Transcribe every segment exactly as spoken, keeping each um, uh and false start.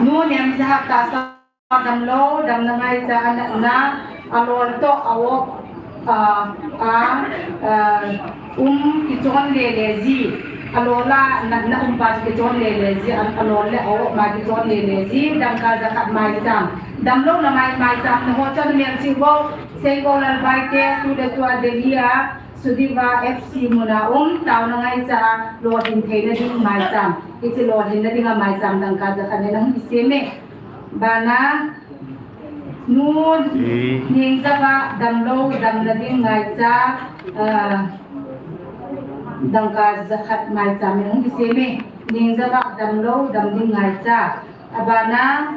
Nu Nemjahak Tahsa damlou, damna ngaicha a natna, alol toh a-op, a, a, a, um kichon lele ji, alol a natna um pa kichon lele ji, a, alol le a-op ma kichon lele ji, dangka jakhat maicham. Damlouna mai, maicham na ho chun Melchih Bou, Seibou Lalbai te, tu le tua Delhi a, Sudiva F C muna um, taona ngaicha a lolhin theina ding maicham. Hiche lolhinna dinga maicham dangka jakhat nei nahung kisem e. Bana, nu, Nengjawa damlou, damna ding ngaicha, ah, dangka jakhat maicham nei nahung kisem e. Nengjawa damlou, dam ding ngaicha. Abana,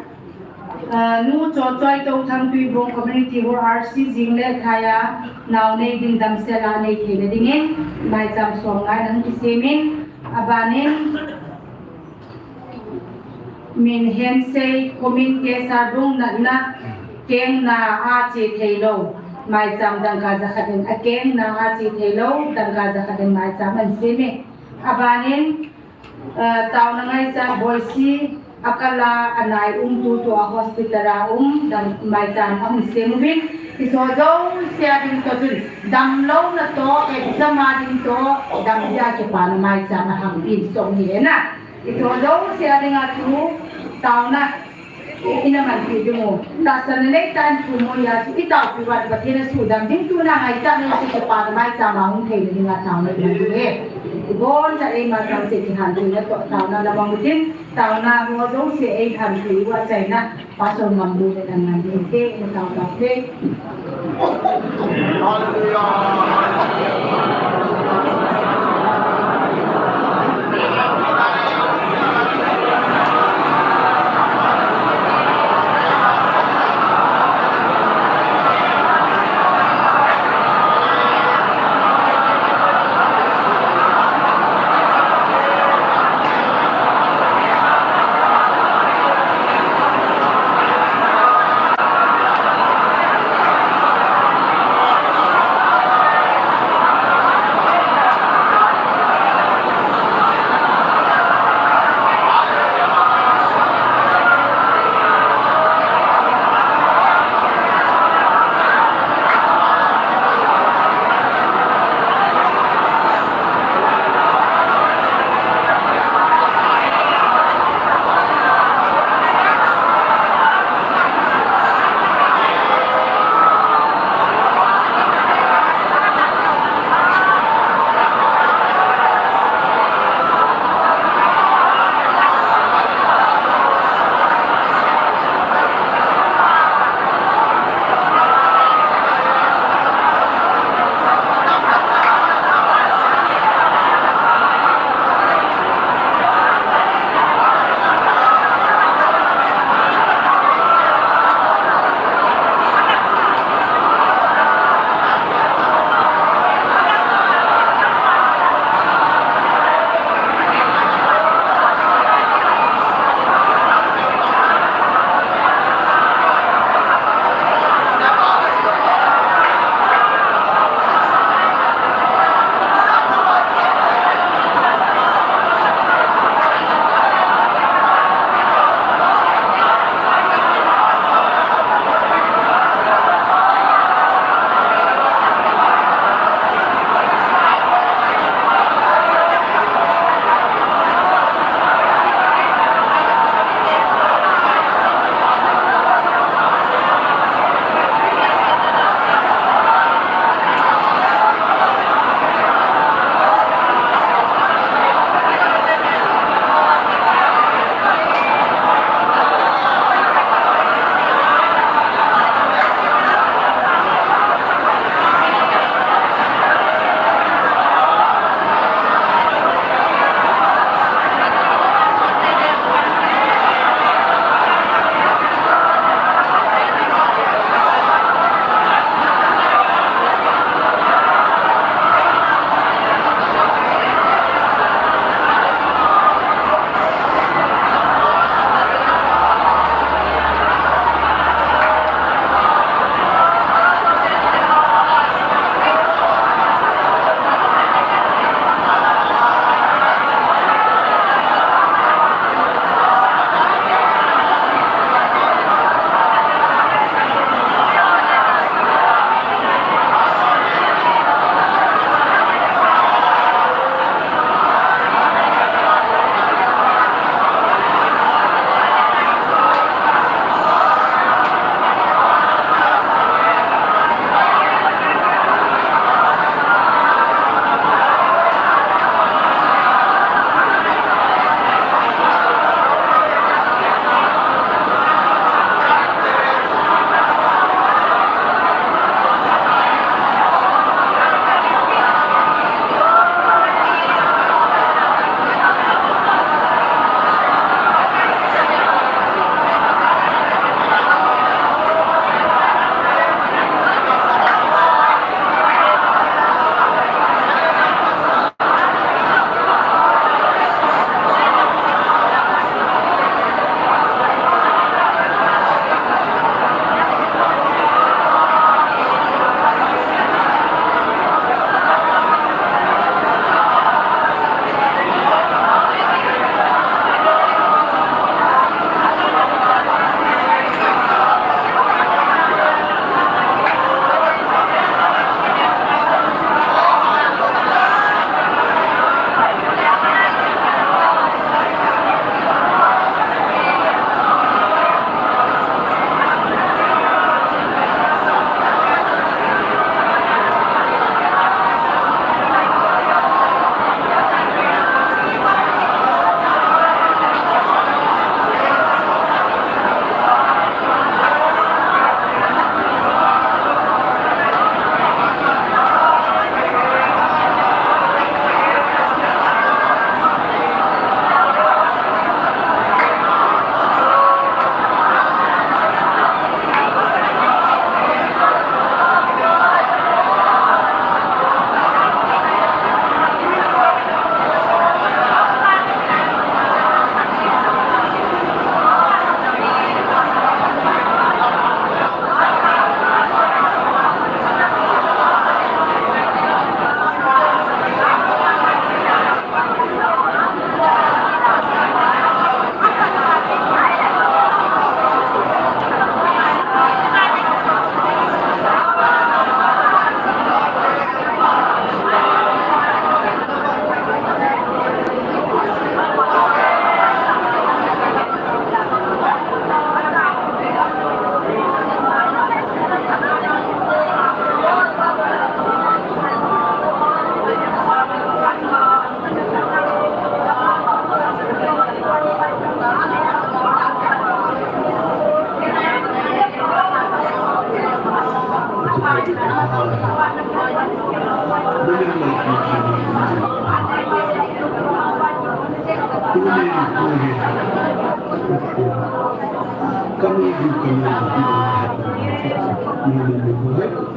ah, nu Chochoi Touthang Tuibong Community Hall R C jing le thaiya, nao nei ding damsel a nei theina dingin, maicham som ngai nahung kisem in, abanin, Min Hensei, Khomin Kesar Dung natna, kengna a che theilou, maicham dangka jakhat in, akengna a che theilou, dangka jakhat in maicham ahin sem e. Abanin, eh, taona ngaicha Boise, akal a anai um tutua hospital a um, dang maicham ahung sem uvin, hiche jouse a ding toh chun, damlouna toh, exam a ding toh, damjia kipana maicham ahung sem uvin na. Hiche jouse a dinga chu taona ina manpi diu. Tahsan le tah in thu mo ya chu i taopi uva Pathen a sudam ding tuna ngaichatna chu kipana maicham a hung theina dinga taona iman diu ahi. Iboncha eima chang che kihan theina toh taona lamang utin, taona ho jouse eilhan thei uva achaina Pastor Ngamlun in angan ding te, ina taona te.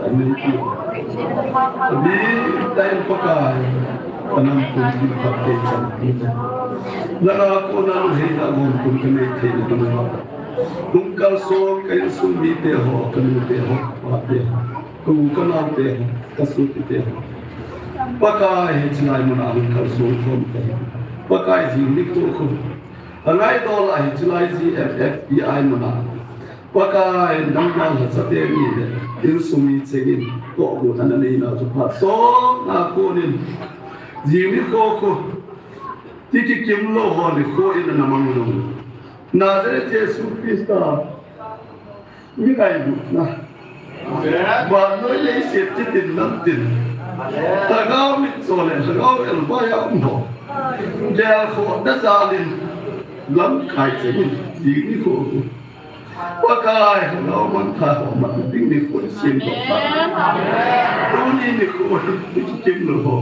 Amen. Amen. Pakai, kanam pumpi phat teichan. Nanga kona lungheina gom kum kanei theina kanei. Kum kalson ka insung mite ho, kanute ho, pate ho, ka u kanaote ho, kasopite ho. Pakai, hichelai muna hung kalson khom kahi. Pakai, jing nikho khu. Angaidol a hichelai G M F T I muna. Pakai, nangma lhacha teni le insung mi chengin tohgon ana neina chu phat sotna konin, jing nikho khu ti kikim lou ho nikho in ana mang lou. Nazareth Jesu Christa mi ngailutna, vannoi leiset chitin namtin, Lhagao mitcho le Lhagao elvai a um ho, gelkhohna jalin lamkai chengin, jing nikho khu Pakai, Lhagao mangthah ho man ding nikho in semdoh tan. Tuni nikho hi kikim lou ho,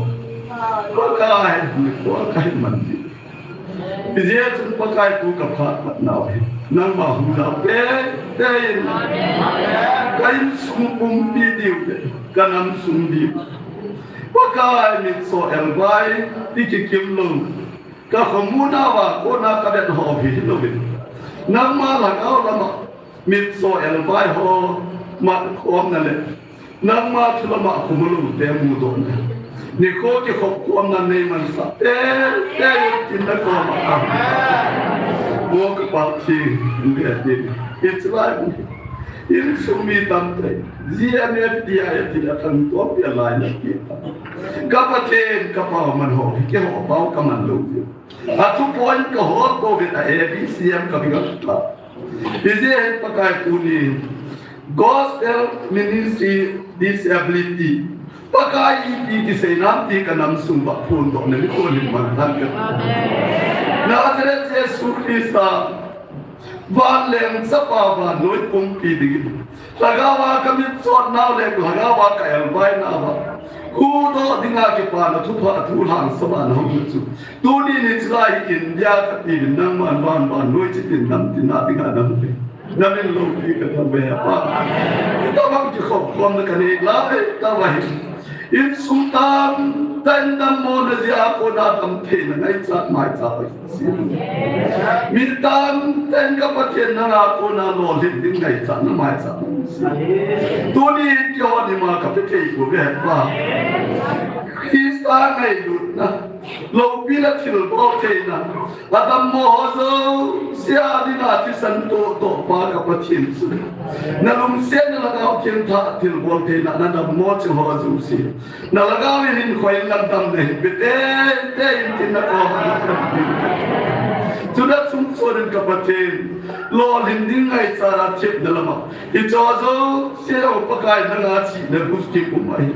Pakai, nikho a kahin man ding. Hijeh chun Pakai, tu kaphat patnau hi nangma hung jao teitei in, ka insung pumpi diu le kanam sung diu, Pakai, mitcho elvai ti kikim lou, ka khomuna uva kona kavet ho hi hilouvin, nangma Lhagao lama mitcho elvai ho matkhomna le nangma thu lama khomna loute mudohna, nikho kikhop khomna neimansah teitei in tin nakoma ka hung. Mo ka Pathen, hung ve tin, hichelai insung mi tamtah in G M F T I a ti a thangtom pia lai na ti ta. Ka Pathen, ka pao man ho, keiho pao kaman lou diu. Athu point kahol tou vin a A B C M kabinga ta. Hijeh hin Pakai, tuni Gospel Ministry Disability, Pakai, ipi kisei nam ti kanam sung uva phondohna nikho hin mangthan ka. Nazareth Jesu Christa, Vanleng Chapa vannoi pumpi dingin, Lhagao a ka mitchot nau le Lhagao a ka elvai nauva huhdoh dinga kipana thupha thu lhangsam a nahung chu, tuni hichelai hi India kati in nangman van vannoi chitin namtin a dinga nahung ve. Namin loupi kathangvah e Pa. Hitabang kikhop khomna kanei lai tauva hi, insung tamtah in dammona jeh a kona damtheina ngaichat maicha pai. Mi tamtah in ka Pathen nanga kona lolhin ding ngaichatna maicha. Tuni keiho nima kapethei pouve Pa. Christa ngailutna, loupi le thilbol theina, adammo ho jouse a dinga thisan toh toh Pa ka Pathen chu, nalungsetna Lhagao Theng thah thilbol theina, nadammo cheng ho jouse na Lhagao in hinkho in nadamna hin pe teitei in tin nakoma. Chu nachung chon in ka Pathen, lolhin ding ngaichat a thepna lama hicheho jouse jong Pakai nanga chihna guskip um ahi.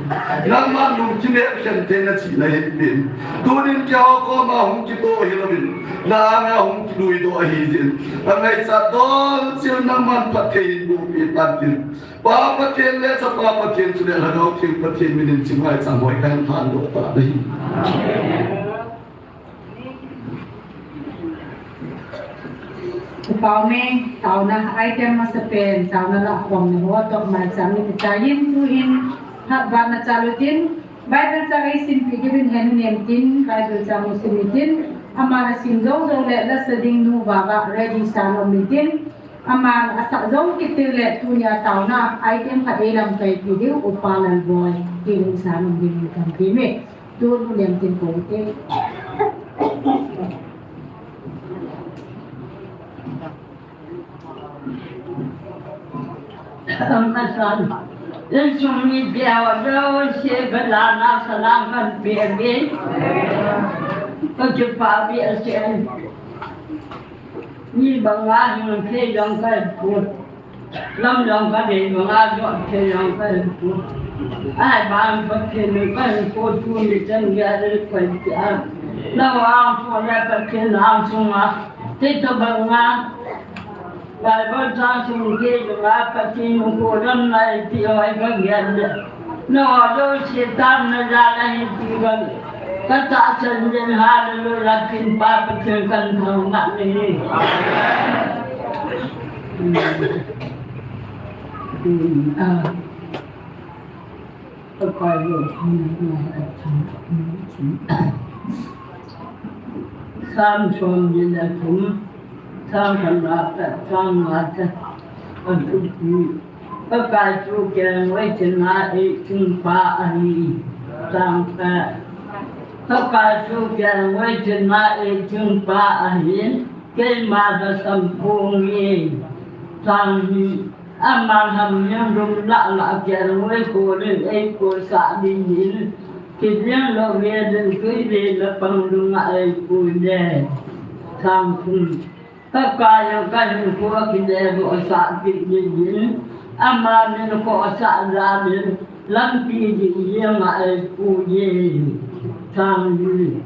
Nangman lungkimel khen theina chihna hinpen, tunin keiho koma hung kitoh hilouvin, na anga hung kiluidoh ahijeh in, angaichat dol cheh in nangman phatthei hin bohpeh tantin. Pa Pathen le Chapa Pathen chule Lhagao Theng Pathen minin chingvai chang hoi kahin lhandoh tan ahi. Upa Meng, taona item masapen, taona lah khomna ho toh maicham in kichai in, tuhin phatvan nachal utin, Bible chang eisimpi diuvin henu nem tin, Bible chang u sim utin, aman asim jou jou le lasa ding nu Vava ready sa nom utin, aman asah jou kit teng le tunia taona item khat eilamkaipi diu Upa Lalboi, ti hung sa nom ding in kahin temme. Tun u nem tin kou te. Amasan, insung mite ho jouse galana salam kahin peuve. Kakipah behseh. Mi banga hing thei jong kahipon. Lam jong kadei banga jot thei jong kahipon. Ahivangin Pathen in kahinkho tuni chan geiya request a, navang pon le Pathen angsunga, hitobanga Bible chang sim kit banga Pathen hinkho damna eipeh u hi kagel le, nangho jouse taona jal ahi ti kagel. Katahsan jeng, hallelujah, tin Pa Pathen kahin thangvah nahi. Tun a, Pakai lo, Sam som ni le thum, Sam khat na, Sam nga te, a thupi. Pakai chu kelngoi thina eiching pa ahi. Sang pe. Pakai chu kelngoi thina eiching pa ahi. Keima lhasam phong nge. Sang ni. Ama lham jong lum lah lah kelngoi kolin eikol sah dingin. Kijing lou velin tui vela pang lunga eipui le. Sang thum. Pakai jong kahinkho akile lou sah kit dingin, ama min khohsah jalin, lampi dih jenga eipui e. Sang li.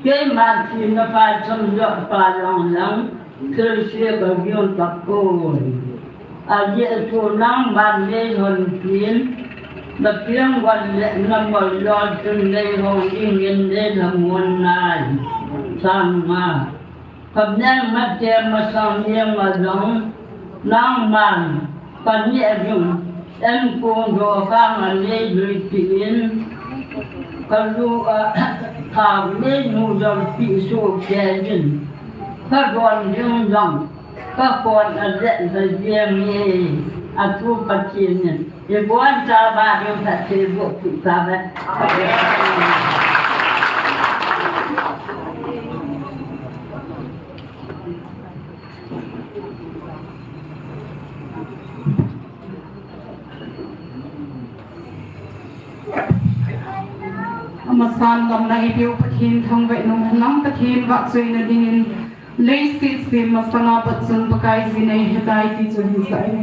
Keima thina phaicham jeh pa jong lang, thilse kaging tapoi. Ajeh chu nangman neilhonpin, napeng gon le namol jol chun neilhon dingin neilhamon nai. Sang nga. Kaneng mate masang jeng a jong, nangman, kaneh jong, enkong dokhang a neijuipi in, kalu a, thao neinu jolpi sohkei in, kadon ding jong, kakon a lheh lheh jeng e, athu Pathen in. Ibon chaba ding phatthei boh peh tauve. Amasan lamna eipeu Pathen thangvah in umhen lang, Pathen vahchoina dingin leiset sem masanga pat chun Pakai jin eihetai ti chu hinsah in.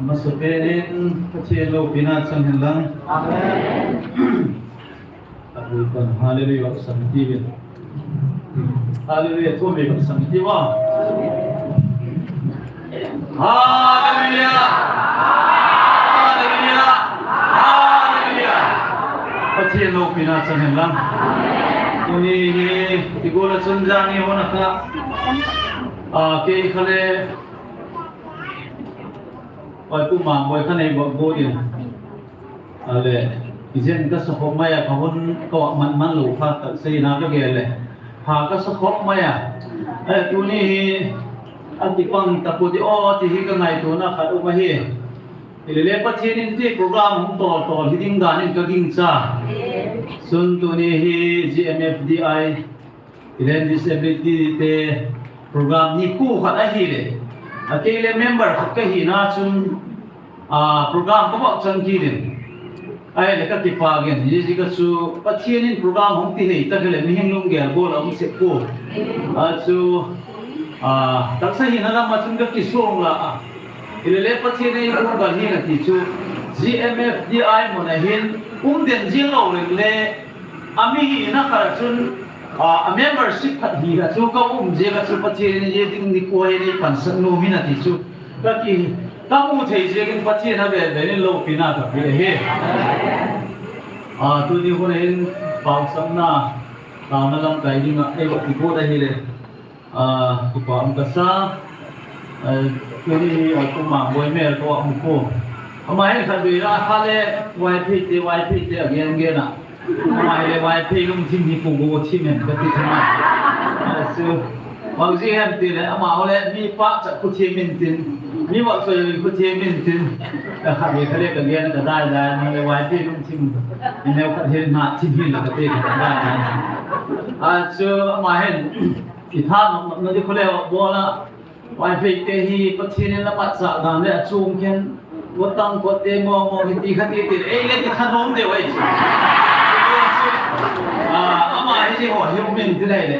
Masapen in Pathen loupina chang hen lang. Amen. Hallelujah, samti ve. Hallelujah, tu ve samti va. Hallelujah. Hallelujah. Hallelujah. Pathen loupina chang hen lang. Tuni hi, igola chun jani hona ka. A, kei khale. Oi, pu ma, boi kha nei bak bo din. Ale, ijen ka sa khop mai a, ka hun ka wak man man lou kha, ka sei na ka gel le. Ha ka sa khop mai a. Ale, tuni hi, a kipang ta pu di o, ti hi ka ngaito na khat um ahi. Ile le Pathen in ti program hung tol tol hi ding dan in ka ging cha. Sun tuni hi G M F D I Ilen disability te program nikho khat ahile. Akei le member khat kahi na chun, a, program ka bak chan kit in. Ahile ka kipa gen. Hiche ka chu Pathen in program hung ti hei ta kele mihing lunggel bol a um sek ko. A chu, a, taksa hina lam a chun ka kisong la a. Ile le Pathen in lunggel hi na ti chu G M F D I mun a hin um den jing lou le le A mi hina khat a chun, a, a membership khat hi a chu ka um jeh a chu Pathen in je ding nikho hi nei pansan nom in ati chu. Ka ki, ka mu thei jeh in Pathen a vel vel in loupina ka pe hi. A, tuni hun in pausapna, taona lamkai ding a, ei va ti ko ta hi le. A, kipa um kasa. A, tuni hi, a, kuma boi mel ko um ko. Ama hi khat vei la kha le, Vaiphei te, Vaiphei te, a gen gen a. Ama hi le Vaiphei lungthim hi ko go thim em ka ti thim a. A, su. Vang ji hem ti le, ama ho le, mi pa cha ko thim in tin. Mi va so ko thim in tin. Ka kha le, ka le, ka gen ka dai dai, ma le Vaiphei lungthim. Ni ne ka thim na thim hin la ka te ka dai dai. A, su, ama hin. I tha nom nom na di khole bol a. Vaiphei te hi Pathen in la mat sa dan le a chung khen. Votang ko te mo mo hi ti kha ti ti. Ei le ti kha nom de wai. A, ama hi ji ho hi min ti lai le.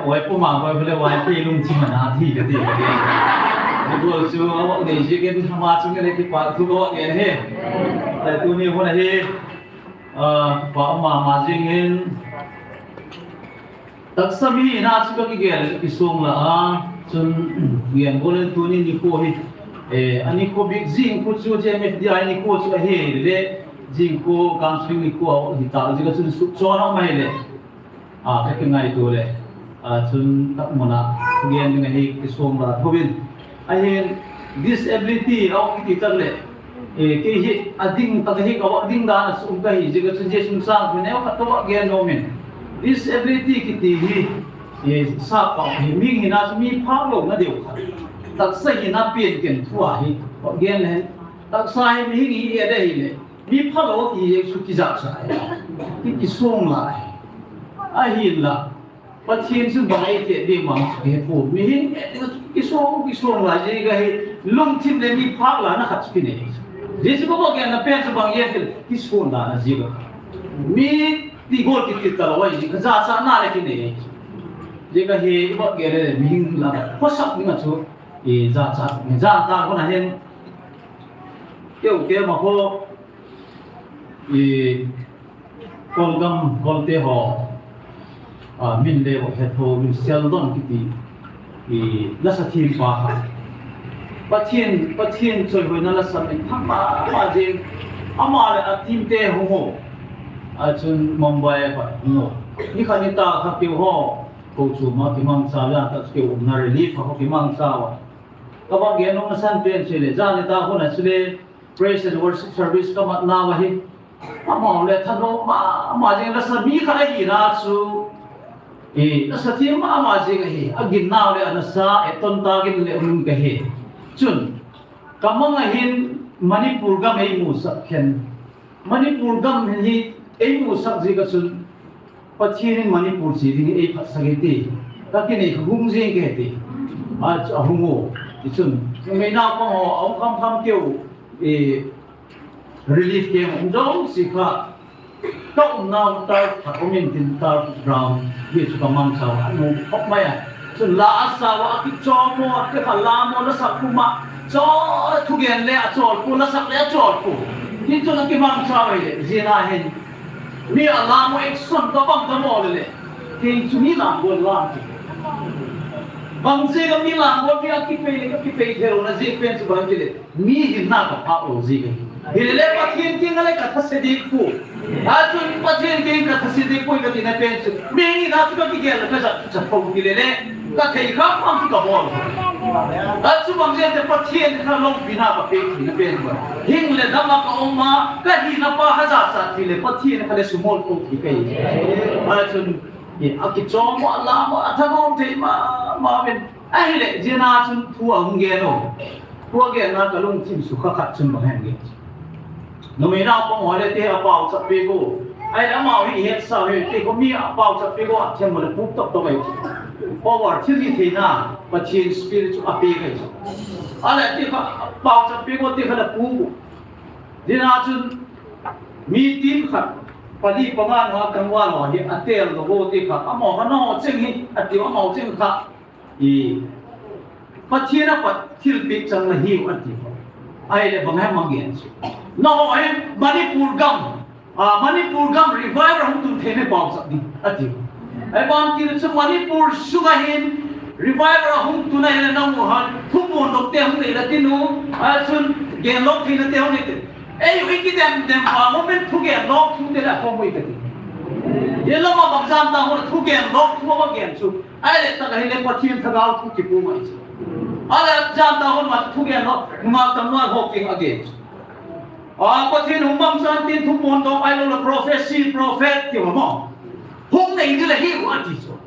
Wai pu ma wai le Vaiphei lungthim a na thi ka ti ka ti. Ni bol chu a wak nei ji ken ma chung le kipa thu ko ke he. Tuni hun a hi. A, pa ma ma jing in. Taksa mi hina chu ka kigel kisong la a, chun gen bol in tuni nikho hi, eh, a nikho bik jing khu chu G M F D I nikho chu ahi le, jing khu counseling nikho a hi ta, jing ka chun su chon a mai le, a, ka kingaito le, a, chun tak mona, gen ding ahi kisong la, thobin, Ahin disability a kiti tak le, eh, kei hi a ding tak hi ka va ding dan a sum ka hi, jeh ka chu Jesu sang hi neo khat ka va gen nom in. Disability kiti hi, eh, sapa hi mi hina chu mi phak lou na deu khat. Taksa hina pian ken thu a hi, va gen le. Taksa hi mi hi e de hi le. Mi phalou ti Jesu kijat sa hi. Ki kisong lai. Ahin la. Pathen chu bang eiti ding mang chu kihe pon. Mihem eiti chu kisong, kisong lai jeh ka hi lungthim le mi phak lana khat chu kinei. Jeh chu ka va gen na pen chu bang eiti kisong lana jeh ka. Mi ti gol kiti talou ahi, ka jachat na le kinei. Jeh ka hi va gen le mihem la khosak ding a chu i jachat, jachat ko na hen. Keu keu ma ko i Kolgam, Kolte ho, a, min le ho het ho, min Seldon kiti, i, lasa thempa kha. Pathen, Pathen choihoina lasa min thang ma, ma jing, ama le a team te hung ho. A chun Mumbai a pat hung ho. Ni khat ni ta kha keu ho, ko chu ma kimangcha la ta keu umna relief ho kimangcha wa. Ka va gen nung na san pen chule, jan ni ta ho na chule, Praise and worship service ka mat nau ahi. Ama le thanom ma, ma jing lasa mi khat ahi na chu. Eh, lasa thempa ma jing ahi. A gin nau le a nasa, eh, ton ta gin le um ka hi. Chun, ka mang a hin Manipur gam ei musak khen. Manipur gam hi ei musak jeh ka chun. Pathen in Manipur che ding hi ei phatsak e ti. Ka kinei ka hung jing ke ti. A, a hung o. Ti chun. Ngai na pa ho, a hung kham kham keu. E, relief camp um jong si kha. Ka um nau ta, ka um in tin ta ground. Ye chu ka mang sa, a nu khop mai a. Chun la a sa wa, a kichom mo, a kikha la mo, la sa kuma. Chol thugen le achol pu, lasak le achol pu. Hichu na kimang chau le, jina hin. Mi alam u action kabang kamo le le. Kei chu mi lam bol lam ti. Bang jeh a mi lam bol mi akipei le, akipei thei lou na jeh pen chu bang ti le. Mi hinna kapha lou jeh. Hilele Pathen kiang le kathase ding pu. Achun Pathen kiang kathase ding pu kati na pen chu. Mi hinna chu kakigel le kajat chu chapho hilele. Kathei kham kham chu kabol. Achu bang jeh te Pathen kha loupina kape thei na pen chu. Hing le dam a kaum a, kahina pa kha jachat thei le Pathen kha le sumol pu ti kahi. Achun, e, akichom a, lam a, athagou thei mama uvin. Ahile, jina chun thu ahung gen o. Thu agen na kalungthim sukha khat chun bang ahin gen. Numei naopa ho le ti apao chap peh o. Ahile amaho hi hetsa u hi ti ko mi apao chap peh o, athem le puk tok tok ahi. Power thil hi theina, Pathen Spirit chu apeh ahi. Ahile ti kha apao chap peh o ti kha le puk. Jina chun mi tin khat, pali panga na kangval ho hi atel lou o ti kha, amaho kha nangho cheng hi, ati amaho cheng kha. I, Pathen a pat thilpeh chang nahiu ati. Ahile bang ham agen chu. Nangho hi Manipur gam, a, Manipur gam revival hung tun thei nahipau sah ding ati. Ahivang kiti chu Manipur sunga hin revival hung tun ahile nangho hin thuphon dok te hung nei le tin u, achun gen lou theina te hung nei te. Eiho ikidem dem pa mo men thugen lou thu te le khom u ikati. Ye lama bang jan ta hung thugen lou thu ma gen chu. Ahile tak ahile Pathen Lhagao thu kipu mai chu. Ahile jan ta hon ma thugen ho, nunga tam ma ho king again. A Pathen hung bang san tin thuphon dok ahilou le prophecy, prophet ti ho mo. Hung nei ding le hiu ati chu.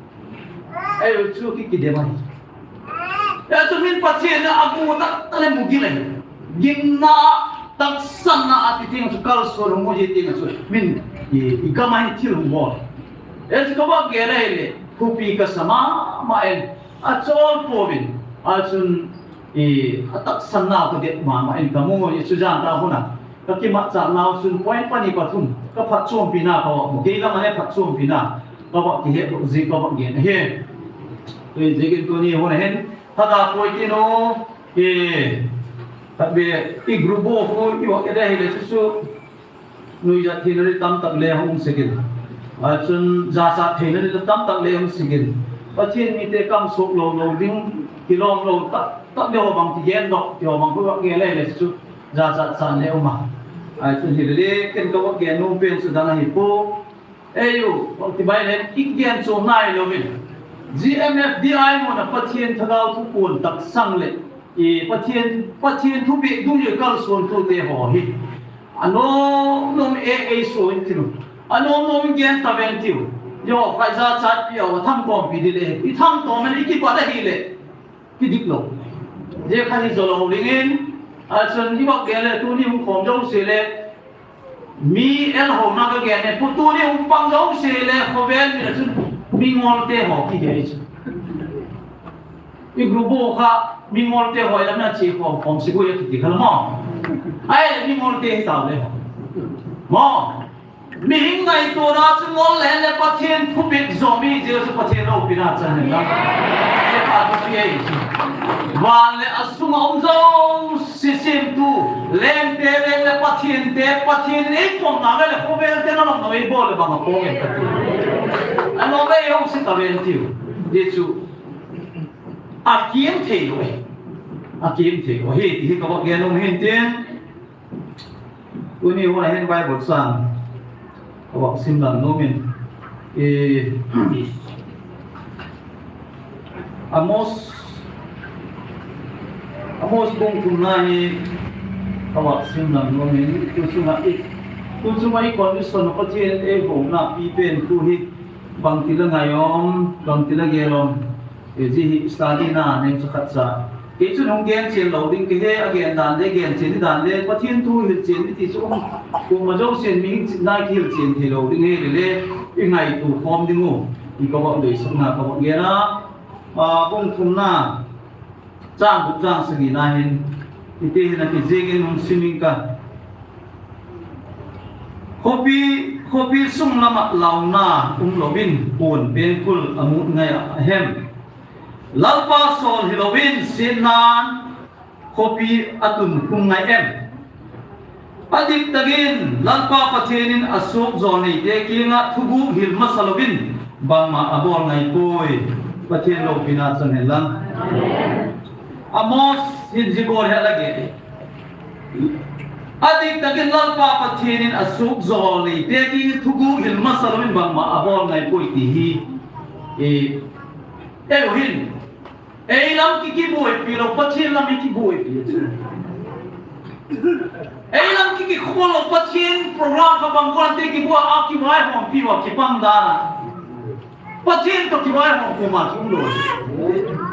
Eiho chu ki kidem mai. Ya chu min Pathen na amu tak tak le mu ding le. Gimna, taksana ati ting chu kalson hung mu ji ting chu. Min i, i gam a hin thil hung bol. Eiho chu kava gel le le. Thupi kasa mama in, achol pouvin, achun, i, ataksan nau kadet mama in kamu, i, chujan ta huna. Kakimatcha nau chun point pani pathum, kaphatchompi na kava mu. Kei lam a le phatchompi na kava kihe lou jeh kava gen ahi. Tui jeh in tuni huna hin, thada poi kinu, i, khat be, i group bo hu, i wa kede hi le chu chu. Nuijat theina ding tamtak le hung sigin. Achun jachat theina ding tamtak le hung sigin. Pathen mite kamsot lou lou ding, kilom lou tak tak ding ho bang kigen doh, ti ho bang khu gel le le chu jachat chan le um a. Achun hi le le ken kava gen nom pen chu dang ahi poi. Eiho, ti bai le, i gen chu nai lou min. G M F D I muna Pathen Lhagao thuphon taksang le. I Pathen, Pathen thupeh dungjuiya kalson tute ho hi. Anom nom e, eiso in tiu. Anom nom in gen tauvin tiu. Eiho, khaija chatpi a, thangtompi ding le. I thangtom in i kipat ahile. Kidik lou. Jeh kha hi jo lou ding in. Achun i bak gen le, tuni hung khom jouse le. Mi el ho na ka gen e, pu tuni hung pang jouse le khovel mi na chun mingol te ho ki ge chu. I group bo kha mingol te ho lam na chi khom khom si bu ya kiti kha mo. Ai mingol te hi tau le ho. Mo. Mihing ngaito na chu ngol le le Pathen thupeh jo mi je chu Pathen loupina chan na. E pa tu si e chu. Van le asung a um jo Sisim tu, lengte leng le Pathen te, Pathen in eikomna le khovel te na lom na ei bol le bang a pong e Pathen. Anom e hung si tauvin tiu. Jesu. Akim thei lou e. Akim thei lou. Hi, hi kava gen nom hin tin. Tuni huna hin Bible chang. Kava sim lang nom in. E, Amos, Amos bung thumna hi kava sim lang nom in, tu chunga i, tu chunga i condition Pathen eihouna pi pen tu hi bangti la ngai um, bangti la gel um. E, ji hi study na nem chu khat cha. Kei chun hung gen chen lou ding, kei hi agen dan le, gen chen dan le, Pathen thu hil chen ti chu um. Kum ma jo chen mi hing chin nai hil chen thei lou ding hi le le, i ngaitu khom ding u. I kava deisahna kava gen a. A, bung thumna, chang gup chang sagi na hin, iti hin ati jing in hung sim ing ka. Khopi, khopi sung lama launa um louvin, pon pengkul amut ngai a hem. Lalpa sol hi louvin, sin nan, khopi atun khum ngai em? Adiktakin Lalpa Pathen in asuhjol neite kinga thuguh hil masa louvin bangma abol ngaipoi. Pathen loupina chang hen lang. Amos hin jibol he lage. Adiktakin Lalpa Pathen in asuhjol neite kinga thuguh hil masa louvin bangma abol ngaipoi ti hi. E, e hin. Ei lam ki kibuaipi lou, Pathen lam hi kibuaipi. Ei lam ki kikhol lou, Pathen program kha bang guan te kibua a kivaihompi uva kipang dan a. Pathen toh kivaihom koima kium lou.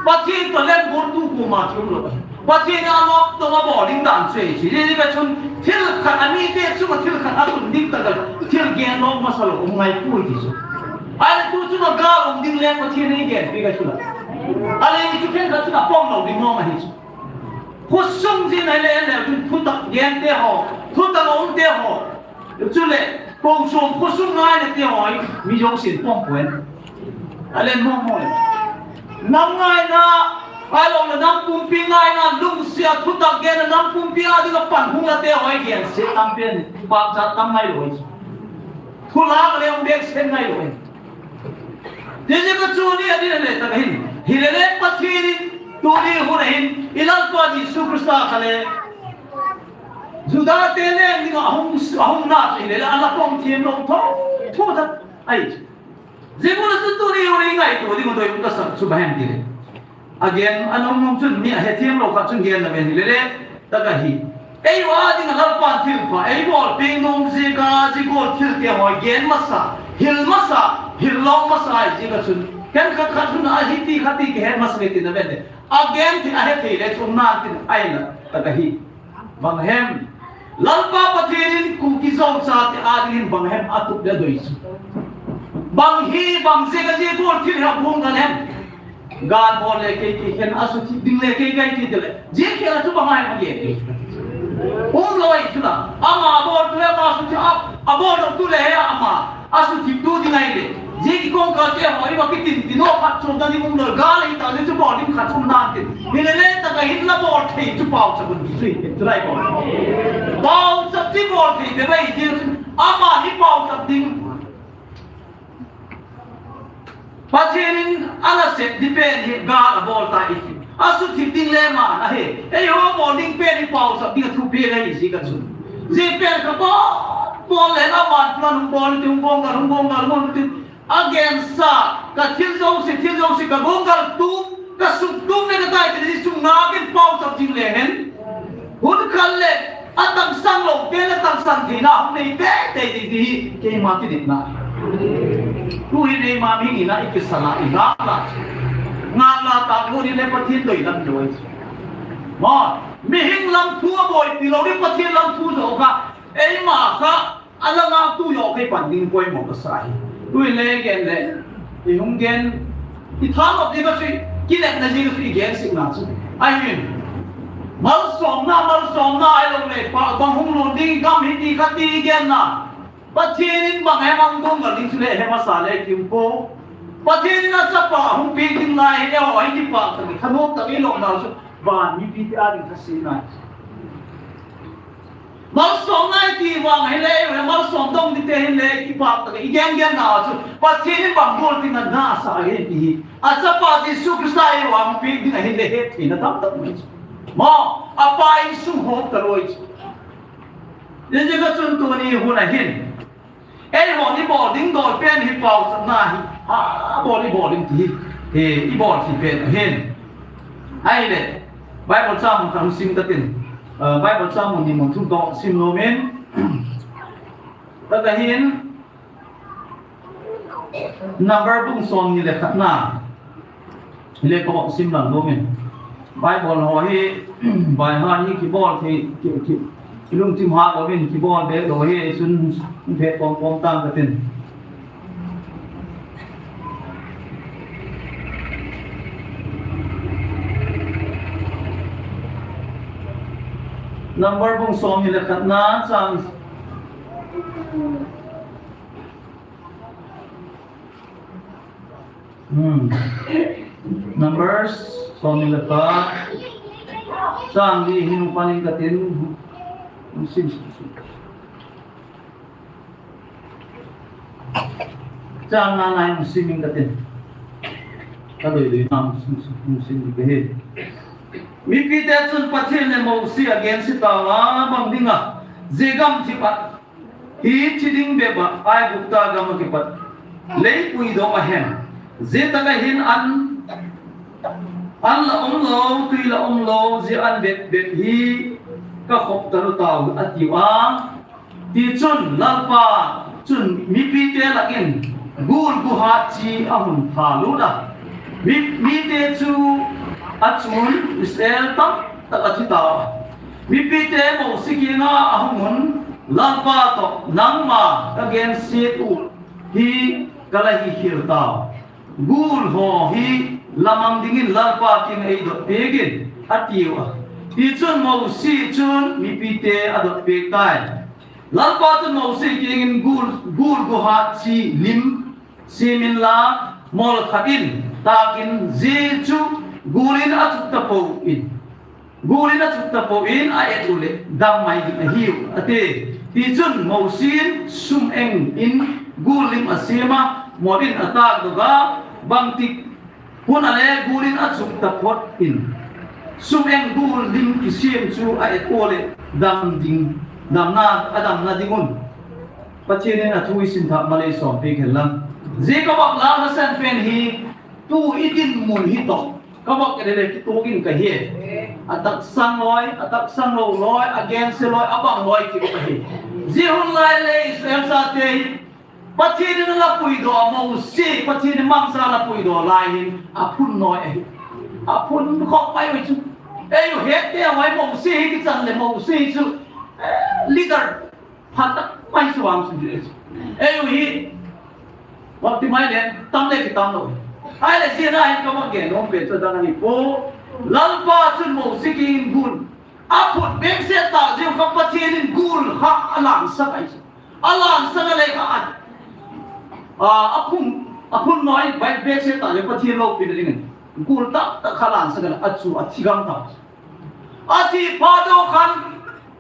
Pathen toh lemgol tu koima kium lou. Pathen a lop toh abol ding dan chu ei chi. Ni ni ka chun thil khat a mite chunga thil khat atun ding tah a thil gen lou masa lou um ngaipoi ti chu. Ahile tu chunga gal um ding le Pathen in eigenpi ka chu la. Ahile chu khenkhat chun apom lou ding mong ahi chu. Khosung jin ahile, ahile chun thutak gente ho, thutak umte ho. Chule, kong som khosung ngaina te ho hi, mi jousen pom poi. Ahile mong mong. Nam ngaina, ahilou le nam pumpi ngaina, lungset a thutak genna nam pumpi a dinga pan hung la te ho hi gense tam pen, pachat tam ngai lou. Thu lak le um bek sen ngai lou. Tijeh a chu ni adin le tak hin. Hilele Pathen in tuni hun a hin i Lalpa Jesu Christa kha le Juda te leng dinga ahung, ahung na chu hilele ala pom thim lou tho, tho ta. Ai. Jeh a chu tuni hun i ngaitu ding doi ka sak chu bahem ti le. Agen, anung nung chun mi ahethem lou khat chun gen na ven hilele, tak ahi. Eiho a dinga Lalpan thilpha, eibolpeh nom jeh a, jigol thil te ho, gen masa, hil masa, hil lou masa, jeh a chun. Ken khat khat chun ahi ti khat ti kihet masa ve ti na ven le. Agen thei, ahethei le chun nan tin ahi na, tak ahi. Bang hem. Lalpa Pathen in Kuki Zo chate adingin bang hem atup le adoi chu. Bang hi, bang jeh a jigol thil hi abol ngal hem. Gal bol le kei kei khen asuthip ding le kei kei kei ti le. Jeh khel a chu bang ahi ma kei. Um lou ahi chu na. Ama bol tu le ama suthip a, abol lou tu le he ama. Asuthip tu ding ahi le. Jeh kikong kal te ho, i va kitin, tin o khat chom ta ding um lou, gal ahi ta le chu bol ding khat chom nan tin. Hilele tak a hin la bol thei chu pauchap un ti chu hi, chu lai bol. Pauchap chu bol thei te bai ti chu, ama hi pauchap ding. Pathen in ana sep ding pen hi gal abol ta i ti. Asuthip ding le man ahi. Eiho bol ding pen hi pauchap ding a thupeh ahi jeh a chu. Jeh pen kha bol, bol le na man plan hung bol ti hung bol ngal, hung bol ngal, hung bol ti. Agensa, ka thil jouse, thil jouse, ka gonggal tu, ka suk tu le ka tai te ni sung na ken pauchap ding le hen. Hun khat le, atangsang lou te le tangsang theina hung nei teitei ding ti hi keima kidemna. Tu hi neima mi ni na i kisa na i ngah la. Ngah la ta ko ni le Pathen doi lam joi. Mo, mihing lam thu aboipi lou ni Pathen lam thu jo kha. Eima kha alanga tu jo kei pan ding poimo kasa hi. Tu le gen le. I hung gen, i thanop ding ka chu, kinepna jeh ka chu i gen sih na chu. Ahin. Malsomna, malsomna ahilou le, pa, bang hung lhung ding gam hi ti khat ti i gen na. Pathen in bang hem ahung dong ngal ding chu le, he masa le kium po. Pathen in achapa hung peh ding lai, eiho hi kipa ta, thanom ta i lom na chu, van mipi te ading thase na. Malsomna i ti vang hile, malsom dong ding te hile, kipa ta, i gen gen na chu, Pathen in bang bol ding na sa ahi ti hi. Achapa Jesu Christa eiho hung peh ding ahile, hetthei na tam tam mai chu. Mo, apa insung hop ta loi chu. Jeh a chun tuni hun a hin. Eiho i bol ding dol pen hi pauchapna hi. Abol i bol ding ti hi. Hi, i bol ti pen hin. Ahile. Bible chang mun khat sim ta tin. Ah, Bible chang mun ni mun thum toh sim nom in. Tah a hin. Number bung som ni le khat na. Hile ko sim lang dong in. Bible ho hi, by heart hi kibol thei, ki, ki, kilungthim hat louvin kibol be lou hi, sun, phet pom pom tang ka tin. Number bung som ni le khat na chang. Hmm. Numbers, som ni le khat. Chang li hin hung pan ing katin, hung sim, sim, sim. Chang nga nga hin hung sim ing katin. Ka doi doi na hung sim, sim, hung sim ding kahi. Mipite chun Pathen le Mosi agense tauva, bang dinga, je gamthip a hi thi ding bep a Aigupta gam a kipat lei puidoh a hem. Jetaka hin an, an la um lou, tui la um lou, je an bep bep hi ka khop talu tau, atiu a. Tichun Lalpa chun mipite lah in gul guhat chi ahung thalut a. Mi, mite chu achun Israel tamtah athi tau a. Mipite Mosi kinga ahung un, Lalpa toh, nangma kagenset u hi kala hikhel tau. Gul ho hi lamang dingin Lalpa kinga eidot peh in, atiu a. Tichun Mosi chun mipite adot peh tai. Lalpa chun Mosi kingin gul, gul guhat chi lim sem inla, mol khat in takin, je chu gul in achuk tapou in. Gul in achuk tapou in a-et uleh dam mai ding ahiu, ati. Tichun Mosi in sum-eng in gul lim asem a, mol in atak doh a, bangtik hun ale gul in achuk taphot in, sum-eng gul lim kisem chu a-et uleh dam ding, damna, adamna ding un. Pathen in athu isim thah malei som peh hen lang. Je kavah lal nasan pen hi, tu idinmun hi toh kavah kit le kituh in kahi. Ataksang loi, ataksang lou loi, agense loi, abang loi kiti kahi. Je hun lai le Israel chate hi Pathen in ala puidoh a, Mosi, Pathen in mangcha ala puidoh lai hin aphun loi ahi. Aphun khop mai mai chu. Eiu het te mai Mosi hi kichan le Mosi chu, eh, leader phatah mai chu ang chu. Eiu hi, baptisma le tam le kitam lou. Ahile jeh a hin kavah gen nom pen chu adang ahipoi. Lalpa chun Mosi kingin gul aphut behseh tah jeh u kha Pathen in gul kha alansak ahi. Alansak ale kha a, a, aphun, aphun noi bai behseh tah jeh u Pathen loupina dingin gul tamtah kha alansak ale, achu athi gam tah. Athi phat doh khan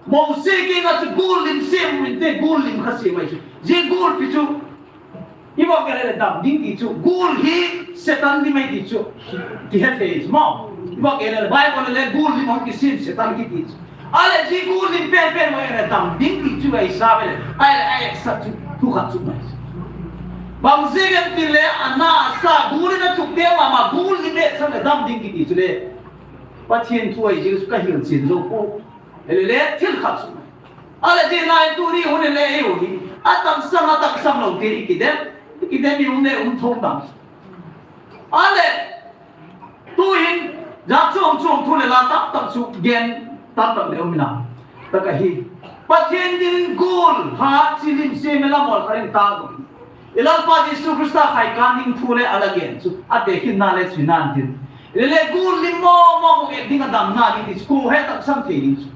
Mosi kinga chu gul lim sem inte, gul lim kha sem ahi chu. Je gul pi chu, ibol kit le dam ding ti chu, gul hi Satan lim ahi ti chu kihe thei chu mo. Ibol kit le Bible le gul lim hung kisem Satan kiti chu. Ahile je gul lim pen pen mo le dam ding ti chu ahi sa le, ahile a-etsa chu thu khat chu mai. Bang jeh em tile ana asa gul in achuk te mama, gul lim etsah le dam ding kiti chu le. Pathen thu ahi jeh chu kahil chen jou pou. Ahile thil khat chu mai. Ahile jeh a tuni hun le eiu hi ataksang, ataksang lou te ikidem, ikidem i um le um thou dam. Ahile tuhin jat chom chom thu le la tamtah chu gen tamtah le um ina. Tah kahi. Pathen dingin gul hat chi lim sem inla mol khat in tah doh in. I Lalpa Jesu Christa khai kan ding thu le ala gen chu, atekhin na le chu nan tin. Ahile gul lim mo mo mo e ding a damna ding ti chu, koi hi ataksang thei ding chu.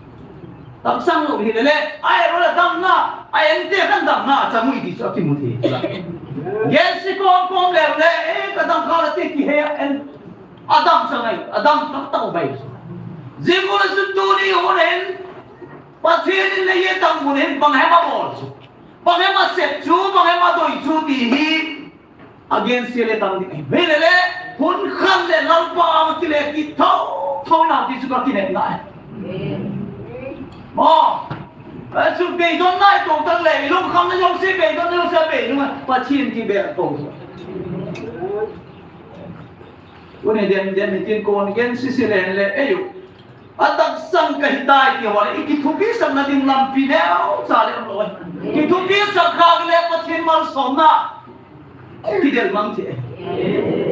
Taksang lou hile le, a-et uleh damna, a-ente khan damna achang u ahi ti chu akimu thei. Gense kom kom leu le, eh, kadam kha le ti kihe a en. Adam chang ahi, adam tamtah um ahi. Jeh a chu tuni hun hin, Pathen in le ye tam mun hin, bang hem abol chu. Bang hem asep chu, bang hem adoi chu ti hi, agense le tam ding ahi. Hile le, hun khat le Lalpa a kile kit thou thou nau ti chu kakinepna ahi. Mo, eh, chu beidonna i tong tang le, i lungkham na jouse beidonna jouse beidonna, Pathen kibel tou. Tuni dem dem hitin kon gense se le le, eiu. Ataksang kahitai ti ho le, i kithupisah na ding lampi neocha le um lou. Kithupisah khah le Pathen malsomna kidel mang thei.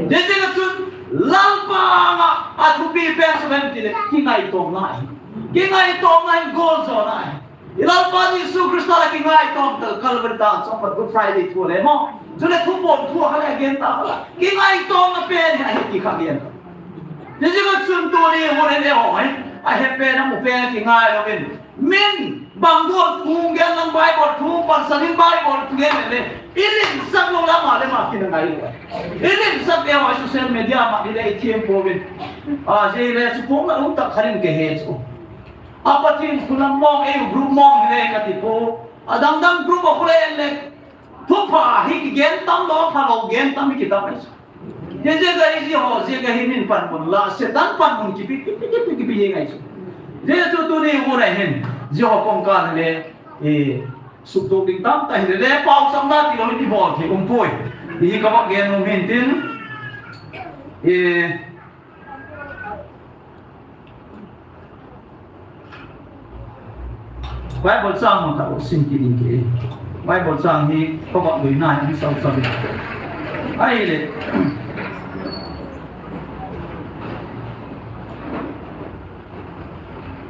Hijeh a chun Lalpa anga athupi pen chu ipi ham tile kingaitomna ahi. Kingaitomna in gol jona ahi. I Lalpa Jesu Christa la kingaitom ta Calvary tah chun pat Good Friday thu le mo. Chule thupon thu kha le gen ta kha la. Kingaitomna pen hi ahi ti kha gen. Hijeh a chun tuni hun le ho hi. Ahe pen amu pen kingai louvin. Min bang got thu gen lang Bible thu Pasal in Bible tu ngen le, i limsak lou le ama le ama kingai. I limsak le ama social media ma ni le i thiam pouvin. A, je le chu pong na um tak khat in ke he chu. A Pathen thu lam mong, ei group mong hi le ka ti po. A dang dang group a khu le le. Thupha hi kigen tam lou, phalou gen tam hi kitam ai chu. Hiche jeh a hi ji ho, ji ka hi min panmun la, Satan panmun kipi, kipi, kipi, kipi jeng ai chu. Ji chu tuni mun a hin, ji ho kong ka le, eh, sukdok ding tamtah hi le, le pau sam na ti lou hi ti bol thei um poi. Ti hi ka va gen um hin tin, eh, Bible chang mang khat sim kit ding ke. Bible chang hi ka va lui na hi sau sau. Ai le.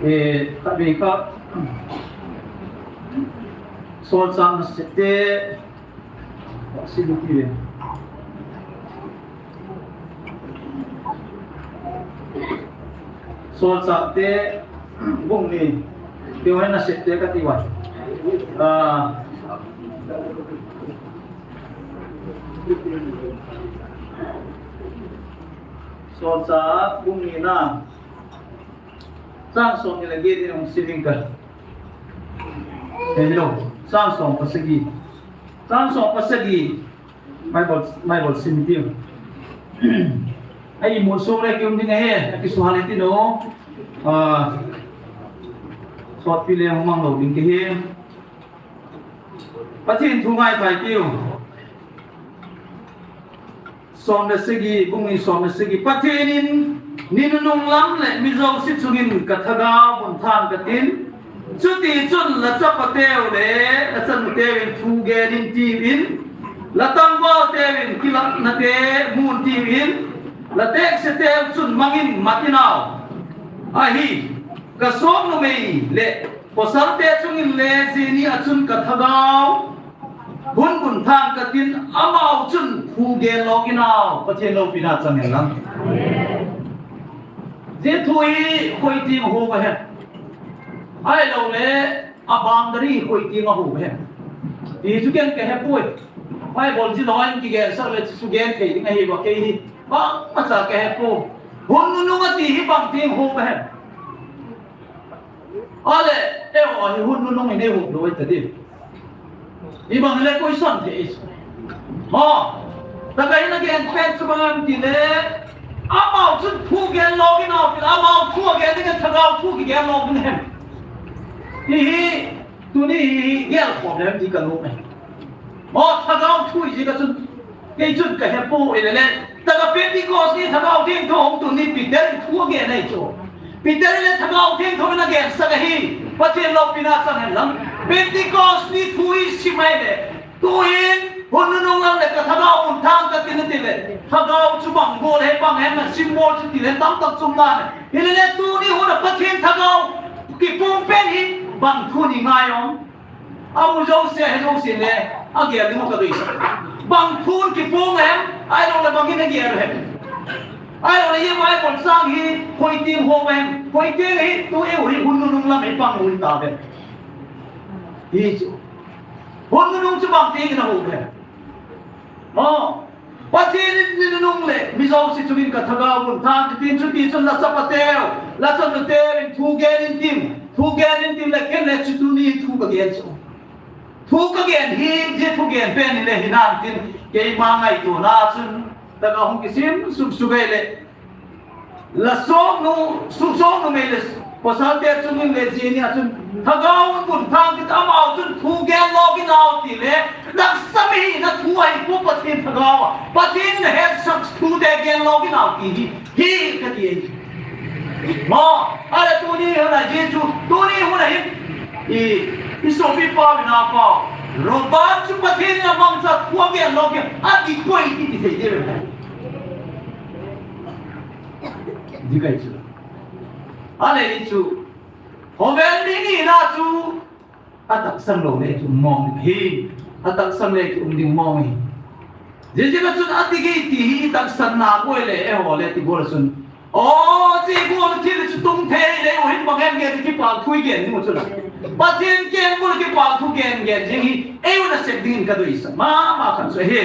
Eh, ka be ka. Sol chang sete. Solchah te bung ni, keu hen na sete ka ti uva. Ah, Solchah bung ni na, chang som ni le get ni hung sim ing ka. Hello, chang som pasagi. Chang som pasagi. Bible, Bible sim tiu. Ai, mun so le kium ding ahi, kisuhal iti no. Ah, sot pi le hung mang lou ding ke hi. Pathen thu ngai thei tiu. Som le sagi, bung ni som le sagi. Pathen in, ni nunung lam le mi jouse chungin ka thagau bun thang ka tin. Chuti chun la chapateu le, la chanuteu in thu gen in tiu in, la tangval teu in kilakna te mun tiu in, la tekse teu chun mangin mat in au. Ahi, ka song numei le, pasal te chungin le, jini a chun ka thagau hun bun thang ka tin, amau chun thu gen lou in au, Pathen loupina chang hen lang. Ji thu hi koi ti ma ho ba hen. Ai lou le, a boundary koi ti ma ho ba hen. Ti chu ken ka he poi. Bible ji lou in kigen sak le chu gen thei ding ahi ba kei hi. Ba, ma cha ka he po. Hun nunung a ti hi bang ti ho ba hen. Ale, eh, o, hi hun nunung in eihup lou ta di. Ibang le koi son thei. Ho. Takai na gen pen chu bang ti le. Amau chun thu gen lou in au, amau thu gen ding thagau thu kigen lou in hen. Hi hi, tuni hi, hi, gel khom le ti ka lou me. Mo thagau thu ji ka chun, kei chun ka he po e le le. Taka Pentecost ni thagau thiengtho hung tun ni Peter in thu a gen ahi chu. Peter in le thagau thiengtho in a gen sak ahi. Pathen loupina chang hen lang. Pentecost ni thu hi sim ahi le. Tu hin, hun nunung lang le ka thagau bun thang ka tin ti le. Thagau chu bang bol he bang hem na symbol chu ti le tam tak chum na le. Hi le le tuni hun a Pathen thagau kipung pen hi bang thu ni ngai om. A mu jouse, he jouse le, a gel ding u ka deisah. Bang thu kipung em, ahilou le bang in a gel em. Ahilou le, ye Bible chang hi, koi ti ho em, koi ti hi, tu eu hi, hun nunung lam hi pang hun ta em. Hi chu. Hun nunung chu bang ti na ho em. Mo. Pathen in ni nunung le, mi jouse chungin ka thagau bun thang, tin chuti chun la chapateu, la chanuteu in thu gen in tin, thu gen in tin le ken le chu tuni thu ka gen chu. Thu ka gen hi, je thu gen pen hi le hi nan tin, keima ngaito na chun, taka hung kisim suk suk ei le, La song nu, su song nu mei le, pasal te chun in le jini a chun, thagau bun thang kit amau chun thu gen lou kit nau ti le, nang sami na thu ahi pu Pathen thagau a, Pathen na het sak thu te gen lou kit nau ti hi, hi ka ti hi. Mo, ale tuni hun a Jesu, tuni hun a hin, i, i sopi pa mi na pa, Robert chu Pathen na mang sa thu gen lou kit, a ti koi ti ti se je. Di kai chu. Ale ni chu. Hovel ni ni na chu. A taksang lou le chu mong hi. A taksang le chu um ding mong hi. Jesu na chun a ti gei ti hi taksang na boi le e ho le ti bol chun. O, chi gol thil chu tung thei le, u hin bang em gen, kipah thu i gen ding u chu la. Pathen keng bul kipah thu gen gen jing hi, eiu nasep dingin ka deisah mama khat chu ahi.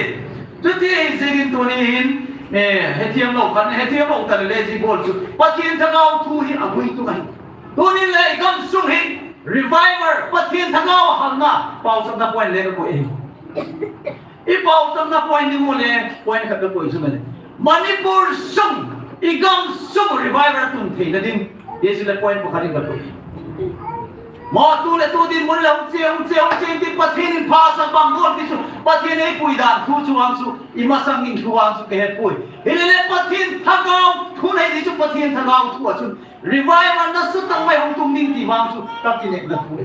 Chuti ahi jeh in tuni hin, eh, hethem lou khat, hethem lou ta le le chi gol chu. Pathen thagau thu hi agui tung ahi. Tuni le i gamsung hi, revival, Pathen thagau halna, pausatna point le ka koi ahi. I pausatna point ni mu le, point khat ka koi chu male. Manipur sung, i gamsung revival tung theina ding. Jesu le point pakhat in ka koi. Mo tu le tu din mun le hung che, hung che, hung che, tin Pathen in pha sa bang gol ti chu. Pathen ei pui dan thu chu ang chu, i masang in thu ang chu ka het pui. Hi le le Pathen thagau, thu nei ti chu Pathen thagau thu a chu. Revival nasatah mai hung tung ding ti vang chu, ka kinepna thu e.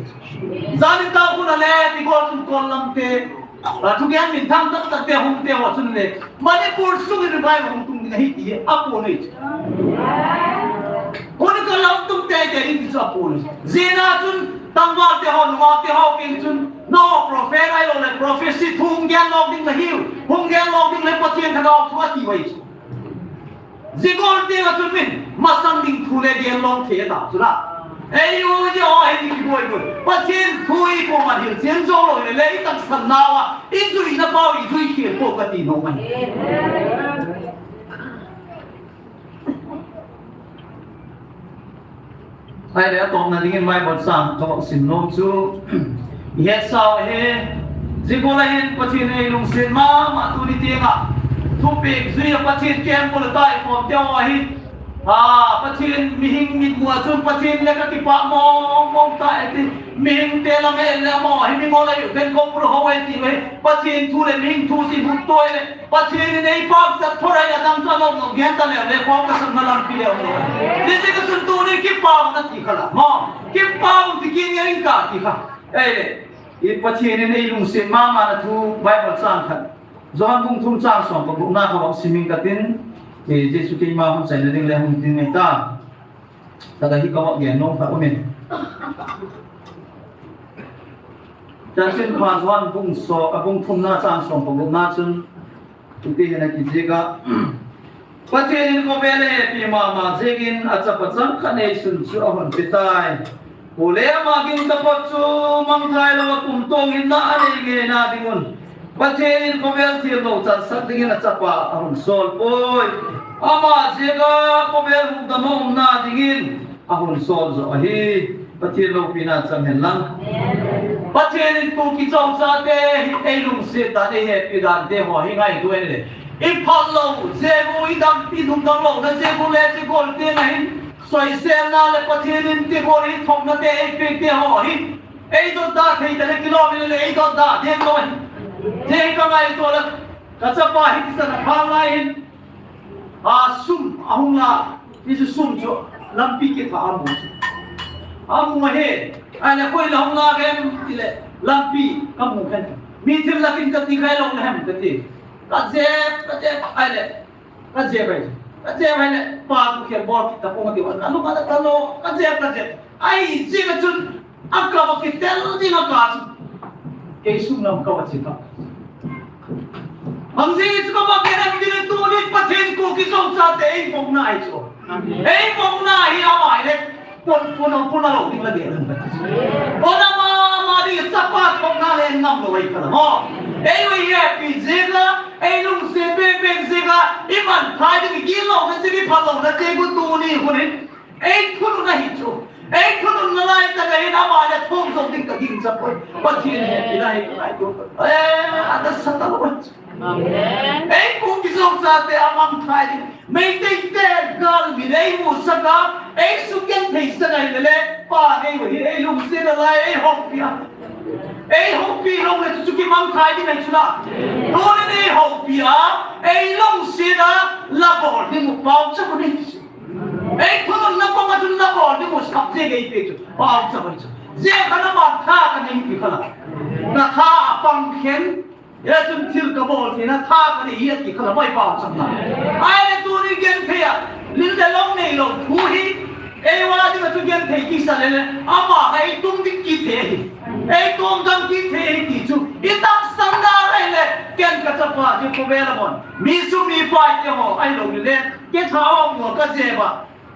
Janin tah khun a le, ti gol chun kol lam te, a, thugen minthang taktak te hung te ho chun le, Manipur sung in revival hung tung ding ahi ti, a pon e. Khun ka lam tung te te ding ti chu a pon e. Jina chun, tangval te ho, nungak te ho, king chun, no, prophet ahilou le, prophecy thu hung gen lou ding la hiu, hung gen lou ding le, Pathen thagau thu a ti vai chu. Zigol te a chu min, masang ding thu le gen lou thei ta chu la. Ei u ye o he ni kiboi boi. Pathen thu i ko ma hil chen jo lou le le i tak san na wa. I jui na pau i jui khel ko ka ti no mai. Ahile atopna dingin Bible chang ka vak sim nom chu. I het sau ahi. Zigol a hin Pathen ei lungset mama tuni tiang a. Thupeh jui a Pathen keng bul a tai khom te ho ahi. A, Pathen mihing mitmu a chun Pathen le ka kipah mong mong ta e ti. Mihing te lam e le mo hi mi ngol a yu den ko pur ho e ti ve. Pathen thu le mihing thu si bu to e le. Pathen in ei pachat thor a, adang chu alom lom gen ta leu le, kong kasapna lampi leu lom. Ni ti ka chun tuni kipah na ti kha la. Mo, kipah ti kini a in ka ti kha. Ei le, i Pathen in ei lungset mama na thu Bible chang khat. Johan bung thum chang som paguk na ka vak sim ing ka tin, i Jesu keima hung chaina ding le hung tin ngai ta. Tua hi ka vak gen nom kha um in. Chanchin pha Johan bung so, a bung thum na chang som paguk na chun, Hiti hin a kizik a. Pathen in khovel a hepi mama jeh in a chapa changkhat neisun chu ahung pe tai. Pu le ama ging tapat chu mangthai lou a kumtong hinna anei ngeina ding un. Pathen in khovel thil lou chansah dingin a chapa ahung sol poi. Ama jeh a khovel hukdam a umna dingin ahung sol jo ahi. Pathen loupina chang hen lang. Pathen in Kuki Zo chate hi ei lungset dan, ei hepi dan te ho hi ngaito hen le. I phal lou jeh u, i dam, i lungdam louna jeh u le, zigol te na hin soiselna le Pathen in zigol hi thopna te ei pe te ho hi. Ei dot da thei ta le kilom le, ei dot da ding lou hi. Te hi ka ngaito le, ka chapa hi kisa na pha ngai hin. A sum, ahung la, hichu sum chu, lampi kitha amu chu. Amu ahi, ahile koi la hung la gem, tile, lampi, kamu khen. Mi thil la kin kati khai lou le hem kati. Ka jep, ka jep, ahile, ka jep ahi. Ka jep ahile, pa tu khen bol kita pong ti wan. Ka lu ka ta lo, ka jep, ka jep. Ahi, jing a chun, a ka va kitel ding a ka chu. Kei sung lam ka va chi ka. Bang jing chu ka va kitel ding tu ni Pathen Kuki Zo chate ei vong na hi chu. Ei vong na hi a mai le. Pon, pon, pon a lo ding la de. Pon a ma, ma ding chapa thong na le ngam lo ei ka la mo. Ei oi hepi jing a, ei lungset be be jing a, i man thai ding ki lo na jing i pha lo na jing u tu ni hun hin. Ei thunun ahi chu. Ei thunun nalai tak a hin ama le thum jong ding ka ging chapoi. Pathen hepi lai ka ngaito. Eh, a da sa ta lo. Amen. Ei Kuki Zo chate a mangthai ding. Meitei te galmi nei mu saka. Ei sugenthei saka hi le le. Pa nei u hi ei lungset nalai ei houpi a. Ei houpi lou le chu kimangthai ding ahi chu la. Tuni nei houpi a. Ei lungset a la bol ding u pao cha ko nei. Ei thunun na kong a chun na bol ding u sap jeh ei pe chu. Pao cha bai chu. Jeh kha na ma tha ka nei pi kha la. Na tha a pang khen. Ila chun thil ka bol thei na tha ka nei hi a ti kha la mai pao cha na. Ahile tuni genthei a. Lil le long nei lou thu hi. Ei wa ding a chu genthei kisa le le. Ama ka ei tung ding kithei hi. Ei tung ding kithei hi ti chu. I tam sang na le le. Ken kachapa, je khovel a bon. Mi sum mi pai te ho, ahilou le. Kei tha ho mo ka je ba.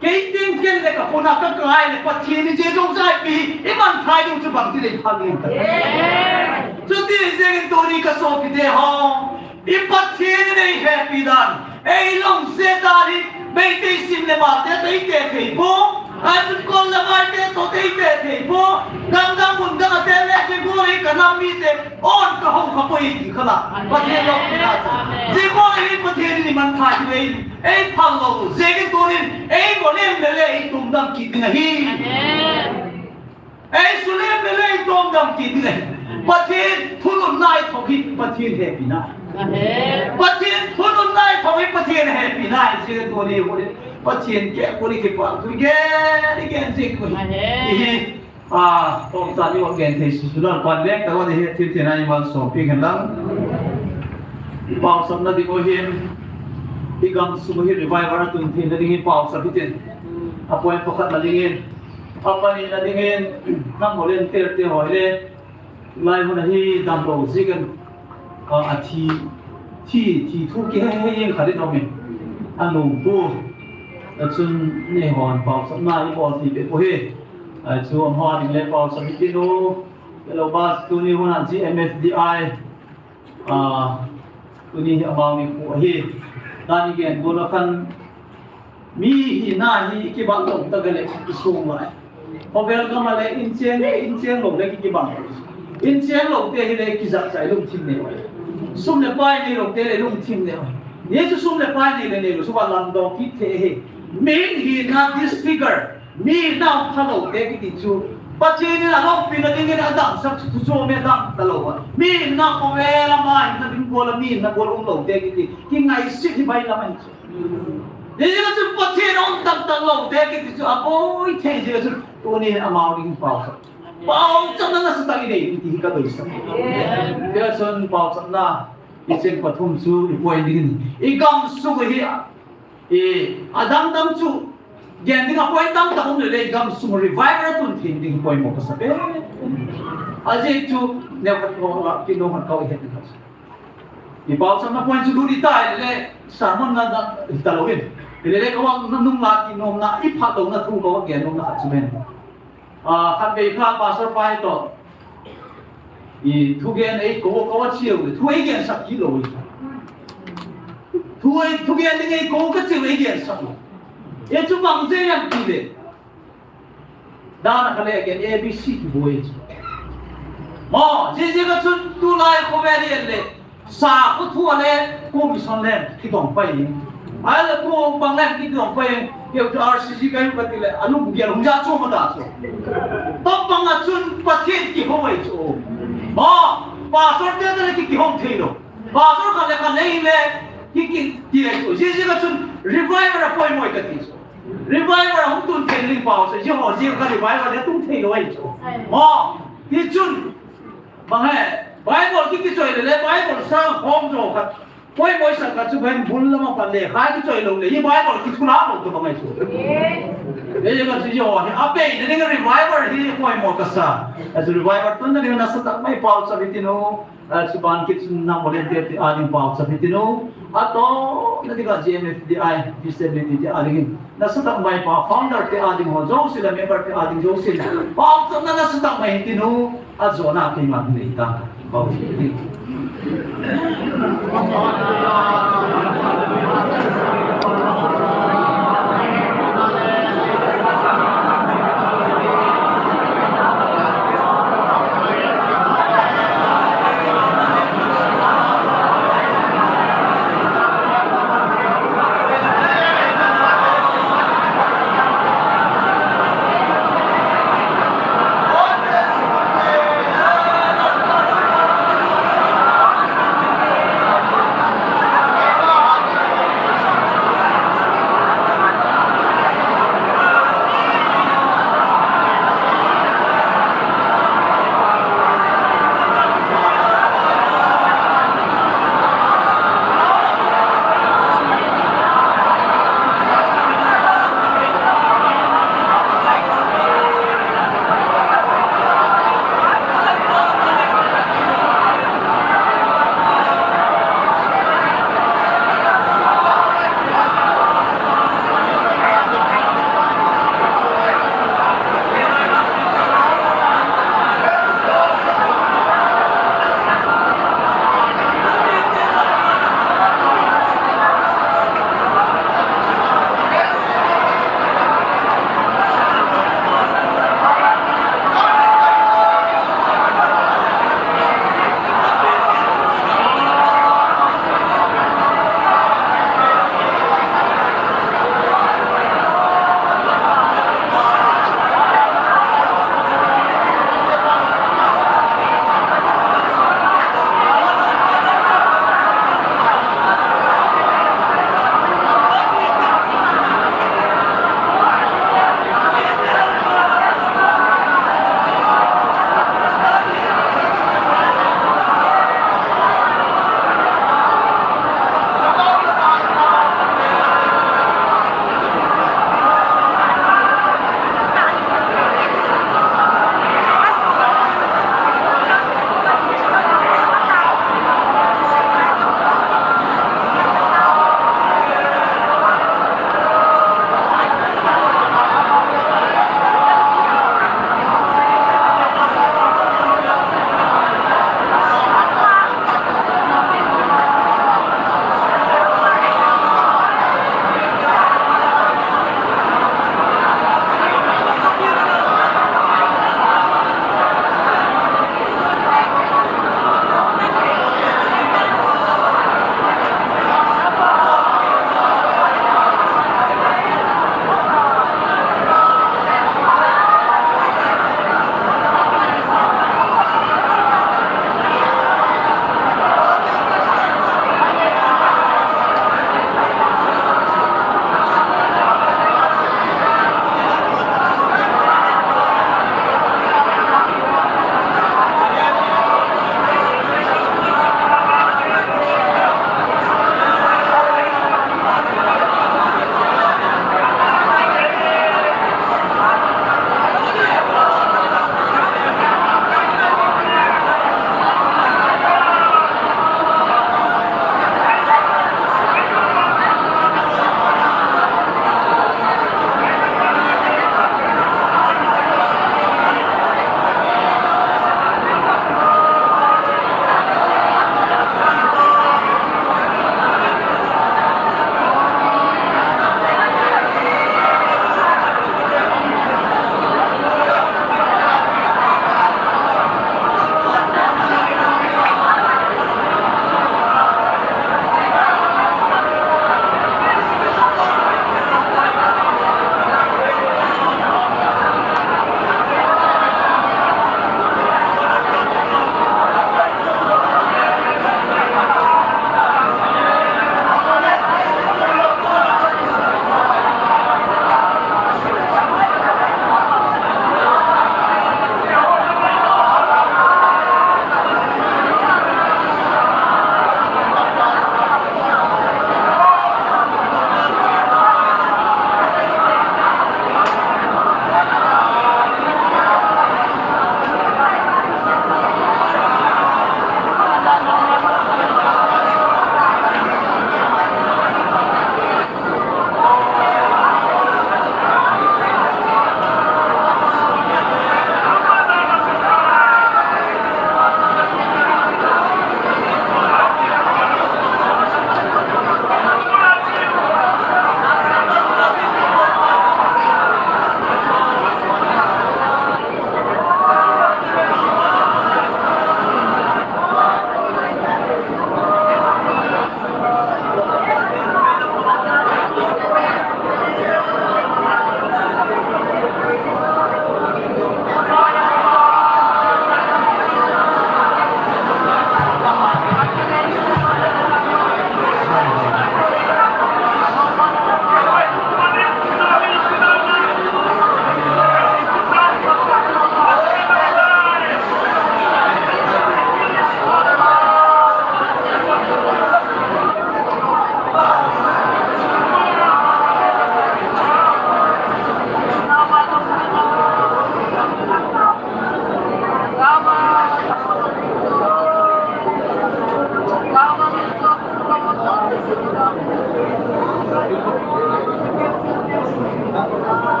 Kei ting ken le ka puna ka kai le Pathen in je jong jai pi, i man thai ding chu bang ti le pha ding ta. Chuti jeng in tuni ka sopi te ho. I Pathen in ei hepi dan. Ei lungset dan hi, Meitei sim le mal te te te thei po. Ai chu kol le mai te to te te thei po. Dang dang mun dang a te le je go le ka nam mi te. On ka hong kha poi ti kha la. Pathen lo ki na cha. Je ko ei Pathen ni man pha ti ei. Ei phal lo. Je ki tu ni. Ei ko nem le le ei tum dam ki ti na hi. Ei su nem le le ei tum dam ki ti na hi. Pathen thulun nai tho ki Pathen hepi na. Pathen thulun nai tho ki Pathen hepi na. Je tu ni ko ni. Pathen ke ko ni ki pa. Tu ke ni ke je ko ni. Hi. A, tawmtah ni wa gen thei susulan pan leng, tawh ni he thil thil nai mal sawm pi kan lang. Pau sam na ding o hin, i gam sung hi revival a tun thei na ding in pau sam hitin. A point pakhat na ding in, a pani na ding in, nang mo len ter te hoi le, lai mo na hi dam lo zi kan. A, a thi, thi, thi thu ki he he yen kha din om in. A nung pu. A chun nei hon pau sam na i bol thi pe pu hi. A chu am hon le pau sam hi ti lo. Ke lo ba tu ni hon a G M F D I. A, tu ni hi amau ni pu hi. Na ni gen pu lo kan Mi hina hi i kibang lou ta ka le i sung lai. Khovel gam a le in cheng le in cheng lou le ki kibang. In cheng lou te hi le kijat chai lungthim nei. Sum le pai nei lou te le lungthim nei. Ni chu sum le pai nei le nei lou, sum a lam dong kit thei hi. Mi hina disfigure. Mi na pha lou te kiti chu. Pathen in a loupina ding in a dam sak chu chu me dam ta lou. Mi na khovel a ma hina ding ko la mi na ko um lou te kiti. Ki ngai sit hi bai la mai chu. Hijeh chun Pathen a um tangtang lou te kiti chu a boi thei jeh chun tuni hin amau ding pau sam. Pau chamna nasatah i nei kiti hi ka dei sam. Hijeh chun pau chamna i cheng pathum chu i point ding in. I gam sung hi a. I a dang dang chu gen ding a point dang dang um le le i gam sung revival tun thei ding point mo ka sa pe. A jeh chu neo khat ko la ki no khat ko i het ding. I pau chamna point chu lut i tai le, sermon na, na, hi ta lou in. Le le ka vang na nung la ti nom na, i phat lou na thu ka vang gen nom na khat chu men. A, khat vei kha pastor pa hi to. I thu gen ei ko, ko chiu le, thu ei gen sak ki lou. Thu ei, thu gen ding ei ko ka chiu ei gen sak lou. E chu bang je yang ti le. Dan a kha le ken A B C kiboi chu. Mo, jiji ka chun tulai khovel hi le. Sa khu thu a le, ko mission le, kidong pai. Ai le ko bang le kidong pai. Keu chu R C C ka yu ka ti le, a lung gel hung ja chu ma da chu. To bang a chun Pathen kihou ai chu. Mo, pastor te le ki, kihou thei lou. Pastor khat le khat le, ki, ki, ki le chu. Jiji ka chun revival a poimo ka ti chu. Revival hung tun thei ding pau se, Jehovah Jireh ka revival le tun thei lou ai chu. Mo, ti chun, bang he, Bible ki kichoi le le, Bible sang khom jo khat. Poimo sang khat chu ben bul lama pan le, khai kichoi lou le, hi Bible ki thula lou to bang ai chu. Ei ka chu Jehovah hi, a bei ne ding revival hi poimo ka sa. A chu revival tun na ding nasatah mai pau sa bitin o. A, chuban kit chun nang volunteer te a ding pau chap hitin u. A to, na ding a G M F D I, disability te a ding in. Nasatah mai pa, founder te a ding ho, jouse le member te a ding jouse le. Pau chap na nasatah mai hitin u. A jona keima nei ta. Pau hitin.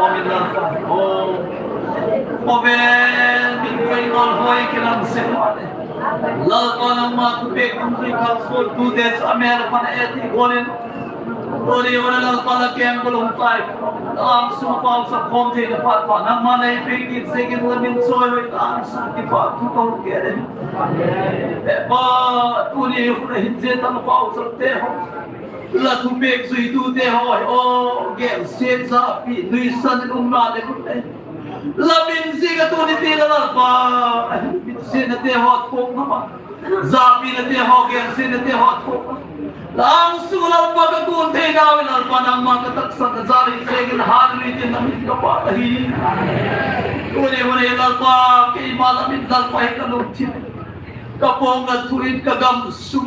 khom in Lalpa. Oh. Khovel min koi ngol hoi kilang se ma le. Lalpa nangma thupeh kum jui kal sol tu te sa mel pan e ti golin. Tuni vana Lalpa la keng ko lung tai. Ang sung pau sa khom thei na phat pa nangma nei pe ki se ki la min soi hoi ang sung ki pa tu ko ke le. E pa tuni vana hin je tam pau sa te ho. La thupeh jui tu te ho. O gel se sa pi nui san lung na le ku te. La min jing a tuni te la Lalpa. Min jing a te ho thok na ma. Japi na te ho, gel se na te ho thok. La ang su Lalpa ka kun thei na ve Lalpa nangma ka taksa ka jari se gin hallelujah te na min ka pa ta hi. Tuni vana Lalpa keima la min Lalpa hi ka lungthim. Ka pom na thu in ka gam su.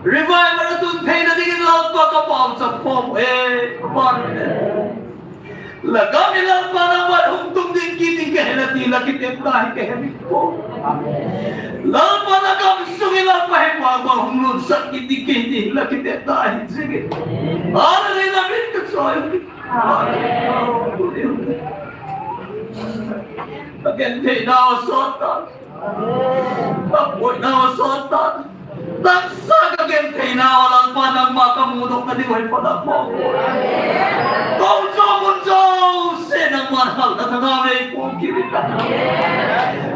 Revival a tun thei na dingin Lalpa ka pau sa khom e. Ka pa na e. La gam hi Lalpa nangma hung tung ding kiti ka he na ti la kitep ta hi ka he ko. Lalpa la gam sung hi Lalpa he pa ba hung lut sak kiti ka he ti la kitep ta hi jing. Ara ni la min ka choi. Again, thei na o sota. Ka poi na o sota. Taksa ka gen thei na o Lalpa nangma ka mu dong ka di wai pa na po. Kong jo mun jo se nangma hal na thanga me ko ki ri ta.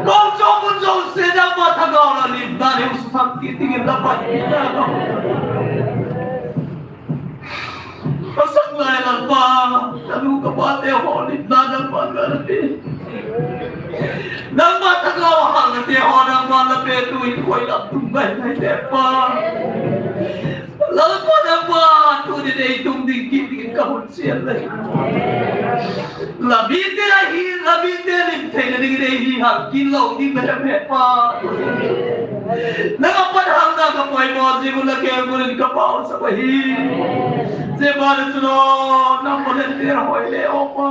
Kong jo mun jo se nangma thanga la lim na ni u su thang ki ti la pa ki na. Pasang lai Lalpa, kanu kapa te ho ni na Lalpa na te. Nangma thagau hal na te ho nangma la pe tu in koi lam tum bai nai te pa. Lalpa nangma tu ni nei tum ding ki ding ka hun sian lai. Lamite ahi, lamite lim theina ding dei hi hal kin lo ding na he pa. Nanga pan hal na ka poimo jing u la ke mun ka pau sa pa hi. Je ba le chulo, na mo le te hoi le o pa.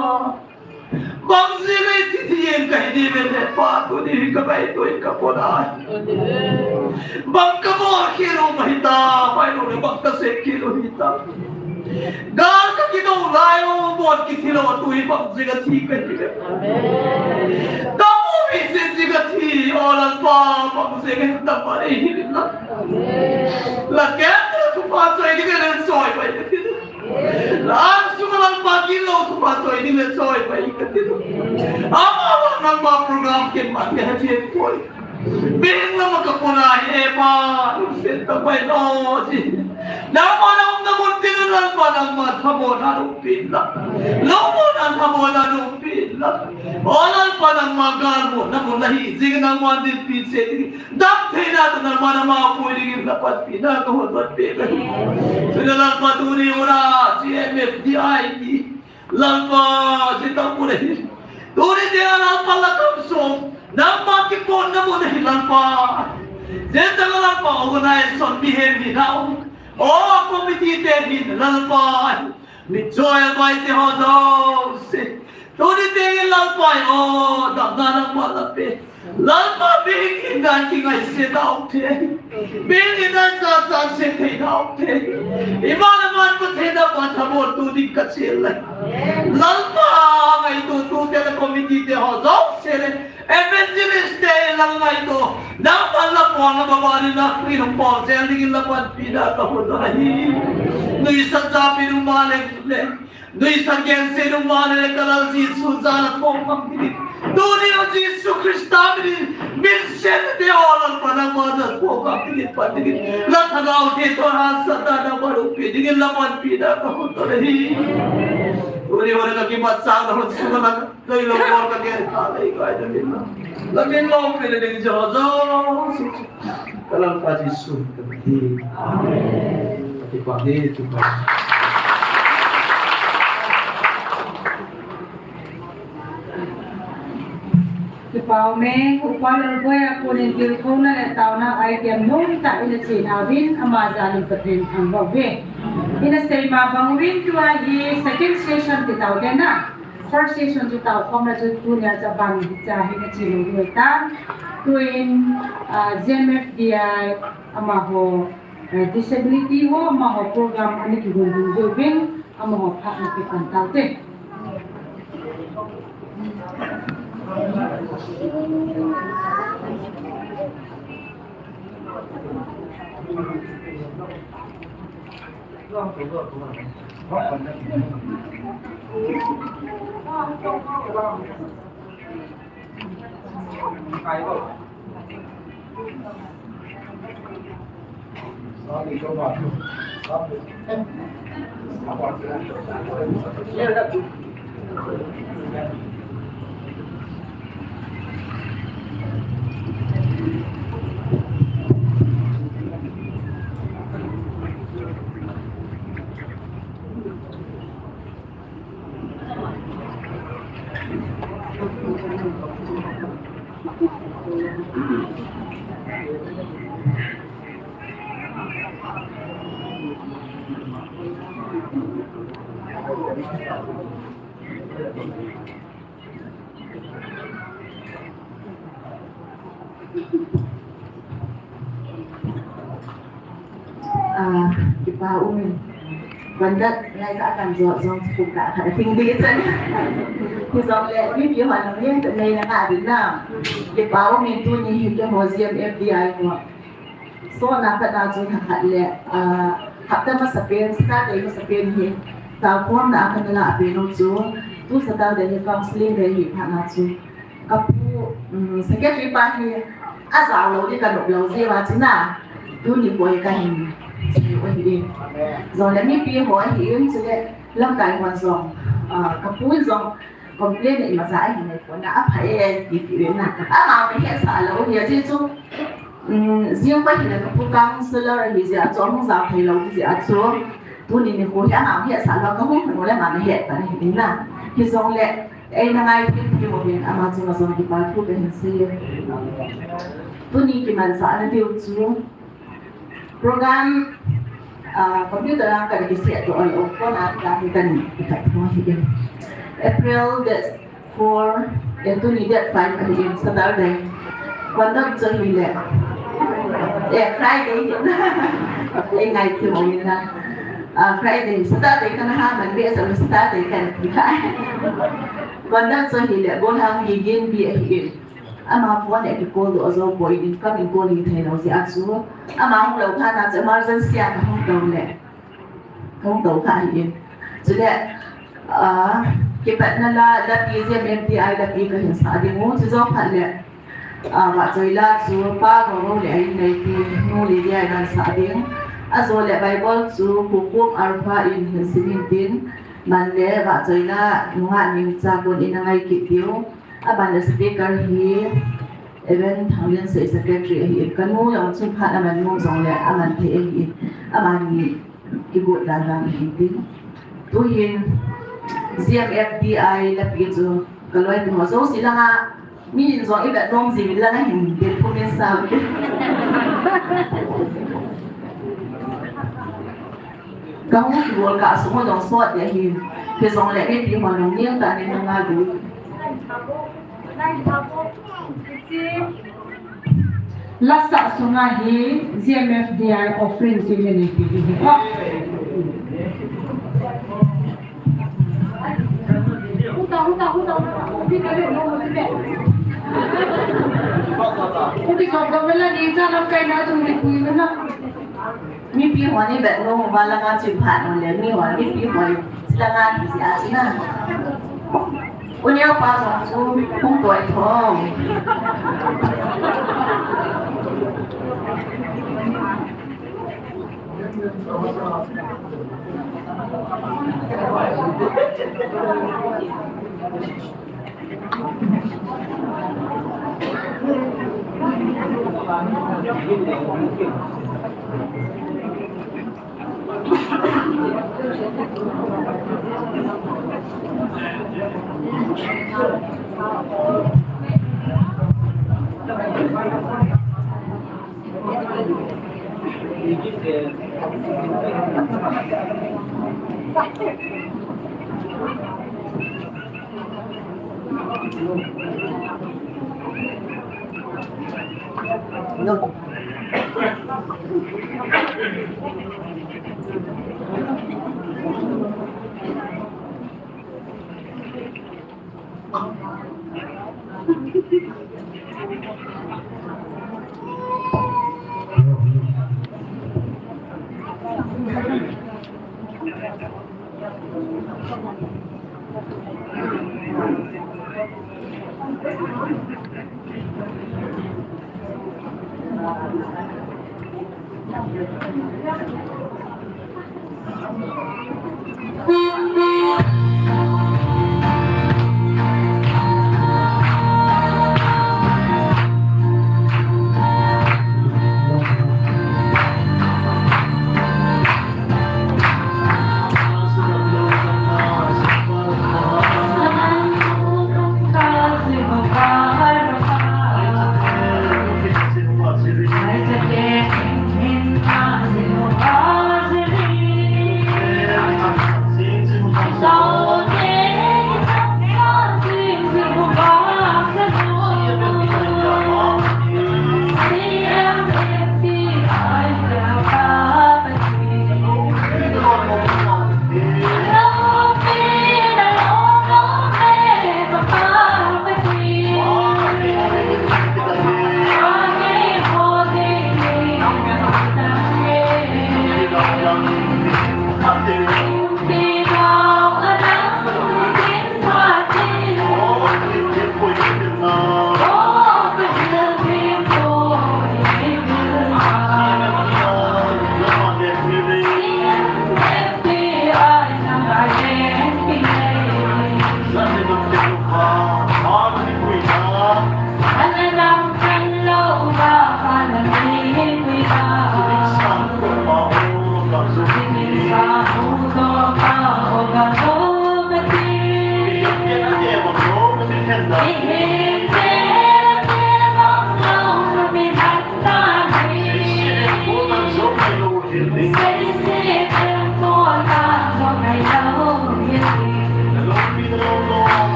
Bang jing le ti ti yen ka hi di ve le pa, tu ni ka bai tu ka po na. Bang ka mo ke lo ma hi ta, bai lo le bang ka se ke lo hi ta. Gal ka kidou lai o, bot kithi lou tu hi bang jing a thi ka hi le. Tamu mi se jing a thi, o Lalpa, bang jing a hi ta pa le hi le la. La ke tu thupha choi ding le choi pai ka ti. La ang su Lalpa kin lou thupha choi ding le choi pai ka ti. Ama wa nangma program kin man ke ha thi koi. Beng lama ka pona hi e pa, lungset ta pai lo ji. Nangma na um na mun tin Lalpa nangma thamo na lungpi la. Lo mo na thamo na lungpi la. O Lalpa nangma gal mo na mun la hi, jing nangma din pi se ti. Dam thei na ta nangma na ma pui ding la pat pi na ka hon pat pi la. Sila Lalpa tu ni ura, C M F D I T. Lalpa, jitang mun ahi. Tuni tia Lalpa la kam sung. Nangma kipon na mun ahi Lalpa. Jitang Lalpa organization mi hem hi nau. O committee te hin Lalpa. Mi joy bai te ho jouse. Tuni tia Lalpa o. Dam na nangma la pe. Lalpa, bing in dan ki ngai se dau te. Bing in dan sa sa se te dau te. Iman iman ko te da pa tha bol tu ding ka chil le. Lalpa, ngai tu tu te le committee te ho jouse le. Evangelist te lang ngai tu. Nang pan la pon la ba ba ni na kri hum pon sel ding la pan pi da ka ho da hi. Nui sa sa pi nu ma le le. Nui sa gen se nung ma le ka Lal Jesu jal a thong kam ti. Tuni o Jesu Krista min, min sen te o Lalpa nangma jal thong kam ti pa ti. La thagau te to ha sa ta na ba ru pi ding la man pi da ka ho to hi. Tuni o ka ki ma sa na ho su na ka lo ka ke ta le ka da min. La min lo pi le ding jo jo. Ka Lalpa Jesu ka ti. Amen. Ka ti pa ni tu pa. Kipau me, Upa Lalboi a kunin tilkhouna le tauna a item nomtah in a chin a vin ama jal in Pathen thangvah uve. In a seima bang uvin tua hi second session ti tau le na. First session chu tao khom na chu tunia chu aban cha hi na chi lo ni ta. Tuin, ah, Z M F D I amaho, eh, disability ho amaho program ani ki hun hun jo vin amaho pha na ki pan tao te. Ah, kipa umin. Bandat ngai ka akan jot jong chukuk ka khat a thing di chan. Hijongle mipi hon ngai na nga din na. Kipa umin tuni hi keiho Z M F D I ho. So na khat na chu na khat le, ah, hapta masapen, Saturday masapen hi. Tao khom na akan la apen u chu. Tu Saturday hi counseling day hi phat na chu. Ka pu, um, secretary pa hi ajao lou di ka nop lou jeh uva chu na. Tuni boi ka hin sei u ahi in. Jongle mipi ho ahi in chule lamkai hon jong, ah, ka pu in jong complain imacha ahi nai pon na apha e ti ti in na. Ama mi hetsah lou hi ajeh chu, um, jing pa hi na ka pu counselor ahi jeh a chu ahung jao thei lou jeh a chu. Tuni nikho hi ama mi hetsah lou ka hung hung le ama mi het pa na hi in na. Hijongle Eina ngaithim thim uvin ama chunga jong kipa thu kahin sei e. Tuni kimanchahna diu chu program, ah, computer a kan kiset doh lou, phone a kan kiset doh hi in. April date four, eh, tuni date five ahi in, Saturday. Conduct chu hile, eh, Friday. Ei ngaithim uvin lang. Ah, Friday, Saturday kana ha man be sa Saturday kan ki ha. Conduct chu hile, Bolhang Gigin bi ahi in. Ama phone a ki call doh jou poi in, kam in call hi thei lou jeh a chu. Ama hung lou phat na chu emergency a ka hung tou le. Ka hung tou kha ahi in. Chule, ah, kipatna la, lapi Z M F D I lapi kahin sah ding u, chujou phat le. Ah, vahchoi la chu Pa Goro le a inneipi nu Lydia in ahin sah ding. Ajou le Bible chu Hukum Alpha in hin sim in tin, man le vahchoi la nungah Ningcha kon in angai kit diu. Aban le speaker hi Evan Thanglinsei secretary ahi in. Kanu jong chun phat aman nom jongle aman thei ahi in. Amani kigot dan dan ahi in tin. Tuhin Z M F D I lapi chu Ka loi ti ho jouse langa, mi in jong i vet nom jing in langa hin vet pum in sao. Ka hung kibol kah sung ho jong sot dia hin. Hijongle mipi hon jong nil tah in nung ngal diu. Lasah sunga hi Z M F D I offering chu i nei ti hi. Huta, huta, huta, huta. Uti ka, uti ka. Uti ka, ka vela ni cha lam kai na tu ni kui na. Mipi hon i vet nom uva langa chu phat nom le, mi hon mipi hon langa ti sia chi na. U neo pa jong chu hung toi tho.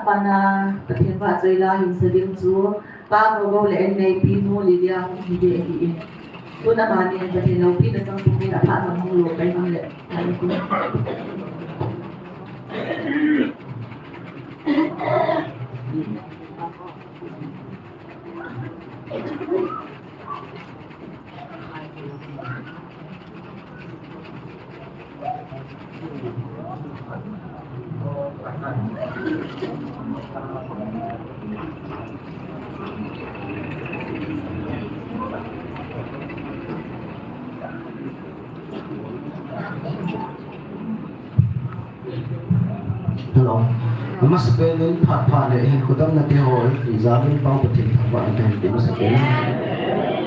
Pana Pathen vahchoi la hin sa ding chu Pa Gogo le Annei, Pi Nu Lydia hung hi ding ahi in. Tun amani Pathen loupina chang tukin aphat lam hung lo pai mang le. Hello. Amasapen in phat phat le hin kudamna te ho in, i jamin pau Pathen thangvah in kahin pe amasapen.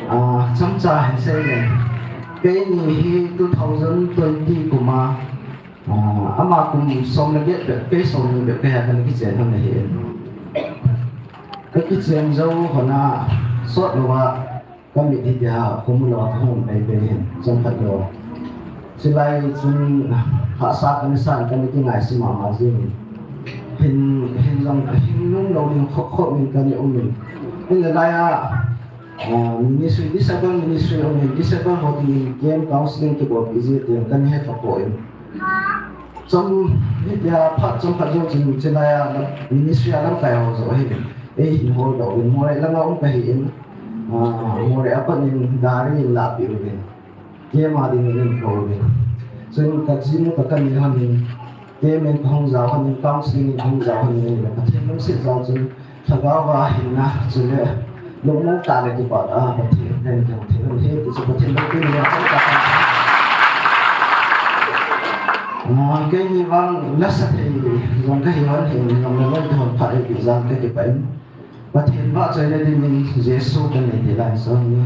Ah, chomcha hin sei le. Keini hi two thousand twenty kum a, ah, ama kum som le get bep, kei som le get bep kei a kana kichen hon ahi. Ka kichen jou hon a sot lou a, ka mit hitia khum lou a ka hung pai pai hin, chomkhat lou. Chulai chun hahsa kana san, kana kingaisih mama jing. Hin, hin jong, hin lung lou ding khop khop in kana um in. Hinla lai a, ah, ministry, disable ministry um in, disable ho ding in camp counseling kibolpi ji tin kana he kha poi. Chom, hitia phat chomkhat jou chun, chulai a ministry a lamkai ho joh hin. Ei hin hol doh uvin, Moreh langa um kahi in, ah, Moreh a pat in gari in lahpeh uvin. Camp a ding in eihin kou uvin. Chun ka jinu ka kanei hon in, camp in kahung jao hon in, counseling in kahung jao hon in, Pathen lungset jal chun, lhagao a hinna, chule, lungmong tah le kipah a, Pathen in kahung thei hon in, ti chu Pathen lungset in, ah, keini vang lasa thei jong kahi hon in, jong le loi te hon phat eipeh jal kakipah in. Pathen vahchoina dingin Jesu kanei ti lainat song ni.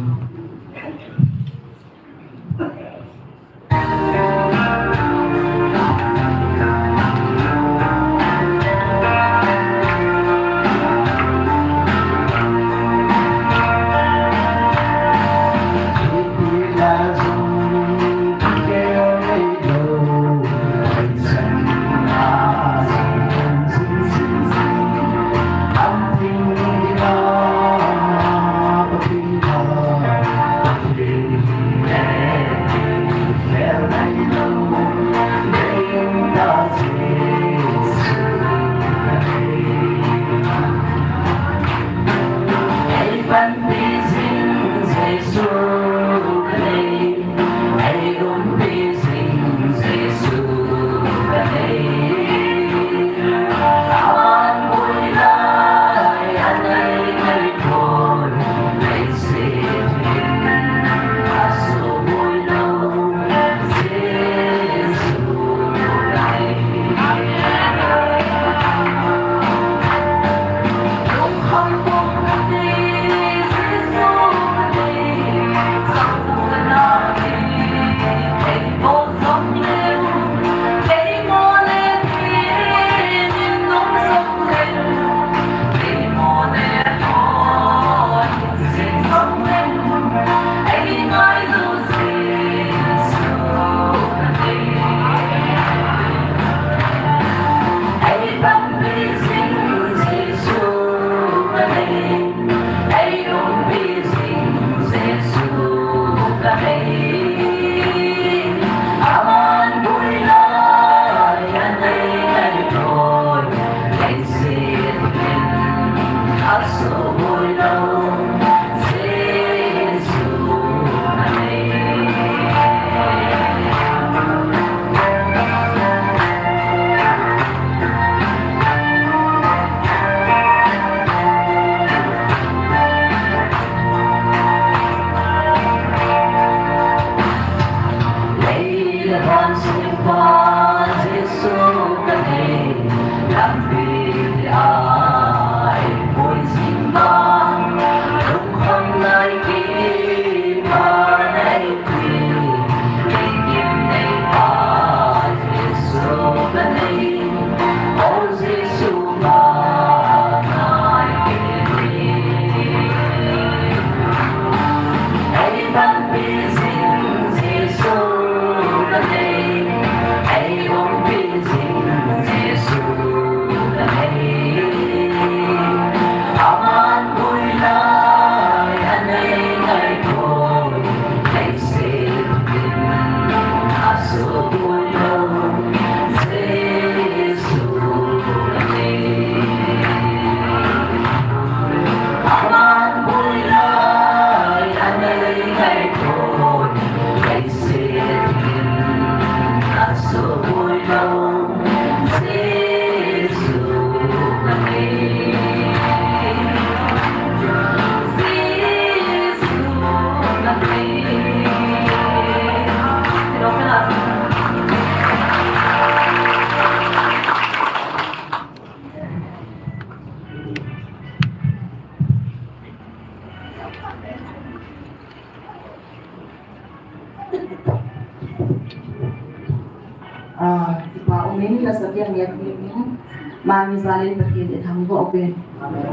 Sabian nge tin, mami zalin Pathen i thangvah uvin.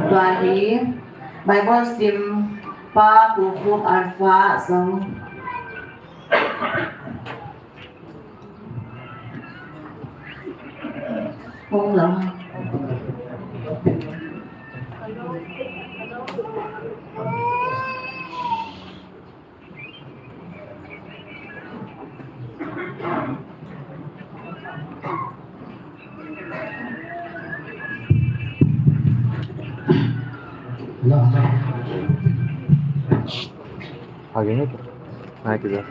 Tua hi Bible sim pa Pu Khup Alpha jong hung lo. Hello, hello. Age nge to. Nai kija.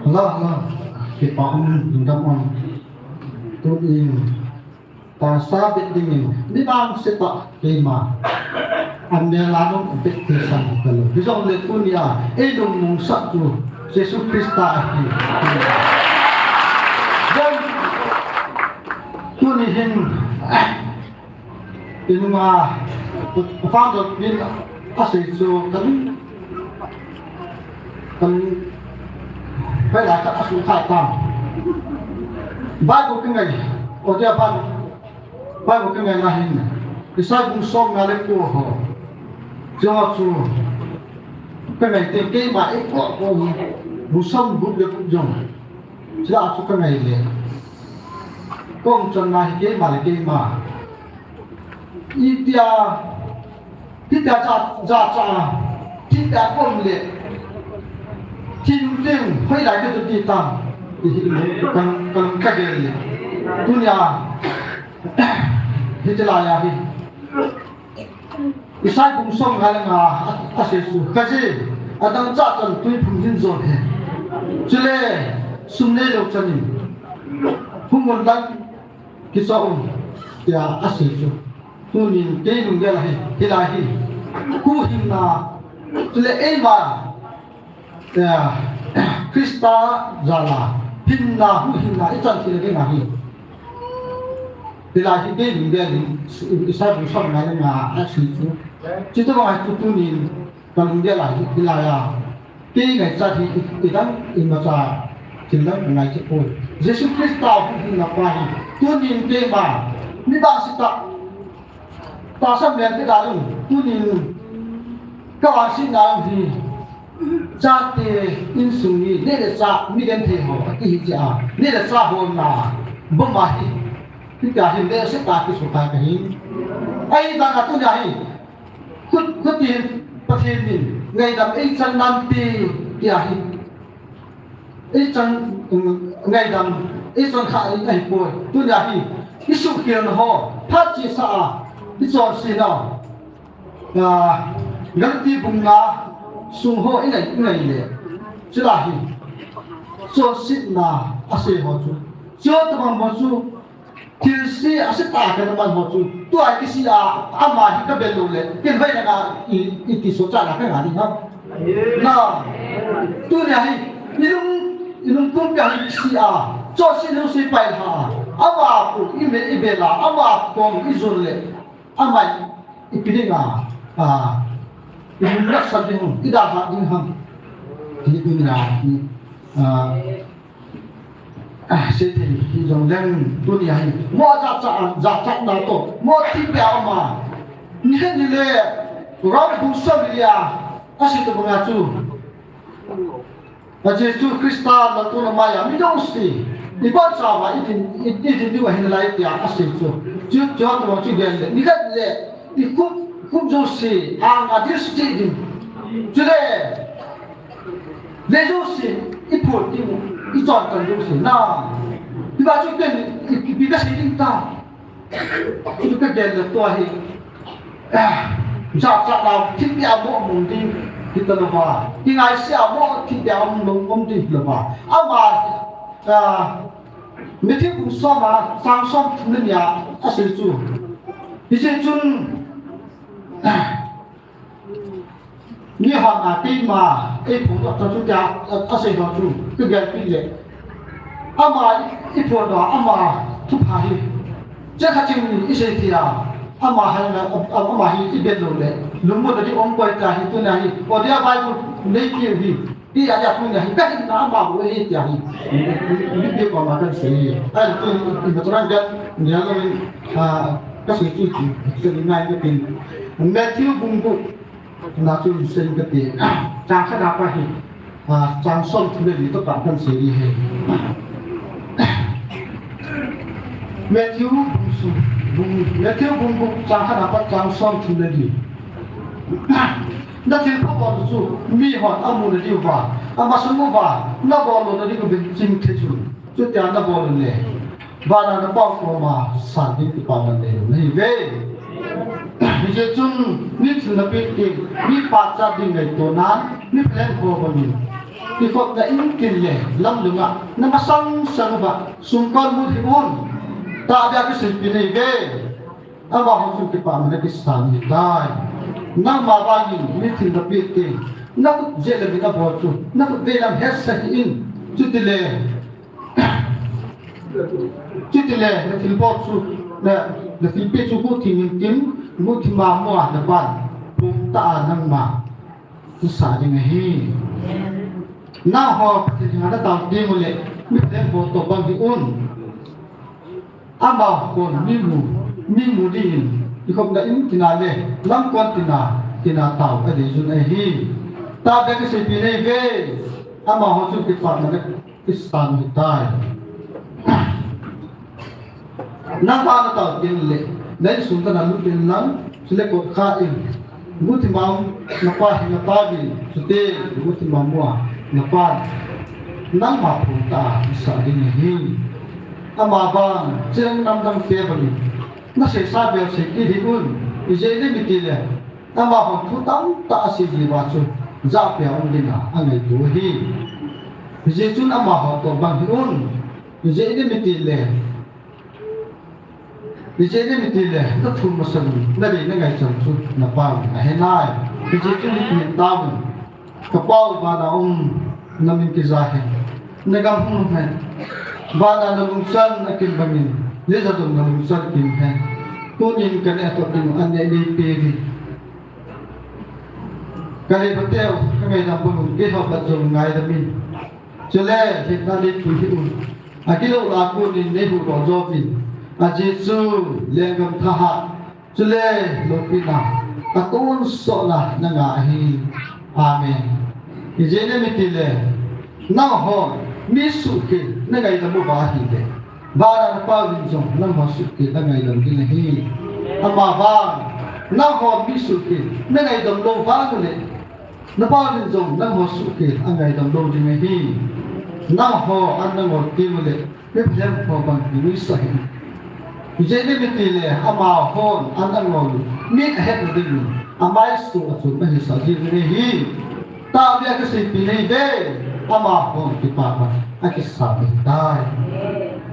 Hello, hello. Kipa um, lungdam um. Tunin. Tahsa bit dingin, mi bangsetah keima. An nel a nung bit thei sang ka lo. Hijongle tunia, ei lungmong sah chu Jesu Christa ahi. Then, tuni hin, inunga, Father Bill asei chu kan, kan, hoilai khat asuhthah tam. Bible ka ngai, o dia Bible Bible ka ngai na hin, Isaiah bung som nga le ko ho. Chu ho chu ka ngai te, keima ei ko ko bung som gup le gup jong. Chula chu ka ngai le. Kong chon na hi keima le keima. Itia, itia cha, cha, cha, itia kom le. Thim thim, hoilai ka tu ti tam. Ihi kan, kan ka gel le. Tunia, Hiche laiya hi. Isaiah bung som nga le nga a, asei chu. Kaji, adang chah chan tui phung hin jon hen. Chule, sum neilou chan in. Hung un lang kicha un. Tia asei chu. Tunin kei lunggel a hi, hilai hi. Huhhingna. Chule eima. Tia, Christa jal a, hinna, huhhingna, ichan theina dinga hi. Hilai hi kei lunggel in, Isaiah bung som nga le nga asei chu. Chutobang a chu tunin, ka lunggel a hi, hilai a. Kei ngaichat hi, i, idang, imacha, thil dang ka ngaicha poi. Jesu Christa huhhingna pa hi, tunin keima, mi bangsetah, tahsa mel te dalung, tunin, ka vangsetna hi, Chate insung mi, neh le chah, mi genthei ho, akihi jeh a, neh le chah holna, bom ahi, hitia hi neh se ta kisu ta kahi. Ahivanga tunia hi, khut, khuti Pathen in, ngaidam eichan nante, tia hi. Eichan, um, ngaidam, eichan kha ahipoi. Tunia hi, isuhkhelna ho, phat chesa a, ichonsetna. Ah, Galati bung nga sung ho ingai, ingai le. Chulai hi. Chonsetna asei ho chu. Chutobang ho chu. Thilse asetah a kana man ho chu. Tua kisih a ama hi kabel lou le. Ken vai na i, iti so cha na ka nga ding ham. Na. Tunia hi. Ilung, ilung pumpi a hi kisih a. Chonset lou se pai ha. Ama pu, ime, ibel a. Ama kong, ijon le. Ama ipi dinga, ah, i lungset ding, i dalha ding ham. Hi tunia hi, ah, ah, seithei hi jong leng tunia hi. Mo jachat, jachatna toh, mo thipia ama. Nihin nile, Rom bung som lia, asei tobanga chu. A Jesu Christa laltouna maiya mi jouse, ibon chauva idin, i, idin diu ahi nalai tia asei chu. Chu, chu tobang chu gel le, nikhat le, ikhup, khup jouse, anga ding suchih ding. Chule, le jouse, iphut ding, ichon chan jouse, na. Hiva chu ken, i, ipi kasei ding ta. Chu ka gel le tua hi. Ah, jachat lou, thipia mo mong ding, hita louva. Kingaisea mo, thipia mo mong ding, hita louva. Ama, ah, Matthew bung som a, chang som thum le ni a, asei chu. Hiche chun, ah, Mi hon a keima, eiphondoh chu tia, a, asei ho chu, ka gelpi le. Ama i, iphondoh a, ama thupha hi. Chekhat cheng ni isei thei a, ama hal na, a, a, ama hi ibel lou le. Lungmonna ding um poi tia hi tunia hi. O dia Bible neipiu hi. Tia, tia, tunia hi kahinna ama bou ahi tia hi. Ni, ni, ni, ni, ko ma kan sei. Ai, tu, ni, ni, tu ran gat, ni, alo, ah, ka sei tu, tu, tu, ni, ngai, ni, pin. Matthew bung gup na chu sei kate. Chang khat a pat hi, ah, chang som thum le li toh pa kan sei ding ahi. Matthew bung su, bung, Matthew bung gup chang khat a pat chang som thum le li. Na thilpha bol chu mihon amu nadiuva, amasang uva nabol lou nadiuvin ching thei chun, chutia nabol uleh vana na Pa koma san ding kipana nei lou nahiuve. Hijeh chun mi thil napeh teng, mi pachat ding ngaito nan, mi phaleng ho bangin kikhopna in tin le lamdunga namasang sang uva sumkol mut hih un. Tahbeh a kiseipeh nahiuve. Amaho chun kipana nakisan ahitai. Nangma vangin mi thil napeh teng, nakhut jeh le mi nabol chu nakhut vei lam hetsah hih in. Chutile, chutile na thilbol chu, na, na thilpeh chu guhthim intin, guhthima mua na Pan phungtah a nangma nasah ding ahi. Nangho Pathen henga natao teng uleh mi phaleng ho toh bang hih un. Amahon mi mu, mi mu dingin kikhopna in tina le lamkon tina, tina tao adei jun ahi. Tahbeh a kiseipeh nahiuve. Amaho chun kipana nakisan ahitai. Nangma natao teng le, na insung tah a nalut in lang, chule kotkha in, guhthima um na Pa henga taovin, chuteng guhthima mua na Pan nangma phungtah a nasah ding ahi. Ama vang, cheng namdang te bangin naseisa bel sei kit hih un. Ijeh inem itile, amahon thu tamtah asei jiuva chu, japia um dinga angaito ahi. Hijeh chun amaho toh bang hih un. Ijeh inem itile, ijeh inem itile, nathum masang un, nadei nangai chan chu na Pan ahe nai. Hijeh chun hiti hin taovin. Ka Pa u, vana um, namin kija hen. Nagam hung hen. Vana nalungchan akim bangin, leija jong nalungchan kim hen. Tunin kaneh toh ding u an neh neipeuvin. Kalei pateu, kangaidam bang un, keiho pat jong ngaidam in. Chule, hetna neipui hih un. Agilou lah a konin neihuhdoh jouvin. Ajeh chu, lenggam thahat, chule loupina, atonsotna nanga ahi. Amen. Ijeh inem itile, nanghon mi suhkhel nangaidam uva ahile, vana na Pa uvin jong nangho suhkhel angaidam ding ahi. Ama vang, nanghon mi suhkhel nangaidam lou vang uleh, na Pa uvin jong nangho suhkhel angaidam lou ding ahi. Nangho an nangol teng uleh, mi phaleng ho bang hi nuisat hih un. Ijeh inem itile, amahon an angol u, min ahetna dingin amaisoh a chun ahisah jiuvin ahi. Tahbeh a kiseipeh nahiuve. Amahon kipana akisan ahitai.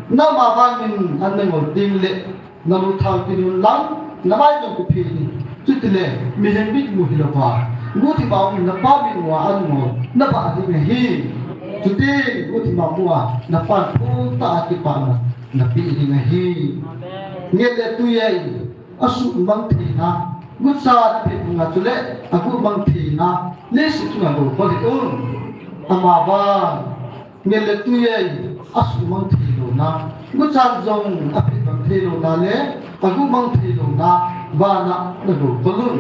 Nangma vangin an nangol teng le, nalu thao kit un lang, namai jong kiphei in. Chutile, mihem mitmu hilouva, guhthima um na Pa mitmu a an ngol nabah ding ahi. Chuteng guhthima mu a na Pan phungtah a kipana napeh ding ahi. Nget le tui a asuhmang theina, guchan aphet banga chule aguhmang theina, leiset chunga golkhol hih un. Ama vang, nget le tui a asuhmang theilouna, guchan jong aphet mang theilouna le aguhmang theilouna, vana nagolkhol un.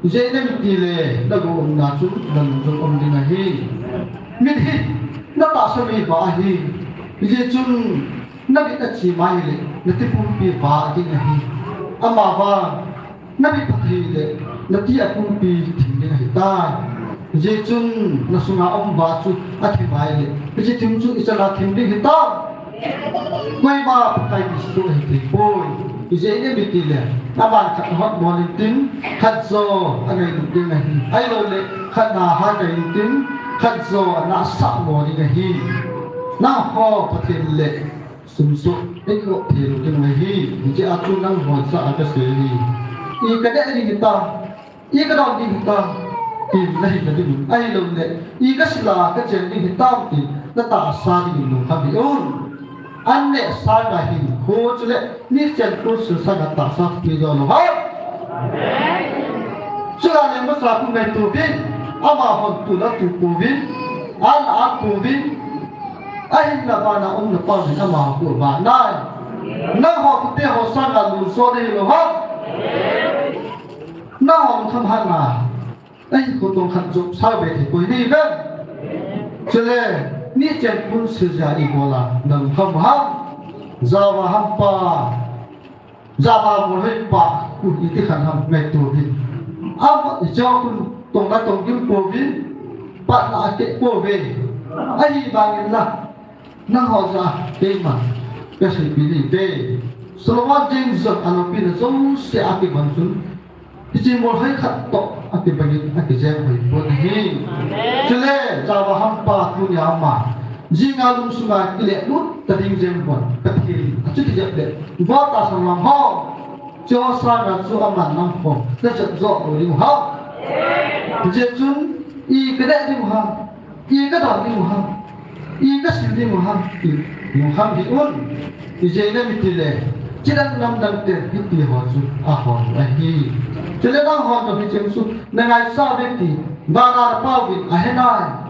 Ijeh inem itile, nagou umna chu nalung jong um ding ahi. Mit hi natahsa mi vah ahi. Hijeh chun namit achim ahile, nati pumpi vah ding ahi. Ama vang, namit phat ahile, nati apumpi thim ding ahitai. Hijeh chun nasunga um vah chu athim ahile, hiche thim chu ichan a thim ding hitam? Koima Pakai Jesu ahithei poi. Ijeh inem itile, aban khat ahot bol intin, khat jo angailut ding ahi. Ahilouleh, khat na ha kai intin, khat jo anahsah bol ding ahi. Nangho Pathen le sumsoh, eikikhop theilou ding ahi. Hiche a chu nangho jeh a kasei ahi. I kaneh ding hitam, i kadon ding hitam, tin nahin na ding un. Ahilouleh, i kasil a kachen ding hitam, tin natahsa dingin lungkham hih un. An neh sanga hinkho chule, nichen tulsul sanga tahsa thupi jo lou ham. Chule lengmasa khu ngaito uvin, amahon tol atuh pouvin. An a pu vin, ahin la vana um na pa vin ama pu va nai. Nangho kute ho sanga lun so de lo ha. Nangho tham han na. Ahin ko tong khat jop sa be the koi ni ve. Chule, ni chen kun se ja i bola nang tham ha. Java hampa. Java Molhoi pa, u iti khan ham ngaito vin. Ama i chao kun tong na tong kim po vin, pat na ake po ve. Ahivangin la, nangho ja, keima, ka sei pi ni ve. Solomon jeng jong a lopi na jouse a kibang chun, hiche Molhoi khat toh a kibangin a kijeng hoi pon ahi. Chule, Java hampa tunia ama. Jinga lungsunga kile lut ta ding jeng bon, Pathen, achuti jep le, vot ta sang lam ho, cho sanga chu aman lam ho, na jep jo lo ding ho. Hijeh chun, i ka deh ding ho, i ka dam ding ho, i ka sil ding ho, i lungkham hih un, ijeh inem itile, chidang namdang te, hiti ho chu, a ho ahi. Chule nangho jong hicheng chu, na ngaisah uvin ti, vana na pa uvin, ahe nai.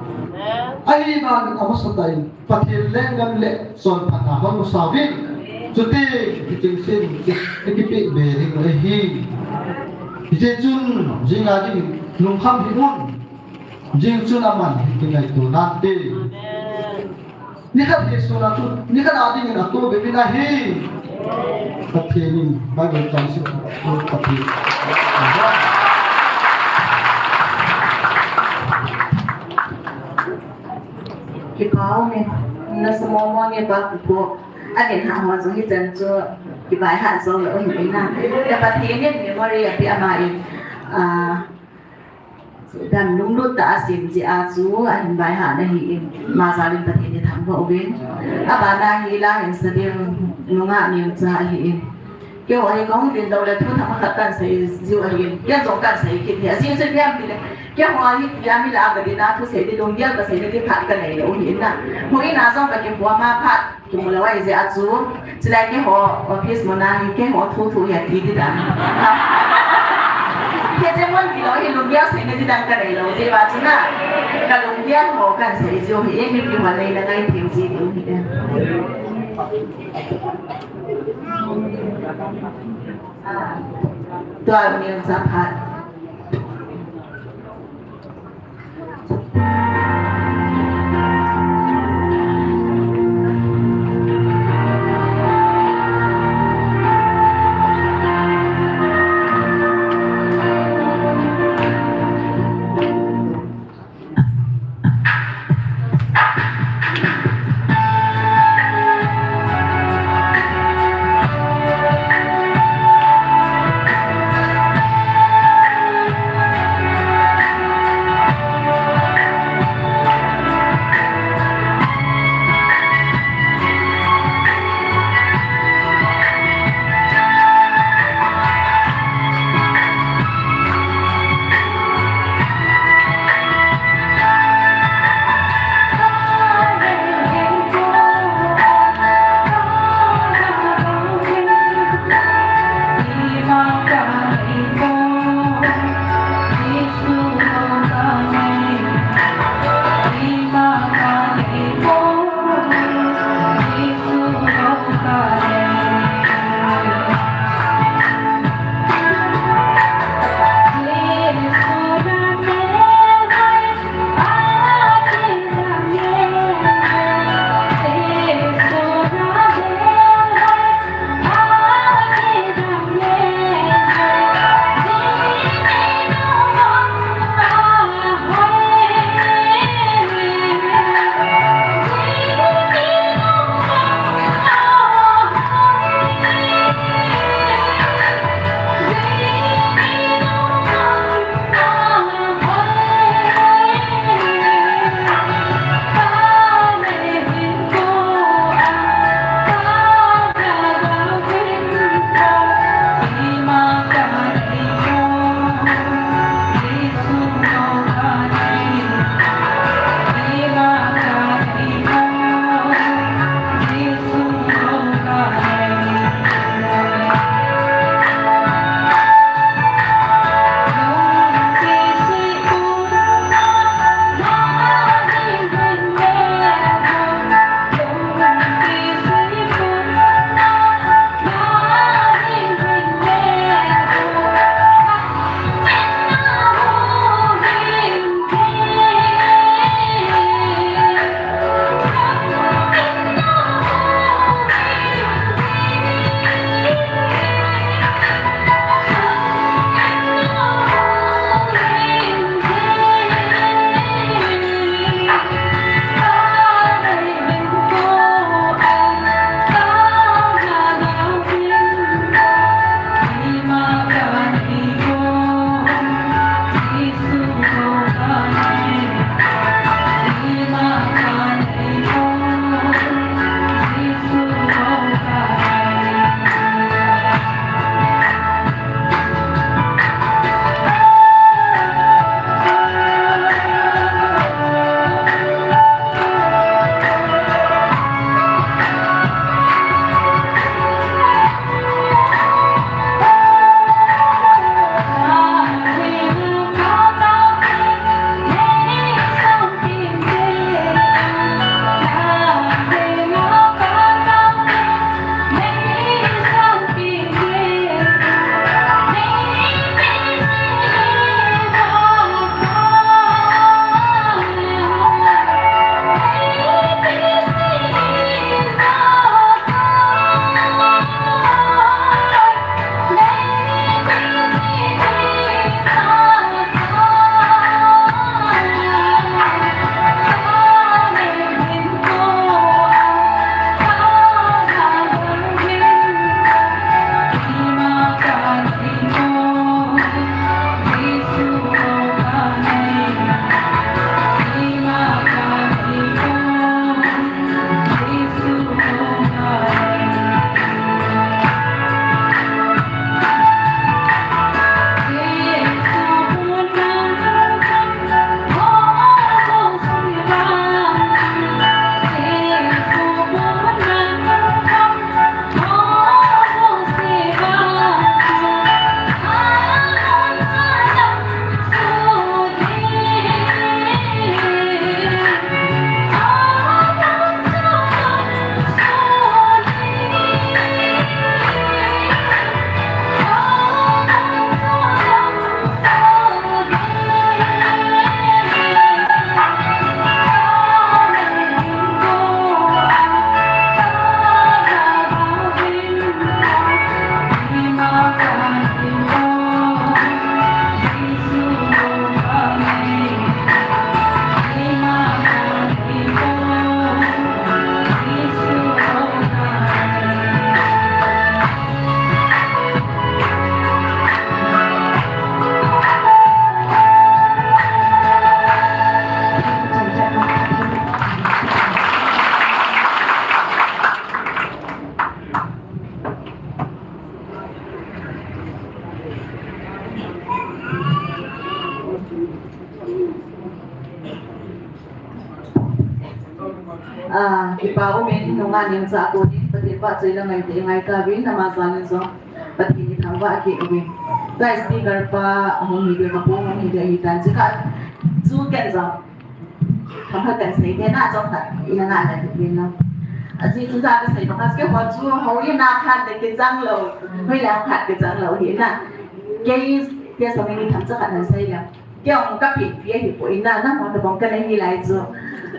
Ahivangin amasa tah in, Pathen lenggam le chonphatna hon masa uvin. Chuti, hicheng se, hiche, hikipeh be ding ahi. Hijeh chun, jinga ding, lungkham hih un. Jing chun aman, kingaito nante. Nikhat hi suna chu, nikhat a dingin ato be uvin ahi. Pathen in, Bible chang sim, Pathen. Kipa ume, nasa momo nge pa kupo. Agen ha ho jong hichan chu kibai ha jong le oi ina. Ka Pathen in memory api ama in, ah, dan lunglut tah a sem jeh a chu ahin bai ha na hi in. Ama jal in Pathen in thangvah uvin. Abana hi la hin Sading nungah Nengcha ahi in. Keiho hi kahung tin lou le thu thakhat kasei jiu ahin, ken jong kasei kit hi. Ajeh chu ipi ham itile, keiho hi tia mi lah a kadin a thusei ding lunggel kasei ding phat kanei lou ahin na. Houin a jong kakihou ma phat kimu lou ahi jeh a chu. Chulai keiho office muna hi keiho thu thu hi ati ding dan. Hiche mun kilou hi lunggel seina ding dan kanei lou jeh a chu na. Ka lunggel ho kasei jiu hi, mipi hon neina ngai thei jiu hi. Tua min sa phat. Ah, kipa umin, nungah neng cha ko din, Pathen vahchoi le ngaite ngai tauvin, ama jal in jong Pathen ithangvah kit uvin. Tua speaker pa hung hi dia, kapu hung hi dia, hitan chu ka, chu ken jong themkhat kan sei te na, chomkhat ina ngah le hitin lang. Ajeh chu ja kasei banga chu keiho chu houin a khat le kijang lou, hoilang khat kijang lou hi na. Kei tia somin ni themcha khat nan sei le. Kei jong kapinpi ahipoi na, nangho tobang kana hi lai chu,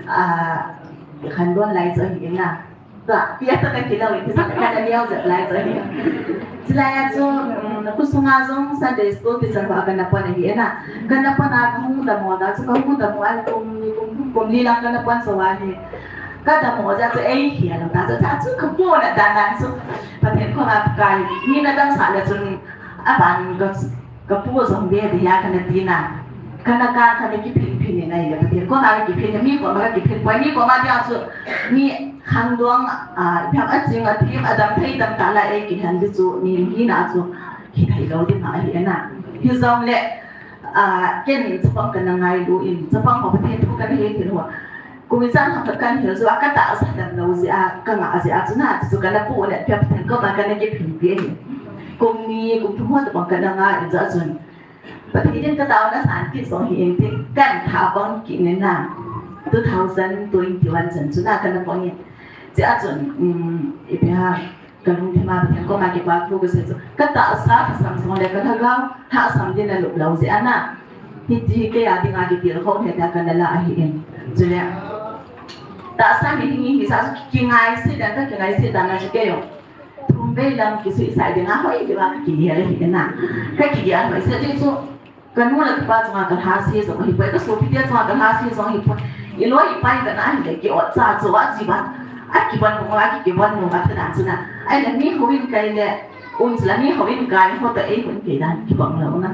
ah, khandon lai chu ahi na. Tua, pi a toh kakilou in, kisa kana neo jep lai chu ahi. Chulai a chu, um, khosunga jong Sunday school teacher ho kana pon ahi na. Kana pon a kahung damo ta chu, kahung damo a kum ni kum, kum li lang kana pon jou ahi. Kadamo jeh chu eihil lou ta chu, ta chu kapona dan dan chu. Pathen koma kai, mi na damsah le chun, aban ka Kapu jong ve ding ahi kana ti na. Kana ka, kana kiphin phin in ahile, Pathen koma kakiphin, mi koma kakiphin poi, mi koma dia chu, mi khangdong, ah, ipi ham, aching athem, adamthei tamtah la eikilhen ding chu, mi hina chu, hithei lou ding ahi na. Hijongle, ah, ken chapang kana ngailu in, chapang ho Pathen thu kana hil hil ho. Kum ijat ham khat kan hil jou a, katahsa damlou jeh a, kangah jeh a chu na, chu kana pu le, Pathen koma kana kiphinpi ahi. Kum ni, kum thum ho tobang kana ngah in jeh chun. Pathen in kataona san kit jong hi in tin, kan tha bang kit in na. Two thousand twenty-one chan chu na kana pon in. Jeh a chun, um, ipi ham, kalungthim a Pathen koma kipa thu kasei chu. Katahsa lhasam jong le kalhagao lhasam ding alup lou jeh a na. Hiti kei a dinga kitilkhou hi tia kana la ahi in. Chule, tahsa hi hi hi sa chu kingaiset dan, kakingaiset dan a chu kei jong. Thum vei lang kisuicide ding a hoi ding a kakigel ahi na. Kakigel hoi se ding chu. Kanu le kapa chunga kalhase jong ahipoi, kasopi te chunga kalhase jong ahipoi. Iloi ipai kana ahile ki-ot cha chu ajiban. Akiban bung a ki, kiban bung a thadan chu na. Ahile mi houin kai le, um, chule mi houin kai ho toh eihouin kai dan kibang lou na.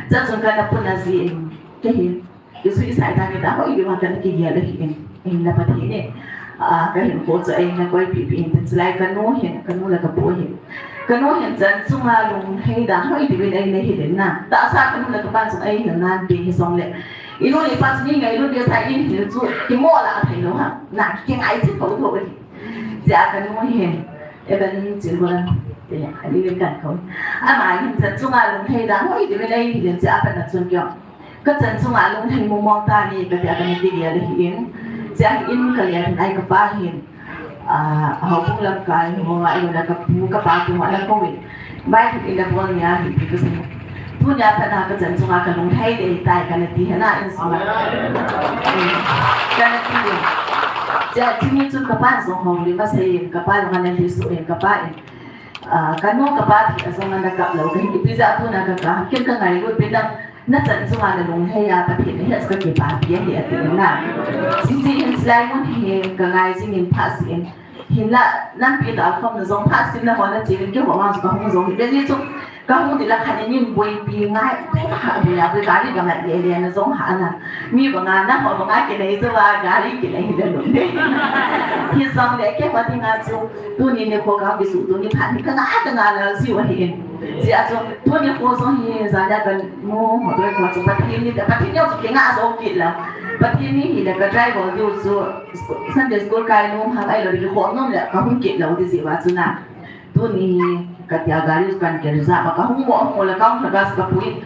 Chua chun kana puna ji in, kahin. Kisuicide dan hi ta hoi ding a kana kigel ahi in, ahinla Pathen in, ah, kahinkho chu eina koipi pi in, tin chulai kanu hin, kanu le kapu hin. Kanu hin chan chunga lunghei dan hoi ding in eina hil in na. Tahsa kanu le kapan chunga eihil nan ti hijongle. Inu le ipa chu mi ngailut ding sa eihil chu kimoh lah thei lou ham. Na kingaiset thou thou ahi. Jeh a kanu hin, Evan Chilwan, te, ani le kan ko. Ama hin chan chunga lunghei dan hoi ding in eihil in jeh a pat na chun kio. Kachan chunga lunghei mong mong ta ni, katia kana kigel ahi in. Chua hin kalen ai kapa hin. Ah, houbung lamkai ho, ahilou le kapu, kapa kihou a kakouvin. Vai hin ina bol nia hin pi kasei. Tunia pat na kachan chunga kalunghei ding ahitai kana ti hi na in sunga. Kana ti. Chua chuni chun kapan jong houlim asei in, kapa jong ana lhiso in, kapa in. Ah, kanu kapa thi a jong ana kap lou, kahin ipi jeh a tuna kakap, ken kangailut pen na, nachan chunga nalunghei a Pathen nahet chu kakipapi ahi atin na. Chuti hin chulai mun hi kangai jing in phat sim in. Hinla, nampi tah a khom na jong phat sim na ho nache in keiho vang chu kahung jong hi. Hijeh chun kahung ding la khat in boipi ngai, boipi a, boipi gari kangai le le na jong ha na. Mi banga, naho banga kinei chu a, gari kinei hi le lum de. Hijongle keiho dinga chu, tuni nikho ka kisuh, tuni phat hi kanga, kanga lal jiu ahi in. Jeh a chu, tuni nikho jong hi, jana kanu ho toh kho chu Pathen ni, Pathen ni chu kinga jou kit la. Pathen ni hile ka driver diu chu, Sunday school kai nom ham ahilou le kikhom nom le kahung kit lou ding jeh uva chu na. Tuni hi katia gari chu kan kei reserve a kahung mo, hung mo le kahung lhagao chu kapui.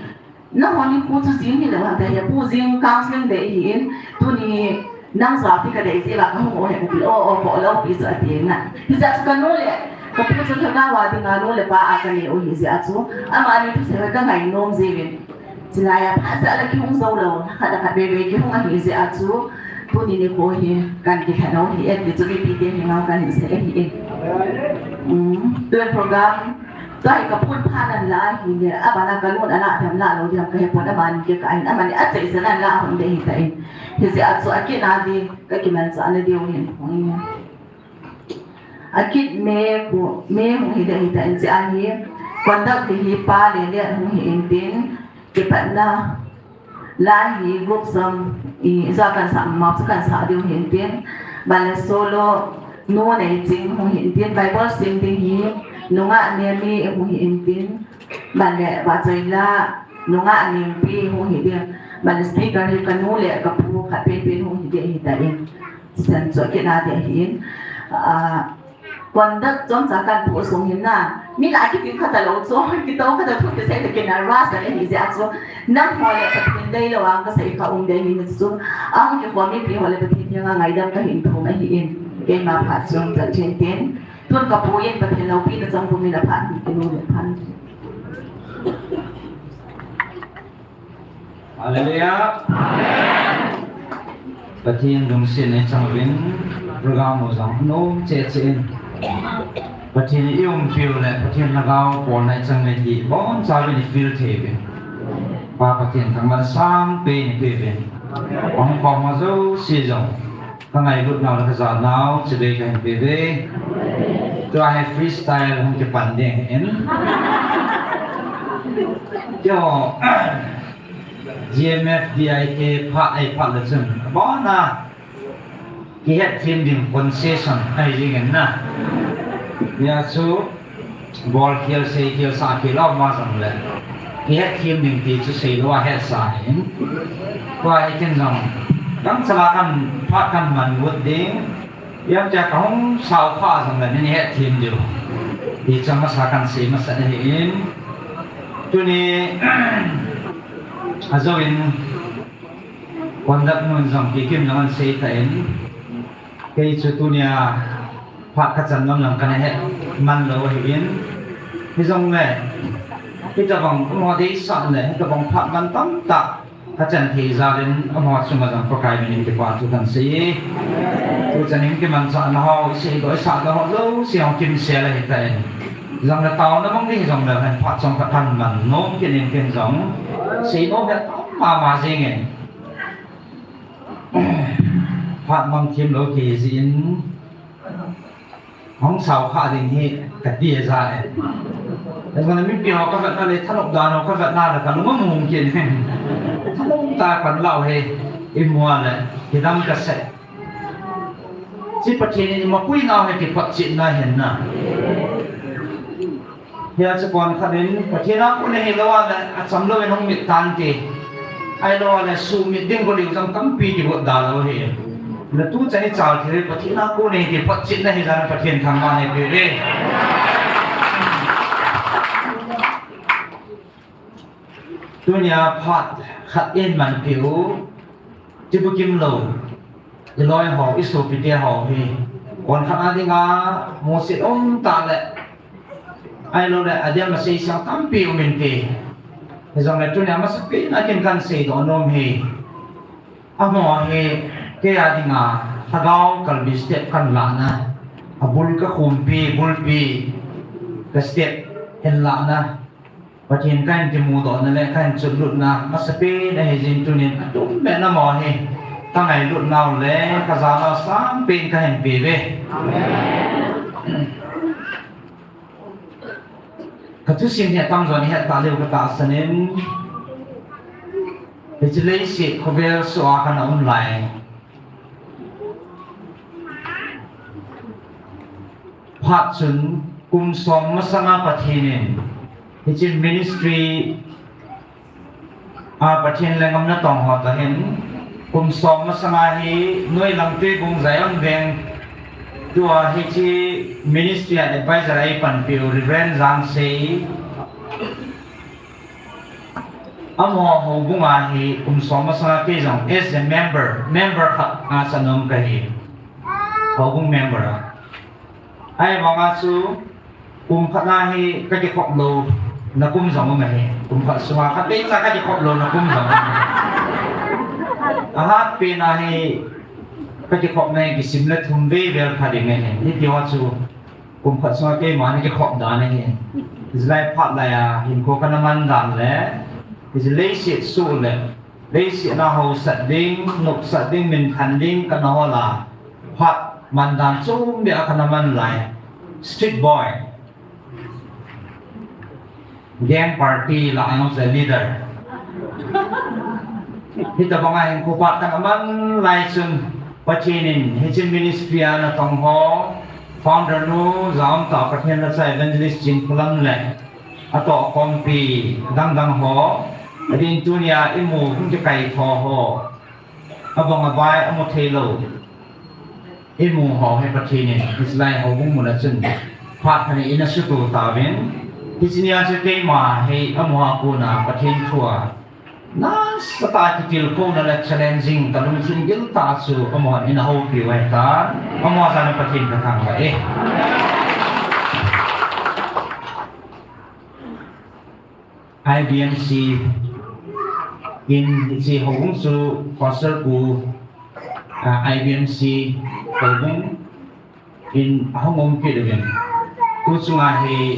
Nangho nikho chu jing hilou ham tia hi, pu jing counseling dei hi in, tuni nang jati kadei jeh uva kahung o hi kati, o, o, kho lou pi chu ati na. Hijeh chun kanu le kapu chu lhagao a dinga nu le pa a kanei u hijeh a chu, amani thusei kangai nom jiuvin. Chulai a phat jeh a la kihung jou lou, khat le khat veve kihung ahi jeh a chu, tuni nikho hi kan kithat u hi e ti chu mipi te hi ngau kan sei ahi e. Um, tun program Tua hi kapun phat nan la hile, abana kanun ana them la lou ding ham kahepon, amani kikah in, amani achaisan ana la hon ding ahitai. Hijeh a chu akit na ding, kakimanchah na diu hin. Akit me pu, me hung hi ding ahitai, jeh a hi, conduct hi pa le le hung hi in tin, kipatna, La hi group song, i, ijat kansah, map chu kansah diu hin tin. Banle solo, nu Neiching hung hin tin. Bible sim ding hi, nungah Nemi hung hin tin. Banle vahchoi la, nungah Nengpi hung hi ding. Banle speaker hi kanu le kapu khat pen pen hung hi ding ahitai. San chu kina te hin, ah, conduct chomcha kan pu sung hin na. Mi la ki tin khat a lo chu, ki to khat a thu ki sei te kina ra sa le hi ja chu. Nang ho le Pathen dei lo ang ka sei ka um dei ni chu. Ang ki ko mi pi ho le Pathen yang a ngaidam ka hin thu na hi in. Keima pha chung ta chen tin. Tun ka pu yen Pathen lo pi na chang pu mi na phan ki nu le phan. Hallelujah. Pathen lungset nei chang uvin, program u jong nom che che in. Pathen i umpiu le, Pathen lhagao pol nei chang le ti, boncha uvin i feel thei uvin. Pa Pathen thangvah in sangpen in pe uvin. Hung pom ho jouse jong. Ka ngailut nau le ka ja nau, chibai ka hin pe uve. Tua hi freestyle hung kipan ding in. Kio, G M F D I K phat ai phat le chun. Abana, kihet them ding concession ai jing in na. Ya chu, Bol khel sei khel sa khel a um a jong le. Kihet them ding ti chu sei lou a het sa hin. Tua hi ken jong. Dang chala kan phat kan man ngut ding. Iam tia ka hung sao kha jong le nin het them diu. Ti chu masa kan sei masa na hi in. Tuni a jo in conduct nun jong ki kim jong an sei ta in. Kei chu tunia phat ka chan lam lam kana het man lou ahi in. Hijongle, hitabang mo dei sa le, hitabang phat man tamtah ka chan thei jal in, amaho chunga jong Pakai min in kipa thu kan sei. Tu chan in kimanchah na ho, i sei doh i sah doh ho jouse hung kimsel ahi ta in. Jongle taona mang ding hijongle, phat chom khat kan man nom kit in ken jong sei nom het mama jing in. Phat mang them lou kei jeh in, hung sao kha ding hi ka ti a ja e. Ei, mana mipi ho ka vetna le, thanop dan ho ka vetna le, ka lung a mong kit in. Thanop ta pan lau he, i mu a le, kidam ka sei. Chi Pathen in i mapui nau hi kiphotchetna hin na. Hia chu kon khat in, Pathen a kon hi lou a le, a cham lou in hung mit tan ti. Ahilou a le, sumit ding ko liu jong tampi kivot da lou hi. Na tu chan i chal thei, Pathen a kon hi kiphotchetna hi jan Pathen thangvah in pe uve. Tunia phat khat in man piu, ti bukim lou. I loi ho, i sopite ho hi. Kon khat a dinga, musit um ta le. Ahilou le, a dia ma sei sang tampi um in ti. Hijongle tunia masapen a kin kan sei doh nom hi. Amaho hi, kei a dinga, lhagao kalbi step kan lahna. A bul ka khumpi, bulpi, ka step, hin lahna. Pathen kahin kimudohna le kahin chunlutna masapen ahi jin tunin atum beh namo hi ka ngailut nau le ka ja nau sangpen kahin pe uve. Ka thusim hi atamjo nahet tah leu ka tahsan in, hiche leiset khovel soh a kana um lai. Phat chun kum som masanga Pathen in hiche ministry a Pathen lenggam natong ho toh hin kum som masanga hi noilang Tuibung Zion Veng tua hiche ministry a advisor a eipanpiu Reverend Jangsei. Amaho houbung a hi kum som masanga kei jong as a member, member khat a sa nom kahi. Houbung member a. Ahivanga chu kum khat na hi ka kikhop lou na kum jong um ahi. Kum khat sunga khat vei cha ka kikhop lou na kum jong um ahi. Ahat pen a hi ka kikhop na hi kisim le thum vei vel kha ding ahi. Hiti ho chu kum khat sunga keima ni kikhop dan ahi. Hilai phat lai a hinkho kana man dan le, hiche leiset soh le, leiset na haosat ding, nopsat ding, minthang ding kana hol a, phat man dan chom beh a kana man lai. Street boy. Gang party lah a jong chu leader. Hitabang a hinkho phat kana man lai chun Pathen in hiche ministry a natong ho, founder nu, jaum tah Pathen lhacha Evangelist Chinkholam le atoh kompi dangdang ho, adin tunia imu hung kikaitho ho, abang abai amu thei lou. Imu ho hi Pathen in, hiche lai houbung mun a chun, phat khat in asuhto tauvin, hiche nia chu keima hi amu a kona Pathen thu a nasatah a kitilkhouna le challenging, kalungthim gil tah chu amahon eina houpiu ahitan, amaho jal a Pathen kathangvah e. I B M C in hiche houbung chu Pastor Pu, ah, I B M C houbung in ahung um kit uvin. Tu chunga hi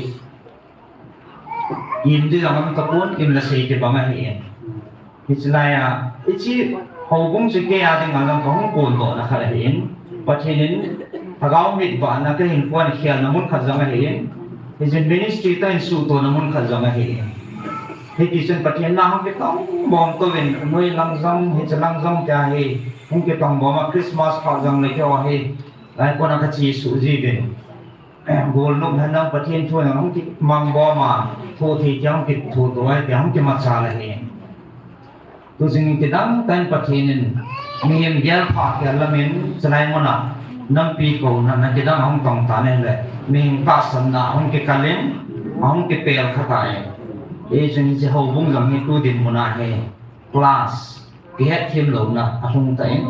im ding jong um tapon, im le sei kibang ahin. Hiche lai a, hiche houbung chu kei a dinga jong kahung kondohna khat ahin. Pathen in lhagao mit vahna kahin khon khelna mun khat jong ahin. Hiche ministry toh hin suhtona mun khat jong ahin. Hitichun Pathen na hung kitong bom touvin, noi lang jong, hiche lang jong tia hi hung kitong bom a, Christmas phat jong le keiho hi lai kona kache suh jiuvin. Golnop henlang Pathen thu nang hung kimang bom a, thoh thei tia hung kithoh to ahi tia hung kimachal ahi. Tu jing kidang tah in Pathen in mihem gelpha khel lamin, chulai mun a nampi kouna na kidang ahung tong tan ahile, mihem tahsanna ahung kikal in, ahung kipel kha tan. Hichun hiche houbung jong hi tu dinmun a hi class, kihetthem louna ahung tan.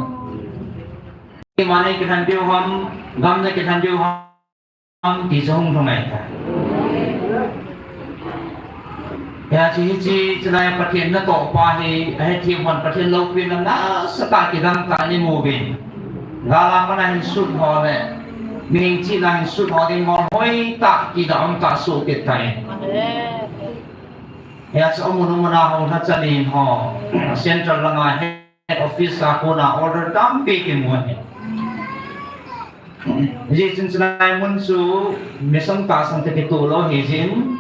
Keima nei kilhen diu ham, gam nei kilhen diu ham, ti chu hung lhung ahitai. Hijeh chun hiche, chulai Pathen natoh pa hi, ahetthem hon Pathen loupina nasatah kidang tah in imu uvin. Gal a mana hin sut ho le, mihem chihna hin sut ho ding ngol hoitah, kidang tah soh kit tai. Hijeh chun amun amun a hou lhacha len ho, Central langa he office a kona order tampi kimu ahi. Hijeh chun chulai mun chu mission tahsan toh kitoh lou ahi jeh in,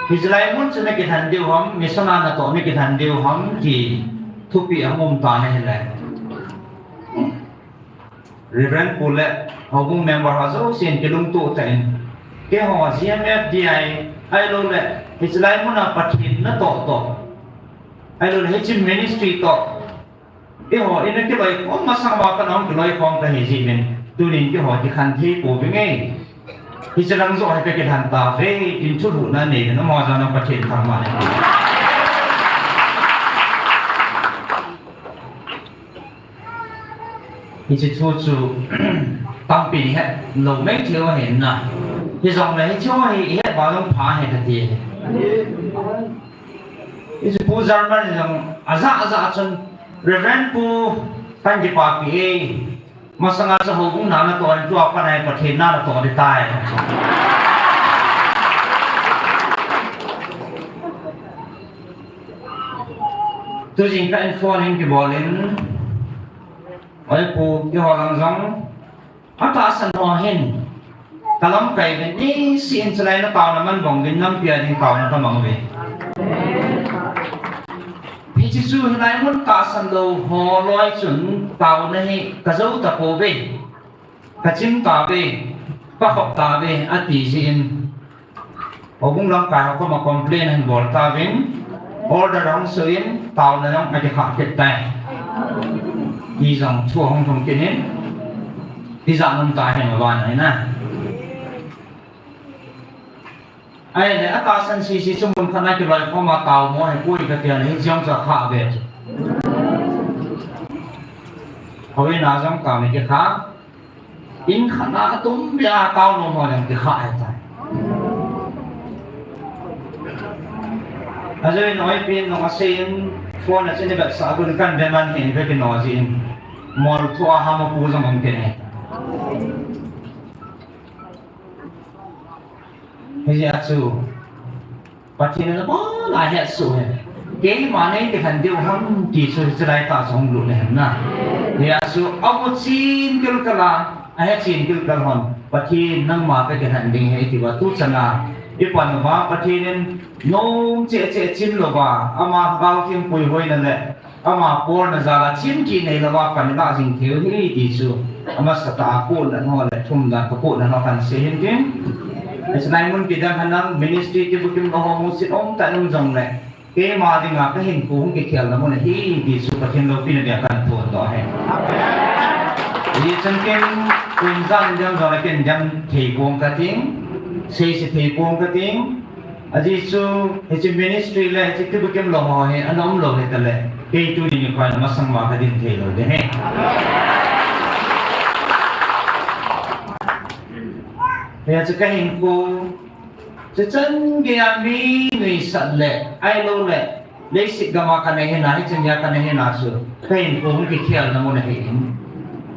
hiche lai mun chu na kilhen diu ham, mission a natoh na kilhen diu ham ti thupeh ahung um tan ahile, Reverend Pu le houbung member ho jousen kilungtoh tah in, keiho G M F D I ahiloule hiche lai mun a Pathen natoh toh, ahiloule hiche ministry toh, eiho ina kiloikhom masang uva kana hung kiloikhom kahi jeh uvin, tunin keiho kikhen thei pouvinge. Hiche lang joh hi kakilhen tauve, tin thulhuhna nei uvin, amaho jal a Pathen thangvah in. Hiche thu chu tampin ihet lou mei theiu ahin na. Hijongle hiche hi ihet uva jong pha ahi kati. Hiche Pu German jong ajah ajah chun, Reverend Pu, kahin kipapi e. Masanga chu houbung na natoh in, tua pat a hi Pathen na natoh ding tai. Tu jing kah in phone in kibol in, Oi Pu, keiho lang jong atahsan ho hin kalamkai uvin, niseh in chulai na taona man bang uvin, nampi a ding taona kamang uve. Hiche chu hilai mun tahsan lou ho loi chun taona hi kajou tapouve. Kachim tauve, kakhop tauve, ati jeh in, houbung lamkai ho koma complain ahin bol tauvin, order ahung soh in, taona jong akikhah kit tai. Ti jong thu ahung lhung kit in, tijat nom tah ahi, aban ahi na. Ahile, atahsan sese chu mun khat a kiloikhom a tao mo ahipoi kati a, hiche jong chu akhah ve chu. Houin a jong tao ni kikhah. In khat a atum beh a tao nom ho jong kikhah ahitai. Ajeh in oipen jong asei in, phone a chun ivetsah gun kan ve man hin ve kino jeh in, mol thu a ham apu jong um kit ahi. Hijeh a chu Pathen in abon a ahetsoh ahi. Keima nei kilhen diu ham ti chu hiche lai tah chu hung lut le hen na. Hijeh a chu amu chen kilkel a, ahe chen kilkel hon, Pathen nangma kakilhen ding ahi atiuva, tuchan a ipan uva Pathen in nom cheh cheh chim louva, ama Lhagao Theng puihoina le ama bolna jal a chimkit neilouva pan ilah jing theiu ahi ti chu, amasatah a kona ho le thumdan kakona ho kahin sei hin tin. Hiche lai mun kidang henlang, ministry kibukim lou ho musit um tah in um jongle, keima dinga kahinkho hung kikhelna mun ahi ti chu Pathen loupina dia kahin phondoh ahi. Hijeh chun ken, ken jan in dem jong le ken dem thei pong kating, seise thei pong kating. Ajeh chu, hiche ministry le, hiche kibukim lou ho hi, ana um lou hita le, kei tuni nikho a masang ma kadin thei lou ding ahi. Hijeh chu kahinkho, chuchan geiya mi nuisat le, ahilou le, leiset gam a kana hin a, hiche nia kana hin a chu, kahinkho hung kikhelna mun ahi in.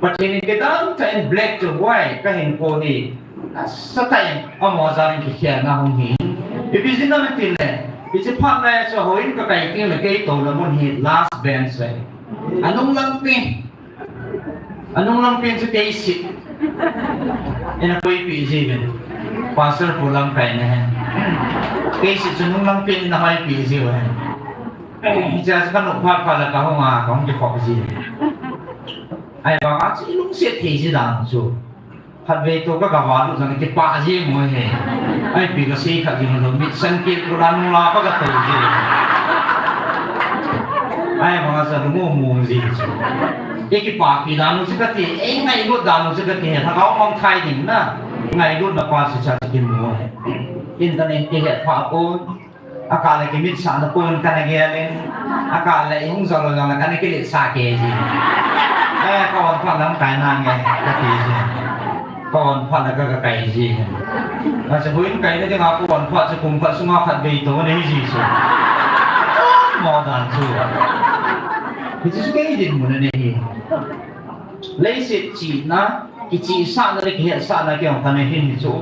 Pathen in kidang tah in black to white, kahinkho hi, nasatah in, amaho jal in kikhelna hung hi in. Ipi jeh ham itile, hiche phat lai a chu houin kakai teng le kei touna mun hi last bench ahi. Anung lampi. Anung lampi chu kei sit. Ina koipi ji uvin. Pastor pu lamkai na hen. Kei sit chu nung lampi ina hoipi ji uhen. Hiche a chu kanop phat phat le kahung a, kahung kikhop ji. Ahivang a chu ilungset thei ji dan chu. Khatvei toh ka, kagava lut jong kipah jeng u ahi. Ipi kasei kha jing lou, mit san kit pura nung la pa katou ji. Ahivang a chu lung u mong ji chu. Ikipapi dan u chu kati, ingailut dan u chu kati, lhagao mangthai ding na. Ngailutna pa chu cha chu kimu ahi. Internet kihet pha pon. Akah le kimitsahna pon kana gel in, akah le ihung jol lou jongle kana kiletsah kei ji. Eh, ka-on phat lamkai nange, kati ji. Ka-on phat le ka, kakai ji. Achu houin kaina dinga ka-on phat chu kum khat sunga khatvei toh ana hi ji chu. Mo dan chu. Hichu kei dinmun ana hi. Leiset chihna, kichihsahna le kihetsahna kei jong kana hin hi chu.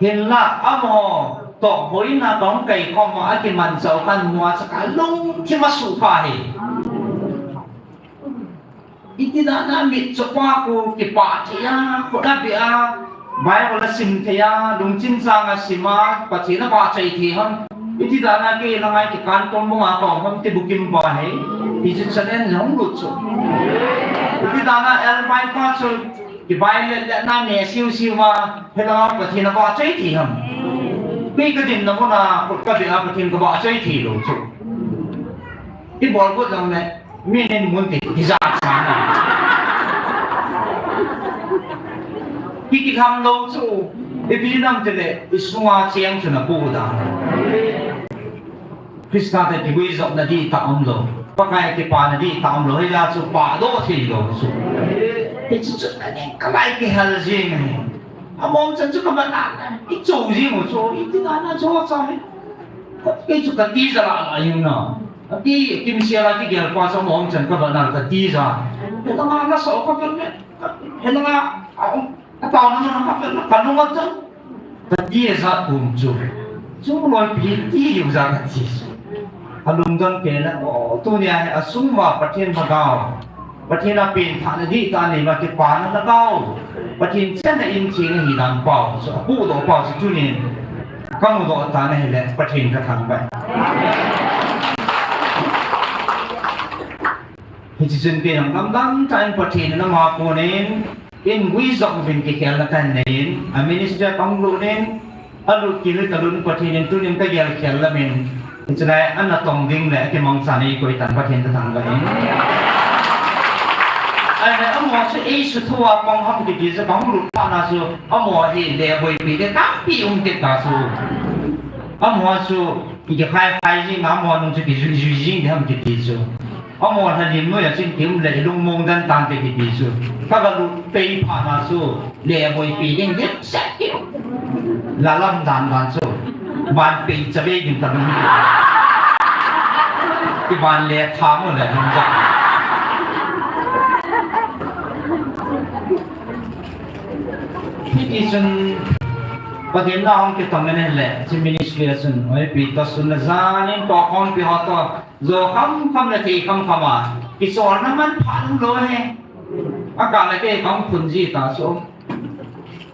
Hinla, amaho toh boina kahung kai khom a, akimanchah u kamu a, chu kalungthim asukha hi. Iti dan a mitcho pa khu kipah thei a, khut abeh a, Bible asim thei a, lungchin chang asim a, Pathen avahchoi thei ham. Iti dan a kei langa kikan tom banga kaum ham ti bukim pa hi. Hichu challenge hung lut chu. Iti dan a elbai pa chu Kibai le, le na me siu siu ma, hilanga Pathen avahchoi thei ham. Kei kadinna muna, khut kabeh a Pathen kavahchoi thei lou chu. Ibol got jongle, mi nin mun ti, kijat sa na. Ki, kilham lou chu, ipi nam tile, isunga cheng chu napu dan. Christa te kiguijopna dihtah umlou. Pakai kipana dihtah umlou. Hijeh chun pahdoh theilou chu. Hichu chu kaning kalai kihal jing ahi. Among chan chu kavet na, ichou jing u chu, iti dan a chu cha hi. Kei chu katija lah lah jing na. Aki, kimsel a kigel pa chu among chan kavet na katija. Hilanga naso kavet le. Hilanga, a, ataona mun kavet le. Kalung atan. Kati ijat um chu. Chungloi pi ti u ja kati chu. Alungdon pen a, o, tunia hi asung uva Pathen lhagao. Pathen a pengthahna dihtah nei uva kipana lhagao. Pathen chenna in theng ahi dan pau chu, apuhdoh pau chu tunin. Kamudoh tan ahile, Pathen kathangvah. Hiche chun kei jong lamdang tah in Pathen in ama konin, in guijop uvin kikhelna kahin nei in, a ministry a kahung lut in, alut kit u talun Pathen in tunin kagel khel lamin, hiche lai a natong ding le akimangcha nei koi tan Pathen kathangvah in. Ahile amaho chu eisuthou a pang ham kiti chu kahung lut phat na chu amaho hi lehboipi le tampi um kit ta chu. Amaho chu ikikhai khai jing a amaho nung chu kijui jui jing ding ham kiti chu. Amaho lhalim noiya chun kium le ilungmong den tante kiti chu. Kagalut pei phat na chu lehboipi ding dimset kit. Lalam dan dan chu. Ban pei chavei ding talung. Iban le tham u le lungja. Hiti chun Pathen na hung kitong in ahile, hiche ministry a chun, oi, pi to sun le jan in tokhompi ho toh, jo kham kham le thei kham kham a, kicholna manpha lou ahi. Akah le kei kahung phun ji ta chu.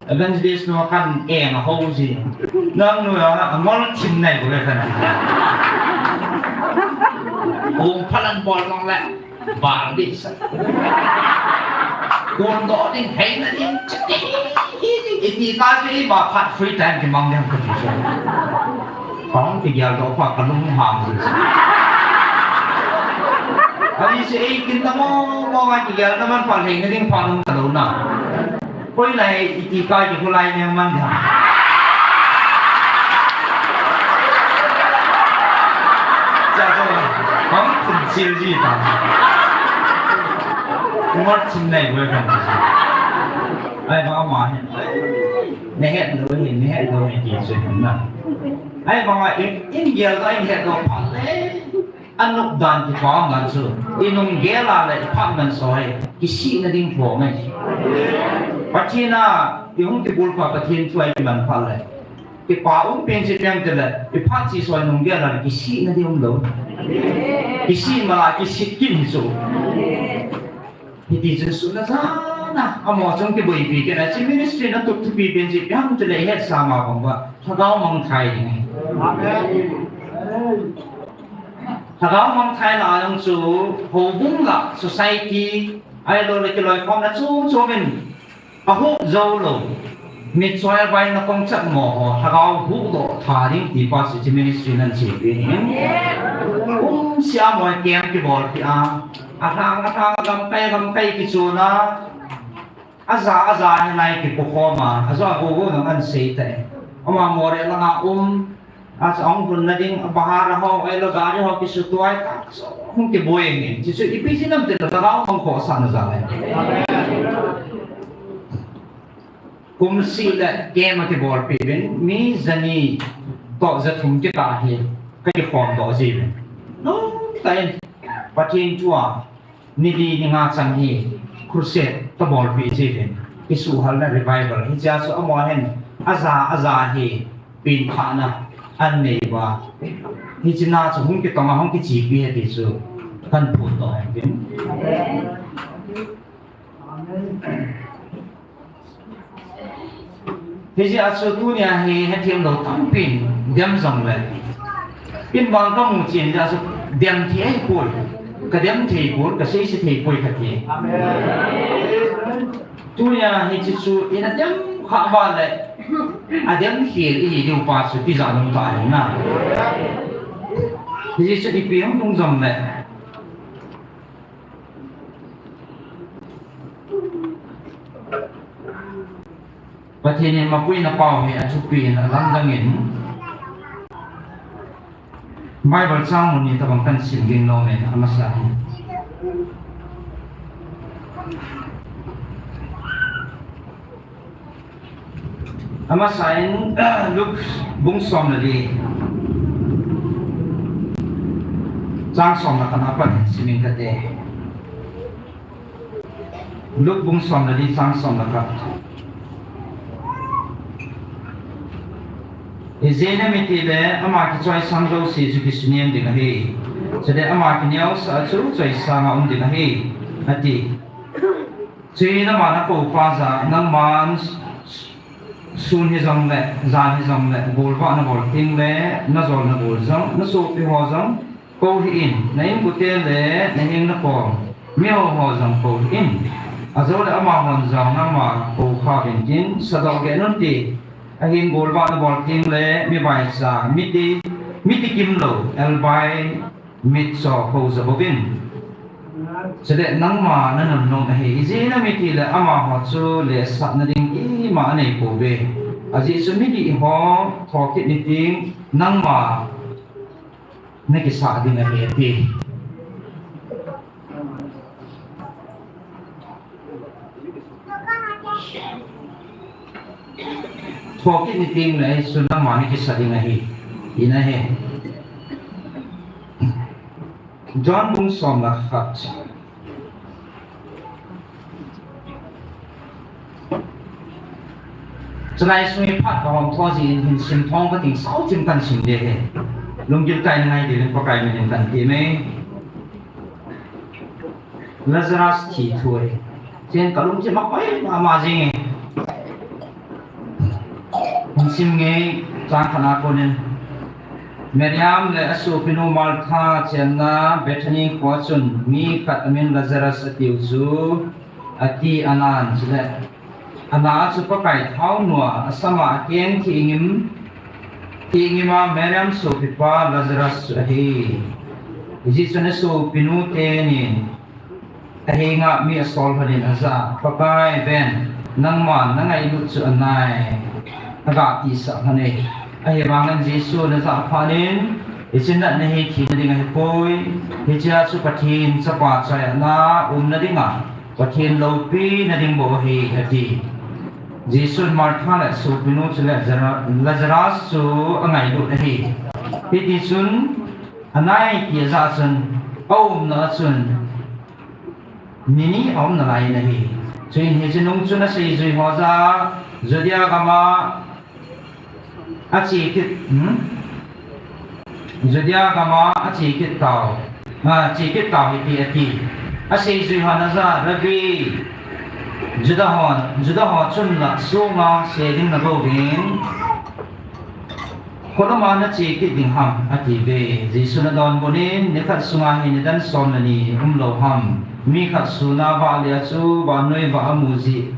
Evangelist nu kahin eng a ho ji. Nang nu a, angol thim nai bou le kahin ti. Ong phalan bol nong le. Bal ding sa. Kondoh ding, heina ding, chati. Iti ka chu ima khat free time kimang ding kati chu. Kahung kigeldoh pa kalung hang ji. Ani se ei kin na mo mo ngai kigel na man pha lei na ding pha nung ta lo na. Koi lai iti kai ki kulai ne man dia. Cha cha. Hong kun sil ji ta. Ngot chin nai wei kan. Ai ba ma he. Ne he lo he ne he lo he ki se na. Ai ba ma in in gel da in he lo pha le. Anop dan kipa ngan chu. Inung gel a le iphat man soi. Kisih na ding pho ngai. Pathen a ihung kibul pha Pathen thu a iman pha le. Kipa um pen si piang te le, iphat si soi nung gel a le kisih na ding um lo. Kisih ma la kisih kin hi chu. Hiti chun sun a jan a, amaho chung kiboipi kit a, hiche ministry na tup thupi pen si piang te le ihet sa ma bang ba. Lhagao mangthai ding. Amen. Lhagao mangthai na jong chu houbung lah society, ahilou le kiloikhomna chom chom in ahuh jou lou. Mitchoi abaina kongchat mo ho, lhagao huhdoh tha ding ti pa chu hiche ministry nan chepi ahi. Kum sia moi kem kibolpi a. Alhang alhang gamkai gamkai kichon a. Aja aja hilai kipokhom a, ajo a gogo nang an sei tai. Ama Moreh langa um, aja ahung hun na ding, a bahar a ho, ahilou gari ho kisutuai ta, so, hung kiboi nge. Chuchu ipi ji nam te lhagao mang khohsah na ja lai. Kum seh le kem a kibolpi uvin, mi jani toh jathum kitah hi, ka kikhom doh ji uvin. Nung tah in, Pathen thu a, Ni li ni nga chang hi crusade kabolpi jiuvin, kisuhhalna revival. Hichea chu amaho hin aja aja hi penthahna anei uva. Hiche na chu hung kitong a hung kichepi ahi ti chu kahin phondoh ahi. Hijeh a chu tunia hi hethem lou tampin dem jongle, in vang kamu chen jeh a chu dem thei ahipoi, kadem thei pon, kaseise thei poi kati. Tunia hiche chu ina dem kha uva le, adem thei ihi diu pa chu tijat lou tah ahi na. Hijeh chun ipi hung tung jongle, Pathen in mapuina pau hi athupi in alamdang in Bible chang mun ni tabang kahin sim ding nom in amasa hi. Amasa in, Luke bung som le li, chang som le khat a pat sim inge kati. Luke bung som le li chang som le khat. Ijeh inem itile ama kichoisang jouse chu kisunem ding ahi. Chule ama kineosah chu choisang a um ding ahi, ati. Chuin ama nakou pa jah a nangman sun hijongle, jan hijongle, golvah nabol tengle, najol nabol jong, nasopi ho jong kou hih in, na inkote le naheng nakom, miho ho jong kou hih in. Ajoule amahon jong nangma kou kha uvin tin, sadoh geh un ti. Ahin golvah nabol tengle, mi vaicha, mi ti, mi tikim lou, elbai, mitcho kou ja bouvin. Chule nangma nanun nom ahi, ijeh inem itile amaho chu lehsahna ding ima anei pouve. Ajeh chu midih ho thokit ni teng nangma nakisah ding ahi ati. Thokit ni tengle sun nangma nakisah ding ahi, ina ahi. John bung som le khat. Chulai sung hi phat kahom thou jeh in hin sim thong kating sao chim kahin sim ding ahi. Lunggil kaina ngai ding in Pakai min in kahin ti e. Lazarus thi thu ahi. Chen kalungthim a koi mama jing e. Hin sim inge, chang khat a konin. Mariam le asopinu Martha chenna Bethany khoa chun mi khat amin Lazarus atiu chu ati anan chule ana a chu Pakai thaonua asama akeng thengim, thengim a Mariam sopipa Lazarus chu ahi. Hijeh chun asopinu tenin ahenga mi asol lhonin ajah a, Pakai ven, nangman nangailut chu anai, aga tisah lhon e. Ahivangin Jesun ajah phatnin, hiche natna hi thina ding ahipoi, hichea chu Pathen chapa chaina umna dinga Pathen loupina ding bou ahi, ati. Jesun Martha le sopinu chule Lazara-, Lazarus chu angailut ahi. Hitichun anai ti ajah chun, aumna a chun ni ni aum nalai in ahi. Chuin hiche nung chun aseijui ho jah a Judea gama ache kit, hmm? Judea gama ache kit tau, ache kit tau hite ati. Aseijui hon ajah a, Rabbi, Juda hon, Juda ho chunla sunga se ding nagouvin, kholama nache kit ding ham, atiuve. Jesun adonbutin, nikhat sunga hi nidan som le ni umlou ham? Mi khat suna vahle a chu vannoi vah amu jeh,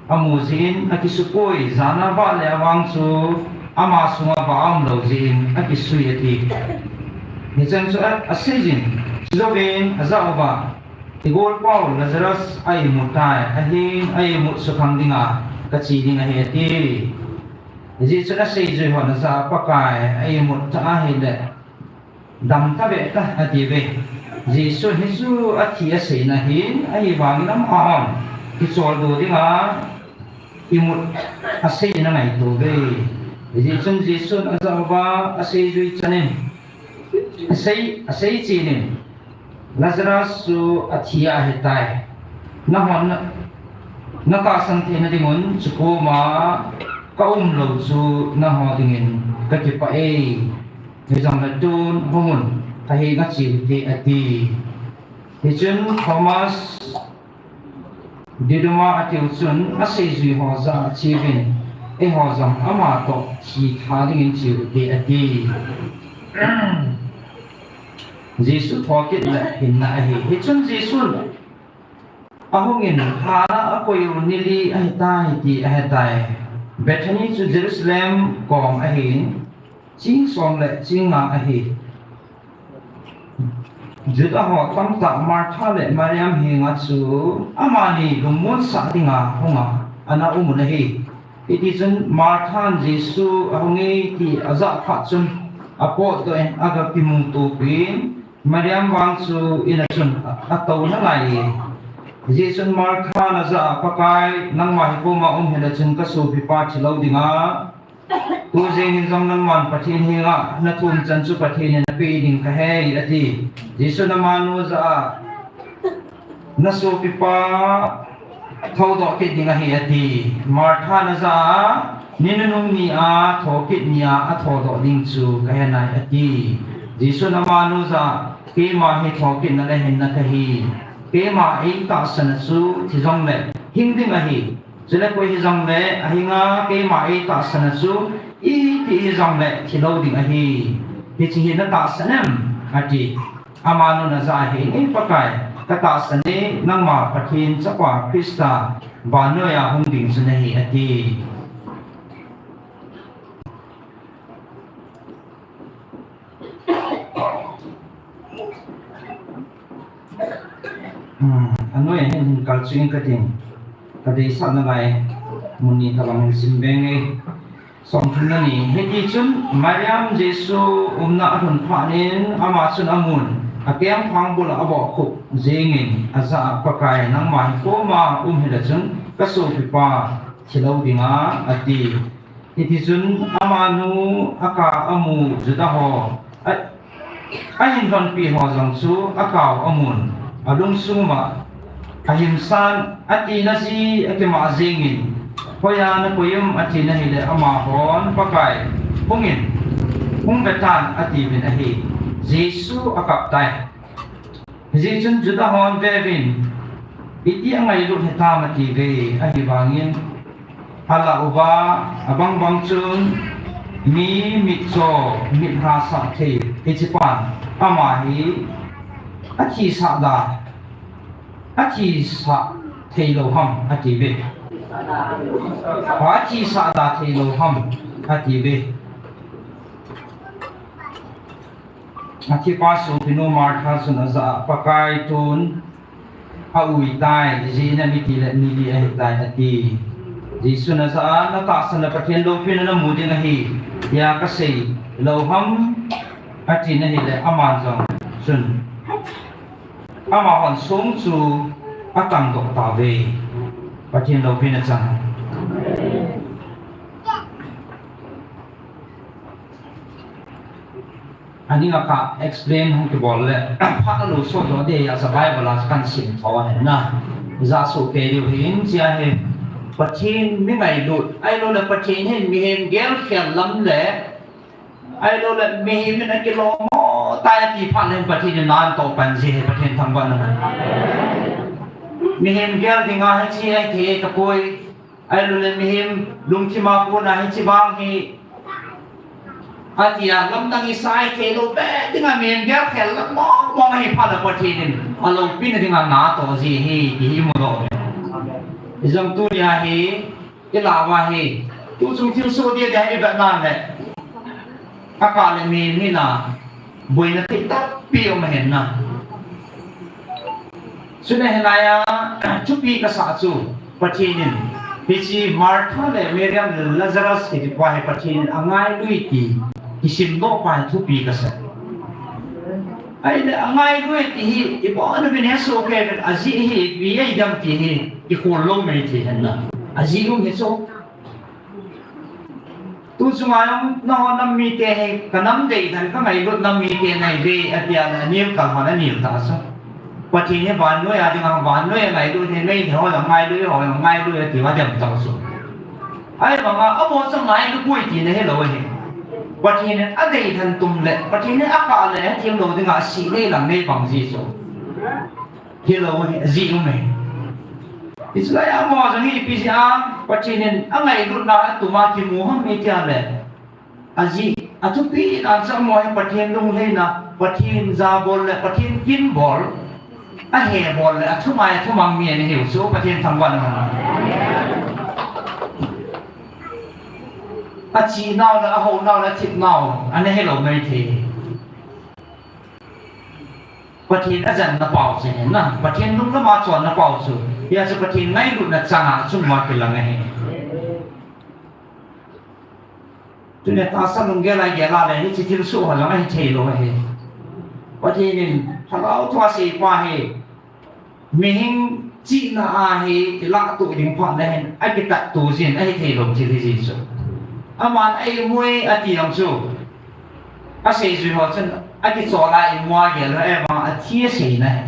amu jeh in akisupoi, jana vahle a vang chu ama sunga vah aumlou jeh in akisui ati. Hichan chu a, aseijin, chujouvin ajah uva, igolpau Lazarus a-imut tai, ahin a-imut sukhang dinga kache ding ahi ati. Hijeh chun aseijui hon ajah a, Pakai, a-imut ta ahile, dam tave ta, atiuve. Jesun hichu athi aseina ahin, ahivangin amahon kicholdo dinga imut aseina angaitouve. Hijeh chun Jesun ajah uva, aseijui chanin, asei, aseichenin, Lazarus chu athi ahitai. Nahon natahsan theina dingun chukoma kaumlou chu nangho dingin kakipah e. Hijongle tun hungun ahenga cheu hite, ati. Hichun Thomas Didymus atiu chun aseijui ho jah a acheuvin, eiho jong amatoh thi tha dingin cheu hite, ati. Jesu thokit le hinna ahi. Hichun Jesun ahungin lhan a akoiyu ni li ahitai ti ahetai. Bethany chu Jerusalem kom ahin, ching som le ching nga ahi. Juda ho tamtah Martha le Mariam henga chu amani lungmonsah dinga hunga ana umun ahi. Hitichun Marthan Jesu ahunge ti ajah phat chun apotdoh in aga kimutopin, Mariam vang chu in a chun atou nalaiye. Jesun Marthan ajah a, Pakai, nangma hi koma um hile chun kasopipa thilou dinga, tujing hin jong nangman Pathen henga nathum chan chu Pathen in napeh ding kahe, ati. Jesun amanu jah a, nasopipa thoudoh kit ding ahi, ati. Marthan ajah a, ni nunung ni a thokit ni a athoudoh ding chu kahe nai, ati. Jesun amanu jah a, keima hi thokitna le hinna kahi. Keima eitahsan a chu thi jongle hing ding ahi. Chule koi hijongle ahinga keima eitahsan a chu iti hijongle thilou ding ahi. Hiche hi natahsan em, ati. Amanun ajah a, Henge Pakai, katahsan e, nangma Pathen chapa Christa vannoiya hung ding chu nahi, ati. Hmm, anoiya hin hin kalchuh inge katin, kadeisah nalai mun ni tobang hin simbe inge. Somthumna ni. Hitichun Mariam Jesu umna alhun phatnin ama chun amun, akengphang bula abohkhup jengin ajah a, Pakai, nangma hi koma um hile chun kasopipa thilou dinga, ati. Hitichun amanu aka amu Juda ho a, ahin lhonpi ho jong chu akao amun, alungsung uva, ahimsan, atina ji akimah jengin, Hoiya nakoi um, atina hile amahon, Pakai, hungin, hung vetan, atiuvin ahi. Jesu akap tai. Hijeh chun Juda hon veuvin, iti angailut hitam atiuve, ahivangin alah uva, abang bang chun mi mitcho, mit hahsat thei hichepan ama hi athisah da, athisah theilou ham atiuve. Athisah da theilou ham atiuve. Athi pa sopinu Martha chun ajah a, Pakai, tun a ui tai, ijeh inem itile ni li ahi tai, ati. Jesun ajah a, Natahsan le Pathen loupina namu ding ahi, tia kasei lou ham, atin ahile, aman jong chun amahon song chu atangdoh tauve. Pathen loupina chang. Aninga ka explain hung kibol le, phat a lo so jo de ya sa Bible a kan sim tho ahi na. Ija soh kei diu hin chia hi, Pathen mi ngailut, ahilou le Pathen hin mihem gelkhel lam le, ahilou le mihem in akilom mo tai ti phat le Pathen in na atoh pan ji hi, Pathen thangvah in. Mihem gel dinga hiche ahi thei tapoi. Ahilou le mihem lungthim a kona hiche vang hi, atia lamdang isa ahi thei lou be dinga mihem gelkhel lam mong mong ahi phat le Pathen in aloupina dinga na atoh ji hi, ti hi imu lou. Ijong tunia hi, ilah uva hi, tu chung thilsoh dia dia ivet na le, akah le mihem hina boina thei tampi um ahin na. Chule hilai a thupi kasah chu, Pathen in hiche Martha le Mary le Lazarus kiti pa hi Pathen in angailui ti kisimdoh pa hi thupi kasah. Ahile angailui ti hi, ibon uvin hesoh kei uvin, ajeh hi ipi ahi dem ti hi kikhol lou mei thei ahin na. Ajeh um hi chu. Tu chunga jong nangho nam mite hi, ka nam deitah in ka ngailut nam mite naive, atia le anel kal hon anel tah chu. Pathen hi vannoi a dinga, vannoi a ngailut hi, meitei ho jong ngailui, ho jong ngailui, atiuva dem tah chu. Ahivanga amaho chu ngailu poi tina hilou ahi. Pathen in adeitah in tum le, Pathen in akah le, hethem lou dinga asih nei lang nei bang ji chu. Hilou ahi, ajeh um ahi. Israel amaho jong hi ipi jeh a Pathen in angailutna atum a kimu ham itia le, ajeh athupi dan chu amaho hi Pathen lunglhaina, Pathen jabol le Pathen kin bol, ahe bol le athumai athumang mi ana hiu chu, Pathen thangvah in. Achinau le, ahounau le, athipnau ana hilou maithei. Pathen ajanna pau chu ahi na, Pathen lunglam a chonna pau chu, hia chu Pathen ngailutna chang a achung uva kilang ahi. Tuni tahsa lunggel a igel a le hiche thilsoh ho jong ahi thei lou ahi. Pathen in lhagao thua asei pa hi, mihem chihna a hi kilahtoh ding phat le hin akitatto jin ahi thei lou thil ahi ji chu. Aman eimui ati jong chu, aseijui ho chun akichol a imu a gel lou, ahivang athi aseina ahi.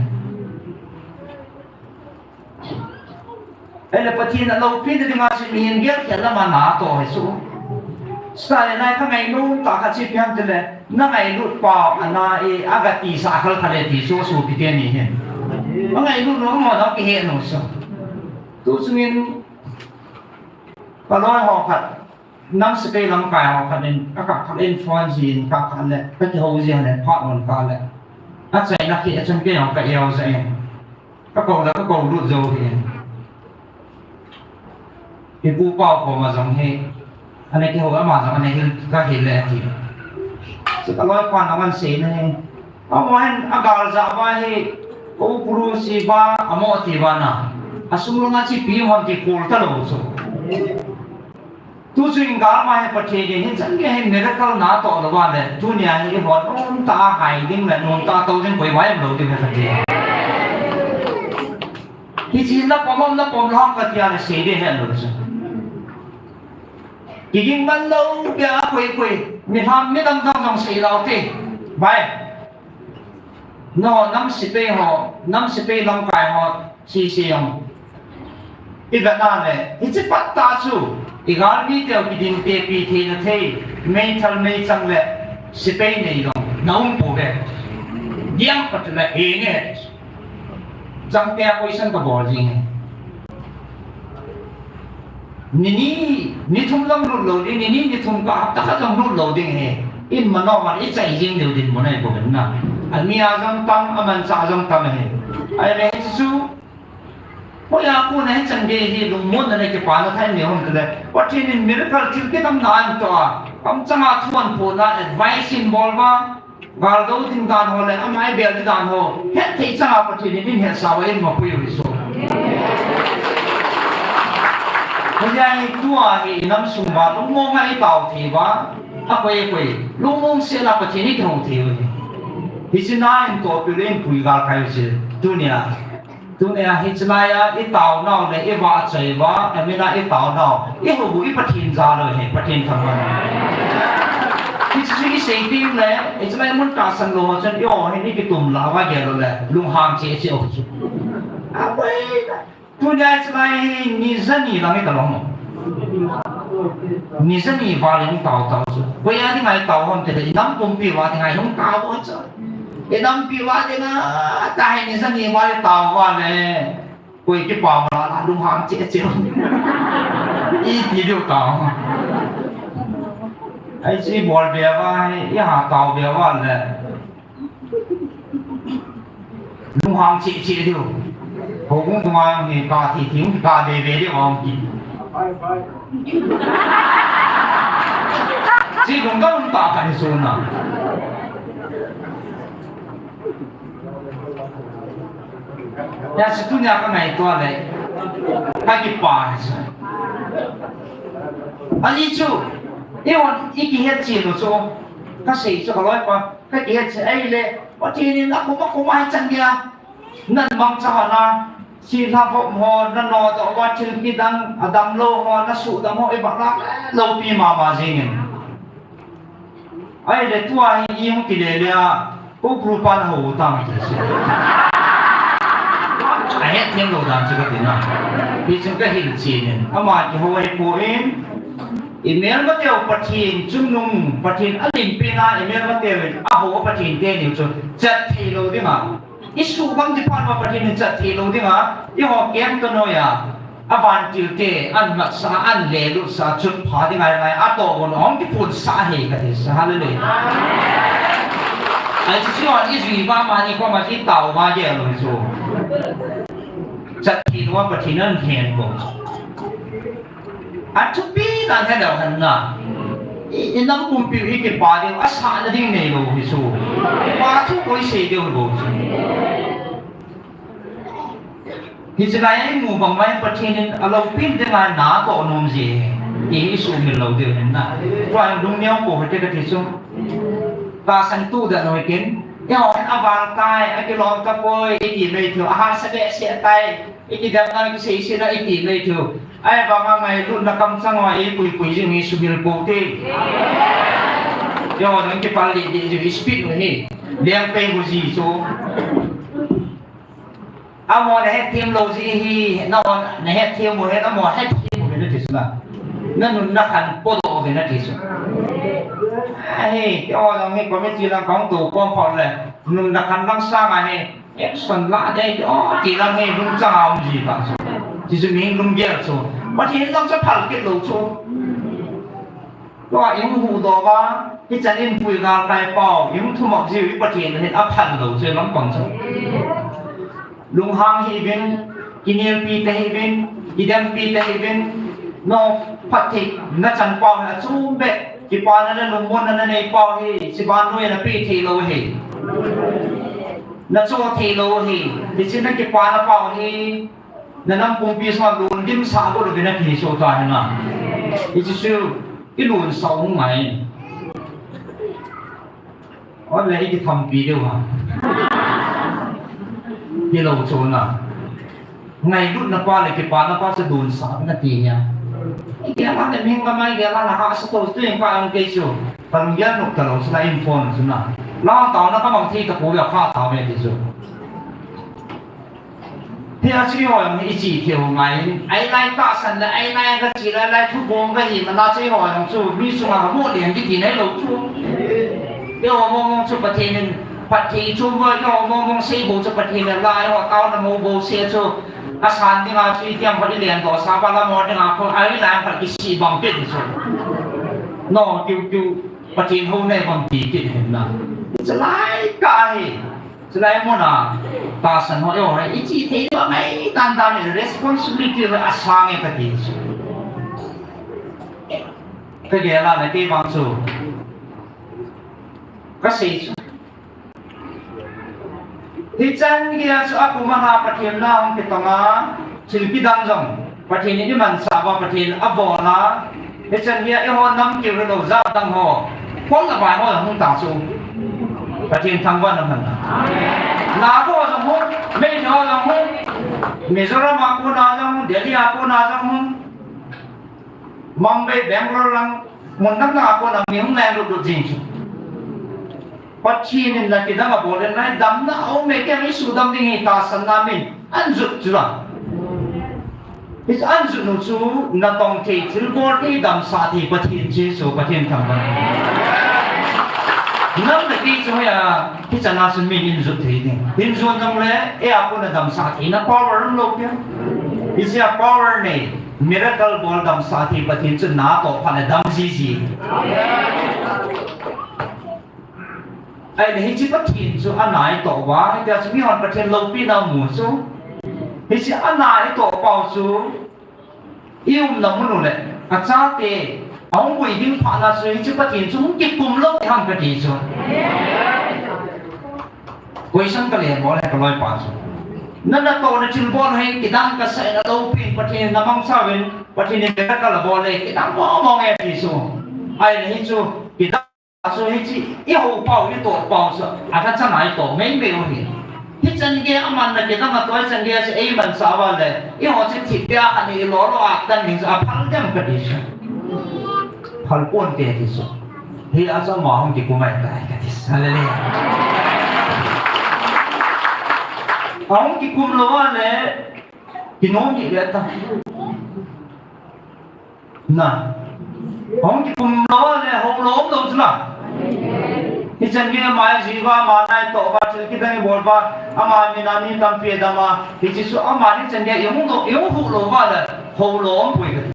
Ahile Pathen aloupina dinga chu mihem gelkhel lam a na atoh ahi chu. Stalin a kha ngainom tah khat chu ipi ham itile, na ngailut pau ana e, aga tisah khalkhal e ti chu, sopi teni hin. Angailut nom mo na kihe nom chu. Tu chungin, kaloi ho khat, nam sepai lamkai ho khat in, kakap khat in phone jin, kakap khat le, kakihou jin le, phat on kah le. Achaina khi achun kei jong ka eo jeh in. Kakou le kakou lut jou hi. Ipu pau koma jong hi, ana kihou ama jong ana hil, kahil le ati. Chu kaloi pan aman seina hi. Amahin agal jah uva hi, kou puru si uva, amo ti uva na. Asung langa chi pi hon ti kol talou chu. Tu chu in galma hi Pathen in hichan gei hi miracle na toh lou va le, tunia hi ihon umtah a hai ding le, nomtah a tou ding koima um lou ding ahi kati. Hiche na pom am na pom lou ham kati a le sei ding ahi lou chu. Kiging man lou pia a koi koi, mi ham mi dang dang jong sei lou te. Bai. Nangho nam sepai ho, nam sepai lamkai ho, sese jong. Ivet na le, hiche pat tah chu, igalmi teu kidin tepi theina thei, meithal meichang le, sepai nei jong, na um pouve. Diang pat le, henge. Chang te a question kabol jing e. Ni ni, ni thum jong lut lou ding, ni ni, ni thum kah, hapta khat jong lut lou ding ahi. In mano man, ichai jing diu dinmun ahi bou hin na. Ani a jong tam, amanchah a jong tam ahi. Ahile hiche chu, hoiya kona hichan gei hi lungmonna le kipana thei nei hon tile. Pathen in miracle thil kidamna ahin toh a. Kamchanga thu ahin phon a, advice ahin bol uva. Gal do ding dan ho le, amai bel ding dan ho, hetthei chang a Pathen in eihetsah uva eimapui u hi chu. Hijeh a hi tua hi inam sung uva lungmong a itao thei uva, akoi akoi, lungmong sel a Pathen ikihou thei u hi. Hiche na in toh pil in pui gal kai u chu, tunia. Tunia hiche lai a itao nau le ivahchoi uva, amin a itao nau, ihou u i Pathen jal u hi, Pathen thangvah. Hiche chu isei teng le, hiche lai mun tahsan lou chun, eiho hin ikitum lah uva gel u le, lunghang cheh cheh u chu. Aboi, tunia hiche lai hi ni ja ni lang italom. Ni ja ni val in tao tao chu. Koi a dinga itao ham tile, inam pumpi uva dinga hung tao u chu. Inampi uva dinga, tahi ni ja ni uva le tao uva le. Koi kipa uva la, lunghang cheh cheh. Iti diu tao. Ai chi bol be uva, iha tao be uva le. Lunghang cheh cheh diu. Houbung dunga jong hi ka thi thi, ka be be diu hung ki. Chi lungdon um tah khat hi chu na. Hijeh chun tunia kangaito le, kakipah hi chu. Ajeh chu, eihon ikihet chen u chu, kasei chu kaloipa, kakihet chen ahile, Pathen in akhum akhum a hichan geiya. Namangcha hon a, silha vop ho, nanodoh uva thil kidang, adamlou ho, nasuhdam ho, ibang la, loupi mama jeng in. Ahile tua hi ihung kile le a, ko group a nahou u tam ti chu. Ahet them lou dan chu kati na. Hichun kahil chen in. Ama kihou ahipoi. Imelmateu Pathen chungnung, Pathen alenpen a imelmateu in ahou a Pathen teni u chu chat thei lou dinga. Isuhbang ding phat uva Pathen in chat thei lou dinga, eiho keng toh noiya, avantil te, an matsah, an lelutsah, chutpha dinga ngai, atoh gon ahung kiphonsah ahi kati chu, hallelujah. Ahi chu, chu hon ijui mama ni koma chu itao uva gel u chu. Chat thei lou a Pathen in ahin bol. Athupi dan heleu hen na. I, inam pumpi u hi kipa diu, asahna ding neilou hi chu. Kipa thu koi sei diu bou chu. Hiche lai a imu bang uva Pathen in aloupin dinga natoh nom ji. Ti hi isuhmil lou diu hen na. Tua lungneo pou hite kati chu. Tahsan tu dan u hitin. Eiho hin aval tai, akilom tapoi, iti mai thei u, ahahsa behseh tai. Ikidemna, ikiseisena, iti mai thei u. Ahivanga ngailutna kamchang uva ipui pui jing u hi sumil pou te. Eiho jong kipal deh deh jing u hi speed u hi. Lengpei u ji chu. Amaho nahetthem lou ji hi, nahon nahetthem u hi, amaho hetthem u hi nati chu na. Nanunna khan podoh u hi nati chu. Ahi, eiho jong hi committee lang kahung tou khom phat le. Nunna khan lang sanga hi. Action la dei, o, ti lang hi lungchang a um ji ta chu. Ti chu mi lunggel chu. Pathen lang chu phal kit lou chu. Tua ihung huhdoh uva, hichan in pui gal kai pau, ihung thumop jiu i Pathen hin aphal lou chu lampang chu. Lunghang hih uvin, kinelpi ta hih uvin, kidempi ta hih uvin, nophat thei nachan pau hi achom beh, kipana le lungmonna nanei pau hi, hiche vannoi a napeh thei lou ahi. Nachoh thei lou ahi. Hiche nakipana pau hi, nanam pumpi sunga lungdimsah bou louvin nakisoh ta hi na. Hiche chu ilungsah u ngai. Ole ikithampi diu ham. Hilou chu na. Ngailutna pa le kipana pa chu dunsah nati hia. Igel a le mihing kama igel a na hahsa tou tu in pa ang kei chu. Kalunggel nop talou chu na in phone chu na. Lang tao na kamang thei tapouve kha tao ve ti chu. Hia chu eiho jong hi iche thei u ngai. Ahi lai tahsan le, ahi lai kache lai lai thubong kahi mana chu eiho jong chu mi chunga kamu leng kiti nailou chu. Eiho mong mong chu Pathen in phatthei chu mo, eiho mong mong sei bou chu Pathen in la, eiho taona mo bou se chu. Asan dinga chu itiam phat ilendoh sa, Balaam ho dinga khu, ahi lai phat kisih bang pet chu. No, tiu tiu, Pathen hou nei bang ti kit hin na. Chu lai ka hi. Chulai muna, tahsan ho, eiho, iche thei diu angai dan dan in responsibility ho asang e kati chu. Kagel a le kei vang chu. Kasei chu. Hichan geiya chu akum a Pathen na hung kitong a, thil kidang jong Pathen in imansah uva, Pathen in abol a, hichan geiya eiho nam keu hilou jat dang ho, khol le vai ho jong hung ta chu. Pathen thangvah in umhen. Naga ho jong hung, Meitei ho jong hung, Mizoram a kona jong hung, Delhi a kona jong hung, Mumbai, Bangalore lang, mun dang dang a kona mi hung leng lut lut jing chu. Pathen in na kidang abol in, na damna aume, kei jong isudam ding ahi, tahsan na min, ahin jot chu la. Hiche ahin jot nu chu, natong thei, thilbol thei, damsah thei Pathen chu, chu Pathen thangvah in. Nam le kei chu hoiya, hichan a chu min in jot thei ding. Hin jon jongle, eia kona damsah theina power umlou pia. Hiche a power nei, miracle bol damsah thei Pathen chu na toh phat le dam jiji. Ahile hiche Pathen chu ana itoh uva, hitia chu mihon Pathen loupina mu chu. Hiche ana itoh pau chu, i umna mun u le, achate, ahung boi ding phat na chu, hiche Pathen chu hung kikum lou ding ham kati chu. Question ka le bol e ka loipa chu. Na natohna thilbol hi kidang kasa in, aloupin, Pathen in na mangcha uvin, Pathen in miracle abol e, kidang mong mong e ti chu. Ahile hichu, kidang Achu hiche, ihou pau, itoh pau chu, atha chan a itoh mei mei u ahi. Hichan geiya aman na kidang a toh, hichan geiya chu eimansah uva le, eiho chu thipbeh a khat ni ilo lo a tan ding chu aphal dem kati chu. Phal ponte ti chu. Hia chu ama hung kikum ahitai kati chu. Hallelujah. Ahung kikum lou a le, kinom hih ve ta. Na. Hung kikum lou le, hou lou um lou chu la. Hichan geiya ama ijui uva, ama na itoh uva, thil kidang ibol uva, ama min a mi tampi adam a, hiche chu ama hichan geiya ihung lou, ihung huh lou uva le, hou lou um poi kati.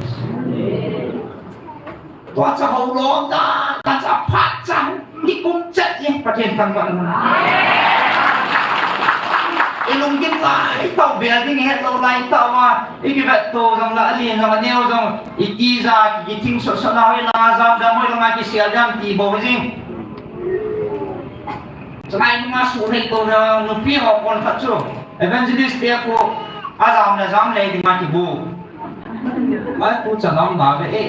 Tua chu hou lou um ta, ta chu phat chu. Kikum chet e, Pathen thangvah in. I lunggim lai tah, bel ding het lou lai tah uva, i kivet to jong la, alen jong, aneo jong, i tija, kithing sot sot na, hoilang a jam dam, hoilang a kisel dam ti bou jing. Chulai nunga suhthei to jong, nupi ho kon khat chu. Evangelist te khu, ajam le jam le ding a kibu. Mai khu chanam na ve e.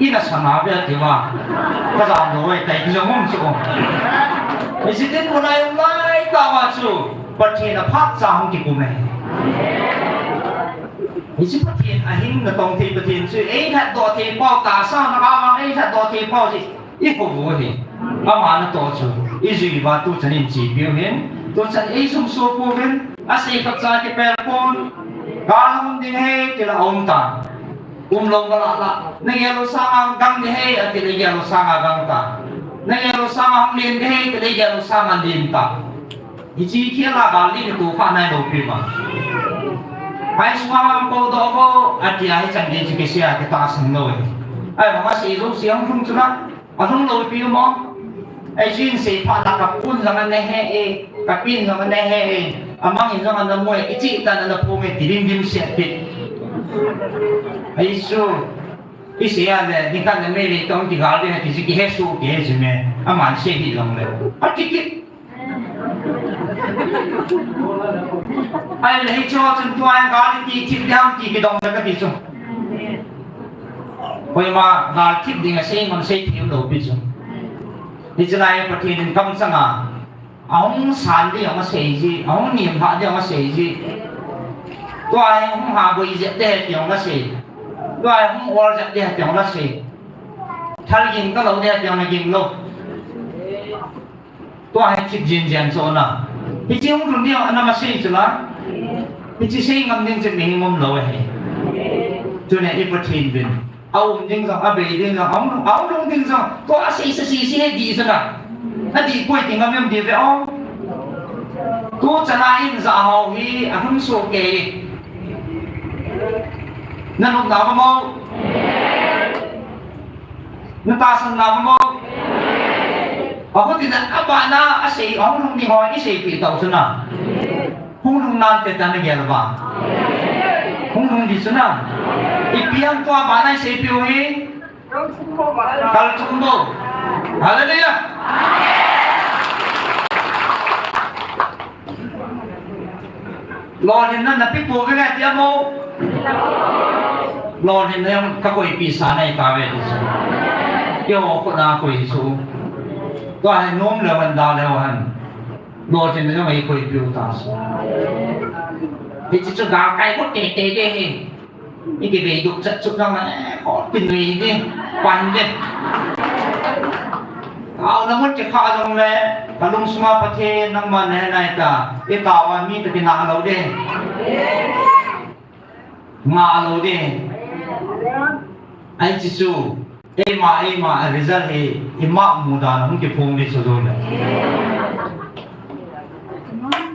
Ina sana ve ati ma. Kajam lou e, tai kijong um chu. President mun a um lai tah uva chu. Pathen a phat cha hung kikum e. Hiche Pathen ahing natong thei Pathen chu. Ei lhatdoh thei pau tahsa na ka vang ei lhatdoh thei pau chu. I khou u ahi. Ama natoh chu. I jui uva tuchan in chepiu hin. Tuchan ei sum suh pou hin. Asei khat cha kipel pon. Gal hung ding ahi, ti la aum tan. Um lou vala la. Na gel u sanga gang ding ahi, ati le gel u sanga gang tan. Na gel u sanga hung len ding ahi, ti le gel u sanga len tan. Hiche khel a gal len tu kha nai lou pi ma. Pai sunga hung pou doh vo, ati a hichan gei chu kisei a kitahsan lou e. Ahivang a sei lou sei hung lhung chu la. Alhung lou pi mo. Ei, jin sei phat na ka pun jong ana he e, ka pin jong ana he e, amang in jong ana mu e, kichih tan ana phung e, ti dim dim se pi. Ei chu, i sei a le, ni kan na me le tong ti gal de, ti ji ki he su ki he ji me, aman sei hi long le. A ki ki. Ahile hiche ho chun tua hin gal in ti thip ding ham ti kidong le kati chu. Koima gal thip ding asei ngam sei thei lou pi chu. Hiche lai Pathen in kamchang a, ahung san ding jong asei ji, ahung nem lhah ding jong asei ji. Tua hi hung ha boi jep ding ahi ti jong asei. Tua hi hung ol jep ding ahi ti jong asei. Thal ging talou ding ahi ti jong aging lou. Tua hi thip jin jen chu na. Hiche hung lhung ding ana ma sei chu la. Hiche sei ngam ding chu mihem um lou ahi. Tuni a i Pathen vin. Aum ding jong, abei ding jong, aum, aum lhung ding jong. Tua asei sa sei sei he di chu na. Adih poi ti ngam em di ve o. Tuchan a in ja ho hi ahung so kei. Na nop na mo. Na tahsan na mo. Aho ti na abana asei, ahung lhung ding ho, i sei pi tau chu na. Hung lhung nante ta na gel ba. Hung lhung di chu na. Ipi ham tua bana i sei piu hi. Kal thum bou. Hallelujah. Lolhinna na pe pouve le ti a mo. Lolhinna jong ka koipi sa nei tauve ti chu. Keiho khut a koi chu. Tua hi nom leu hen, da leu hen. Lolhinna jong ei koipiu ta chu. Hiche chu galkai kut teitei ding ahi. I kivei dup chat chu nang, eh, kho pinui ding, pan ding. Taona mun kikhah jongle, ka lungsunga Pathen nangman nahe nai ta, i taona mi toh kinah lou ding. Ngah lou ding. Ahi chu, eima, eima, a result hi, ima mudan hung kiphong ding chu jongle.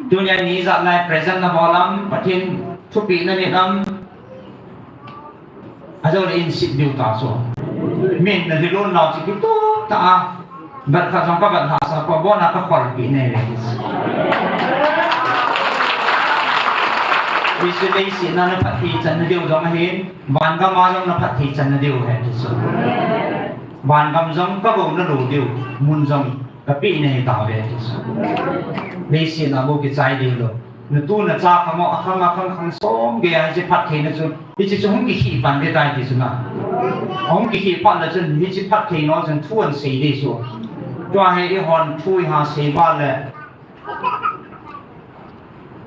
Tunia ni ijat lai present na bol am, Pathen thupeh na neh am, Ajou le in sip diu ta chu. Min na dilun nau chu kitup ta a. Bat khat jong ka bat hahsa poi, abon a ka kholpi nei le. Hichu leiset a na phatthei channa diu jong ahin, vangam a jong na phatthei channa diu ahi ti chu. Vangam jong ka bou na lou diu, mun jong ka pe nei tauve ti chu. Leiset a bou kichai diu lou. Natu nacha khamo, akhang akhang khang som gei a hiche phattheina chu, hiche chu hung kikhih pan ding tai ti chu na. Hung kikhih pan le chun hiche phattheina chun thu ahin sei ding chu. Tua hi eihon thu iha sei uva le,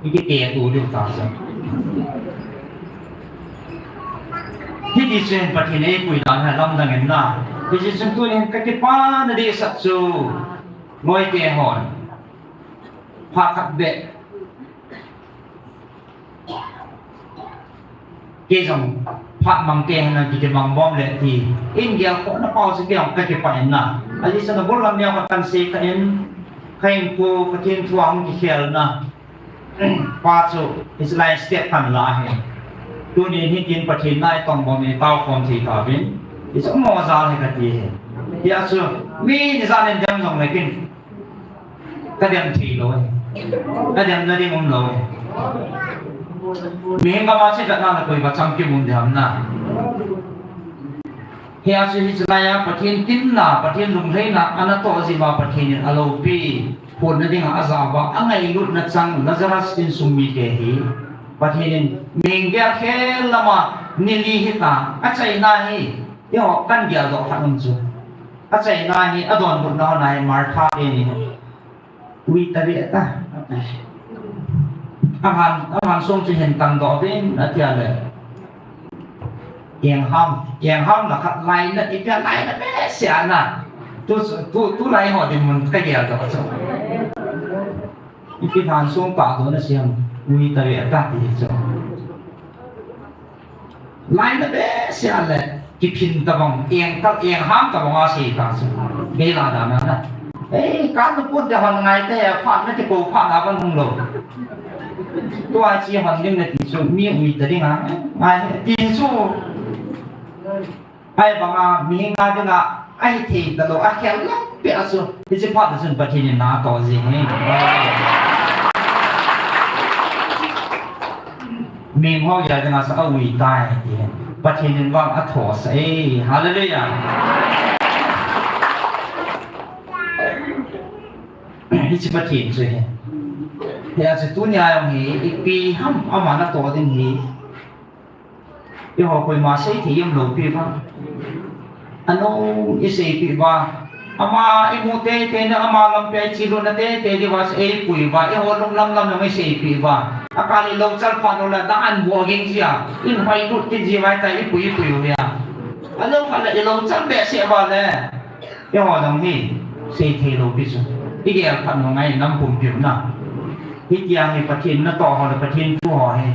i kitetu diu ta chu. Hiti chun Pathen eipui dan hi lamdang in na. Hiche chun tunin ka kipana dehset chu, loite hon, phat khat beh, kei jong phat mang te hen lang kiti mang bom le ti. In gel khohna pau chu kei jong ka kipah in na. Ajeh chu na bul lam neo khat kan sei kha in, kha in khu Pathen thu a hung kikhel na. Pa chu hiche lai step kan la ahi. Tunin hitin Pathen na i tong bom in i tao khom thei tauvin. Hichu mo jal ahi kati ahi. Hijeh chun mi ni jan in dem jong le kin Ka dem thei lou e. Ka demna ding um lou e. Mihem gam a chu vetna le koi vacham kimu ding ham na. Hijeh chun hiche lai a Pathen tinna, Pathen lunglhaina, ana toh jeh uva Pathen in aloupi, phonna dinga ajah uva, angailutna chang Lazarus insung mite hi. Pathen in mihem gel khel lam a ni li hita, achaina hi, eiho kan geldoh khat um chu. Achaina hi, adonbutna hon a hi Martha teni. Ui ta ve ta. Aman, aman sung chu hin tangdoh uvin, ati a le. Eng ham, eng ham na khat lainat, ipi a lainat behseh a na. Tu, tu, tulai ho dinmun ka geldoh chu. Ipi han sung tahdoh na siam, ui ta ve ta ti chu. Lainat behseh a le, kiphin tabang, eng ta, eng ham tabang a sei ta chu. Gei la dan a na. Ei, kan na put de hon ngai te, phat na ti ko phat na ban hung lou. Tua chi hon ding na ti chu, mi ui ta ding a. Ngai, ti chu. Ahivang a, mihem a dinga, ahithei talou, akhel lam peh a chu, hiche phat a chun Pathen in na atoh jing e. Mihem ho a dinga chu aui tai ti. Pathen in vang athoh sah e. Hallelujah. Hiche Pathen chu ahi. Hijeh chun tunia jong hi, ipi ham ama natoh ding hi. Eiho koima seithei um lou pi uva. Anom i seipi uva. Ama i mu teitei na, ama lampi a i chelutna teitei diuva eipui uva. Eiho lunglam lam jong i seipi uva. Akal i louchal phat lou le, dan bu aging jia. In hoi lut kit ji uva, tai i pui, i pui u hia. Alou khat le i louchal behseh uva le. Eiho jong hi, seithei lou pi chu. I gel phat u ngai nam pumpi u na. Hitia hi Pathen natoh ho le Pathen thu ho hi.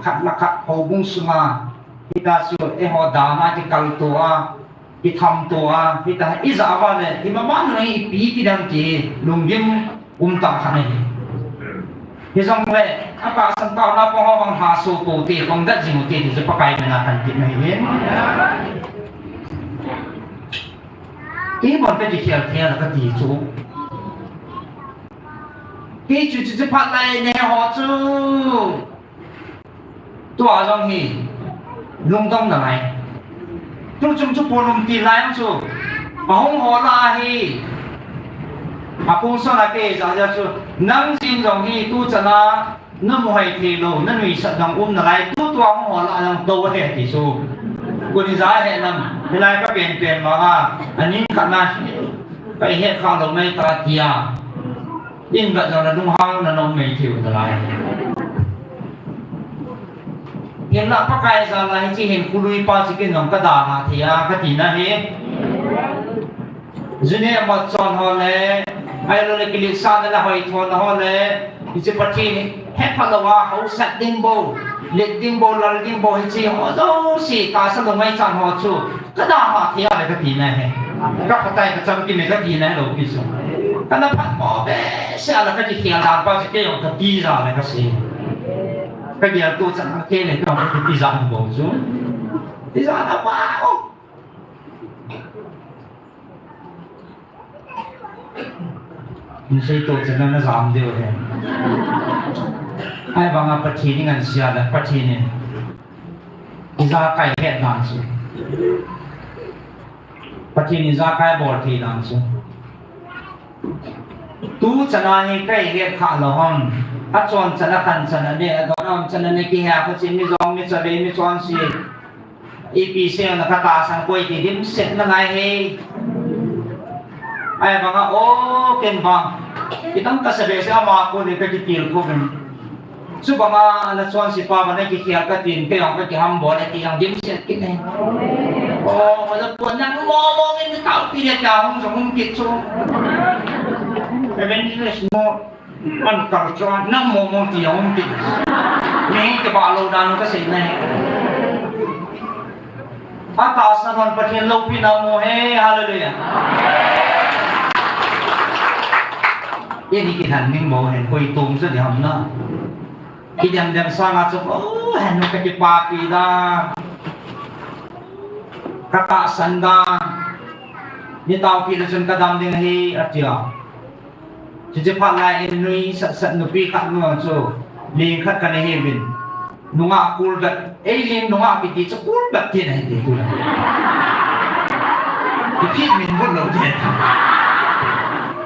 Khat le khat houbung sunga. Hita chu eiho dan a kikaltou a, kithamtou a. Hita hi ijat uva le, imaman u hi ipi ti dam ti lunggim um tah khat ahi. Hijongle, atahsan taona pang ho bang haso pou te, pang dat jing u te, ti chu Pakai mina kan ti na hi. Kei bon ka kikhel thei a kati chu. Kei chu chu chu phat lai ne ho chu. Tua jong hi. Lungdong na ngai. Tu chung chu pon um ti lai chu. Ahung ho la hi. Apung so na ke ja ja chu. Nang jing jong hi tu chana. Na muhai thei lou, na nuisat dang um nalai, tutua hung hol a nang tou he ti chu. Kuni ja he nam, hilai ka pen pen ma nga, aning khat na, ka i het kha lou mai ta tia. In vat jong na lunghang na nom mai thei u nalai. Hinla Pakai jal a hiche hin khului pa chu ken jong ka dalha thei a, ka tina hi. June mat chon ho le, ahilou le kiletsahna le hoithona ho le, hiche Pathen hepha lou a, hausat ding bou, let ding bou, lal ding bou, hiche ho jouse tahsa lou ngaichat ho chu, ka dalha thei a le ka tina hi. Ka phatai ka chamkim e ka tina hilou pi chu. Ka na phat mo behseh a le ka kikhel dan pa chu kei jong ka tija le ka sei. Ka gel tu chan a kei le ka kei tija bou chu. Tija na pa o. Ni sei to chen na jam deu he. Ahivanga Pathen in ngan sia le Pathen in ijakai het dan chu. Pathen in ijakai bol thei dan chu. Tu chan a hi ka i het kha lou ham. Achon chan a khan chan a ne, adon a um chan a ne kihe a kho chin mi jong mi chavei mi chonse. Ipi sei na ka tahsan koi ti dimset na ngai he. Ahivanga o ken vang. Kitang ka sa behseh ama ko le ka kitil ko ben. Chubanga na chonse pa ba na kikhel ka tin kei jong ka kihambol e ti jong dimset kit e. O, ma ja pon nang mo mo min tao pi le ta hung jong hung kit chu. Evangelist mo. An kal chuan nang mo mo ti a um ti. Mi kibah lou dan ka sei nai. A tahsan hon Pathen loupina mo he, hallelujah. Ini kihan ning mo hen koi tum chu ni ham na. Kidem dem sanga chu, o, hen ka kipapi da. Ka tahsan da. Ni tao pi le chun ka dam ding hi, a tia. Chuche phat lai in nuisat sat nupi khat nung chu, ling khat ka nei uvin. Nungah kul gat, ei ling nungah kiti chu kul gat ti na hi ti tu na. Kiti min bun lo ti.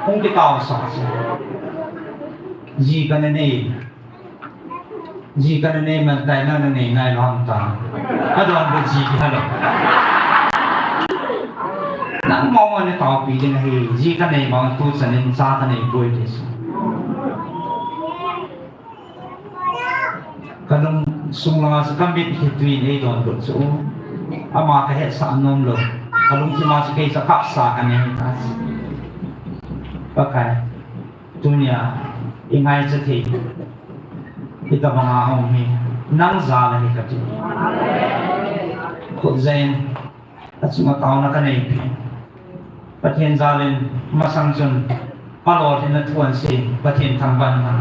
Hung kitao sa sa. Ji ka nei nei. Ji ka nei man tai na nei nai lou ham ta. Adon bu ji ki halo. Nang mo mo ni tao pi ding hi, ji ka nei ma tu chan in cha ka nei boi ti sa. Ka lung sung langa sa ka mit hi tui nei don bu chu. Ama ka het sa nom lou. Ka lungthim a sa kei sa kap sa ka nei ta. Pakai. Tunia, i ngaicha thei. Hitabanga um hi, nang jal ahi kati. Khut jeng, achunga taona ka nei pi. Pathen jal in, masang chun, ka lolhinna thu ahin sei, Pathen thangvahna.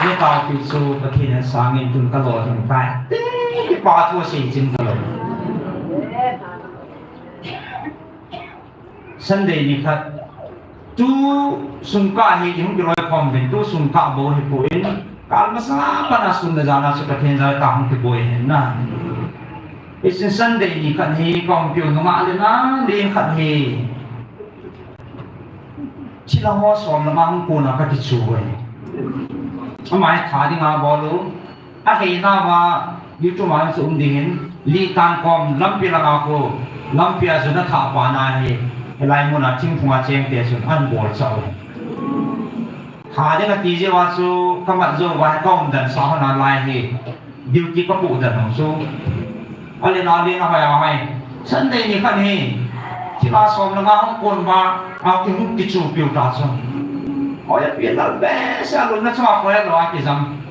Ni tao pi chu, Pathen in sangin tun ka lolhin tai. Ti pa thu asei chin ka lou. Sunday ni khat, tu sungkah hi i hung kiloi khom uvin, tu sungkah bou hi poi, kal masa pat a sun le jan a chu Pathen jal a ta hung kiboi hen na. Hichun Sunday ni khat hi ka hung piu nungah le na, ni khat hi. Thilha ho som lama hung kon a ka kichu boi. Ama hi tha dinga bol u. Aheina uva, YouTube a chu um ding hin, Litan kom lampi langa khu, lampi a jun athah pa na hi, hilai mun a thingphung a cheng te chun an bol chau. Tha ding ati jeh uva chu, ka mat jou uva hi ka umdan sa hon a lai hi, duty ka poh dan hon chu. Alen alen ahoi ahoi. Sunday ni khat hi, thilha som langa hung kon uva, a kihung kichu piu ta chu. Hoi api lal behseh a lungna chunga hoi lou a kijam.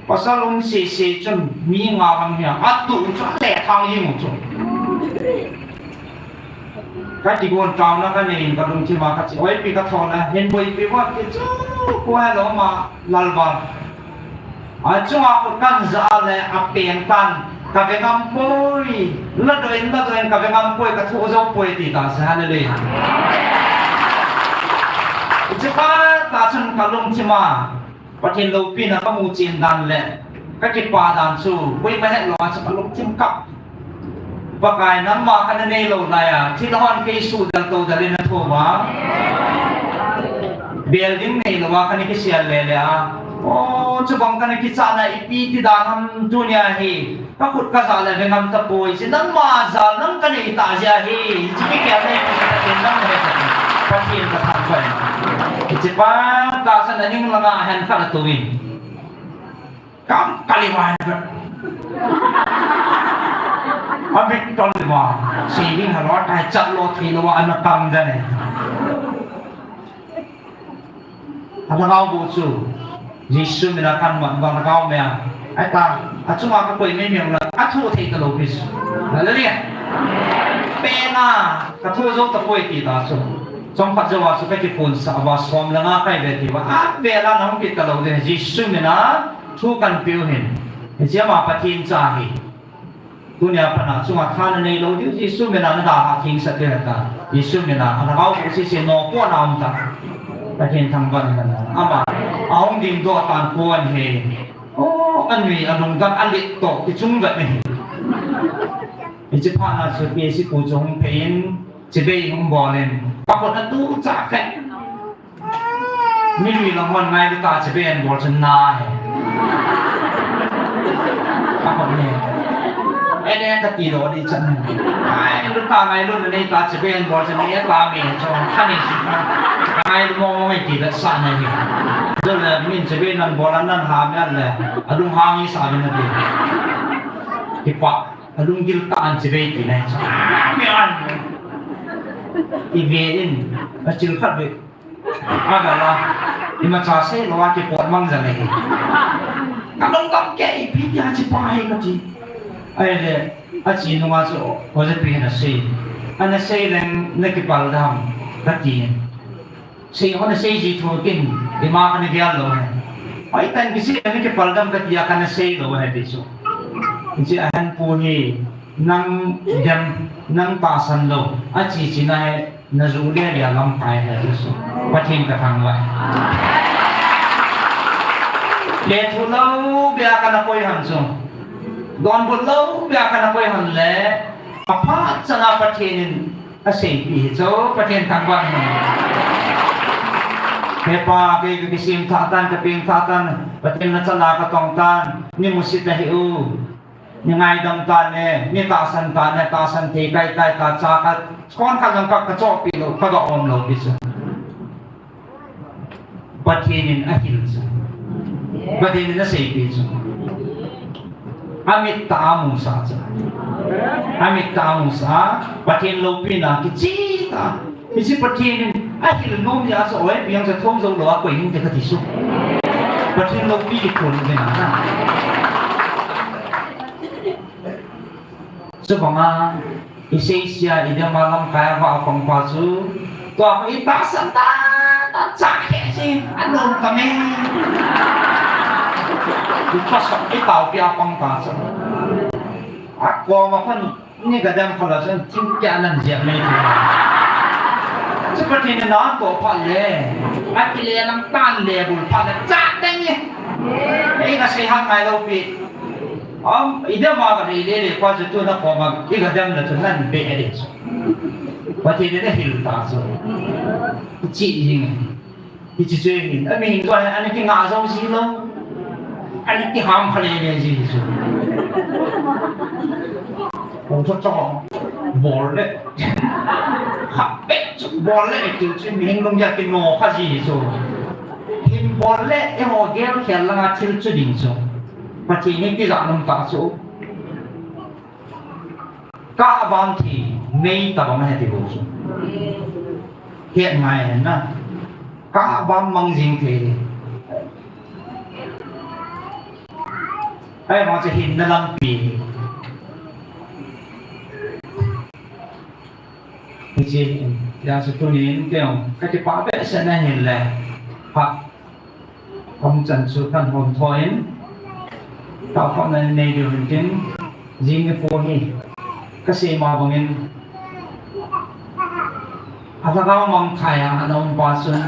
Pasal um sese chun mi nga lang hi a, atu chu a le thang hi mu chu. Ka kigon taona ka nei in ka lungthim a ka chi, oi pi ka thon a, hin boipi vat ti chu, ko he lo ma, Lalval. A chunga ko kan ja le a pen tan, ka ve ngam poi, la doin, la doin ka ve ngam poi, ka thu jo poi ti ta sa, hallelujah. Chu pa ta chun ka lungthim a, Pathen loupina ka mu chen dan le ka kipa dan chu, koima het lou a chu ka lungthim kap. Pakai nangma ka na nei lou lai a, thil hon kei su del to del in a tho va. Bel ding neilou a kana kisel lele a. O, chubang kana kichat na ipi ti dan ham tunia hi. Ka khut ka ja le ve ngam tapoi, hiche nangma jal nang ka nei tah jeh ahi, hiche kikhel nei Pathen nang nei tah, Pathen ka thangvah e. Hiche pa tahsan a ning langa hen khat atouvin. Kam kali va hen khat. Amit tol va. Saving halou tai, chat lou thei lou va, ana kam dan e. A lhagao boh chu Jesu mina kaman vang lhagao mei a. Ahi ta, achunga kakoi mei mei la, athu thei talou pi chu. Hallelujah. Pena, kathu jou tapoi ti ta chu. Chomkhat jouva chu kakiponsah uva, som le nga kahi ve ti uva. Avel a nahung kit talou ding, Jesu mina thu kahin peh u hin. Hiche ama Pathen cha ahi. Tunia pat a chunga tha nanei lou diu, Jesu mina nadalhah thengsah diu ahitai. Jesu mina, a lhagao boh sese nopo na um ta. Pathen thangvah in. Ama, ahung dingdoh tan pon ahi. O, anui, alungdam, alet toh, kichung vet ahi. Hiche phat na chu P C pu chu hung phei in, chibai hung bol in. Ka khut na tu cha khe. Mi lui lang hon ngailu ta, chibai ahin bol chun na ahi. Ka hon ahi. Ene kati lou ding chan ahi. Ngailu ta, ngailu na nei ta, chibai ahin bol chun na ahi ta mi chu. Kani si ta. Ngailu mo mo ngai ti la sa na ahi. Dol le min chibai nan bol nan ha mi an le. Alunghang isah uvin nati. Kipah. Alunggil tah in chibai ti na ahi. Mi an. Ive in. Achil khat ve. Agala, imacha seilou a kipot mang jeng ahi. Kalungdam kei, ipi tia hichepa hi kati. Ahile, ache nunga chu, Jose pi hin asei. Ana sei leng nakipal dem, kati. Sei ho nasei ji thou tin, ima kana gel lou ahi. Hoitah in kisei leng nakipal dem kati a kana sei lou ahi ti chu. Hiche ahin pu hi, nang dem, nang tahsan lou, ache che na hi, Najuh le le a lamkai ahi Jesu. Pathen ka thangvah e. Lethuh lou beh a kana koi hon chu. Donbut lou beh a kana koi hon le. Aphat chan a Pathen in aseipeh hi chu. Pathen thangvah e. He Pa, kei ka kisem thah tan, ka peng thah tan. Pathen na chan a ka tong tan. Nei musit ta hih o. Nei ngaidam tan e, nei tahsan tan e, tahsan thei kai tai ta cha ka, kon khat jong ka, ka chohpeh lou, ka ga um lou pi chu. Pathen in ahil chu. Pathen in aseipeh chu. Amit tah a amusah chu. Amit tah a amusah, Pathen loupina kicheh tah. Hiche Pathen in ahil nom jeh a chu, oi, piang chu thou jou lou a koi hinte kati chu. Pathen loupi kiphong ding a na. Chubang a, iseise a, idem a lamkai a vah pang pa chu, tua khu itahsan tah, tah cha khe si, anom ta me. Ipasok, itaopi a pang ta chu. Akoma khun, Nei gadam khala chun thingkeh nan jep mai thei. Chu Pathen in na toh phat le, akile lang tan le bul phat le cha teng e. Ei, kasei hang ngai lou pi. Am, idam a kadei le le pa chu tuna koma, igadam le chu nan be le chu. Pathen in ahil ta chu. Chi jing. Hiche chu hin, a mihing chu hin, ana kingah jou ji lou. Ana kiham kha le le ji chu. Hung chu chu, bol le. Kha pet chu, bol le, ti chu mihing lung ja kino kha ji chu. Hin bol le, eiho gel khel langa thil chu ding chu. Pathen in tijat nom ta chu. Kah vang thei nei tabang ahi ti bou chu. Het ngai hen na. Kah vang mang jing thei. Ahivang chu hinna lampi. Hiche, hijeh chun tunin keiho, kakipah behseh na hin le. Ha. Kahung chan chu kahin hom thou in, taokhomna nei diu hin tin, jing nikho hi, kasei ma bangin, a lhagao mangthai a ana um pa chun,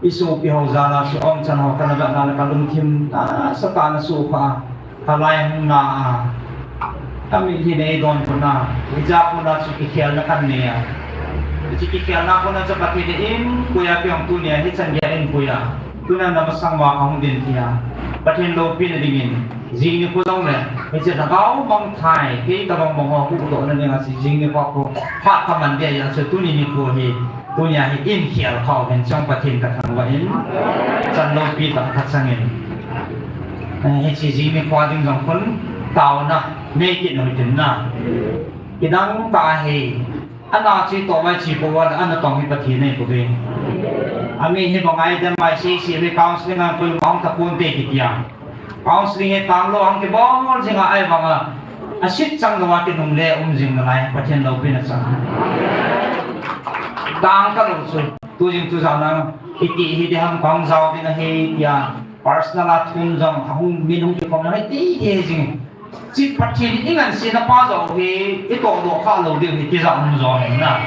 isopi ho jal a chu aumchan ho kana vet na le kalungthim nasatah a ana sukha. Kalai hung na a, kamitlhi nei donbut na, hijeh a kona chu kikhelna kanei a. Hiche kikhelna kona chu Pathen in puiya peh jong tunia hichan geiya eipuiya. Tuna namasang uva kahung din tia. Pathen loupina dingin. Jing nikho jongle. Hiche lhagao mangthah. Kei tabang bang ho huhdohna dinga chu jing nikho khu. Phat kaman dia chu tuni nikho hi. Tunia hi eikhel khah uvin chang Pathen kathangvah in. Chan loupi tah kachangin. Eh, hiche jing nikho ding jong khun. Taona. Nei kit u hitin na. Kidang tah hi. Ana chu itoh mai chi pouva, ana tong hi Pathen ahi pouve. Ami hi bang ai dem mai sei sei ve counseling a koima hung tapon te kiti a. Counseling hi tanglou hung kibol jing a ahivanga. Asit chang louva kinungle um jing nalai Pathen loupina chang. Tang talou chu. Tu jing tu jan a iti hi diham kong jao ding ahi tia. Personal a thum jong ahung min hung kikhom na hi ti hi jing. Chi Pathen in angansena pa joh hi, itoh doh kha lou diu hi, tija um jo hi na.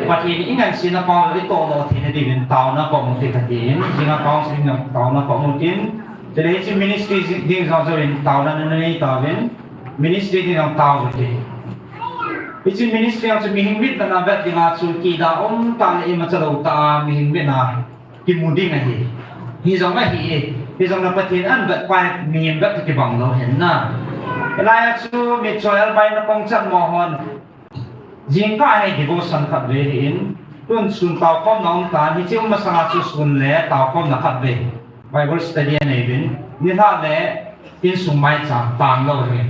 Pathen in angansena pa joh, itoh doh theina diuvin taona kamu te katin, jinga counseling jong taona kamu tin. Chule hiche ministry ding jong jouvin taona nanei tauvin, ministry ding jong tao uvin te. Hiche ministry jong chu mihem mitna vet dinga chu kida um tah le imacha lou tah a mihem mitna kimu ding ahi. Hijong ahi e. Hijong le Pathen in avet pa hi mihem vet toh kibang lou ahin na. Hilai a chu mi choi albai na kong chan mo hon. Jingkah hi devotion khat ve ahin. Tun sun taokhomna um tan. Hiche um masanga chu sun le taokhomna khat ve. Bible study anei uvin. Nilhah le insung maicham tanglou ahi.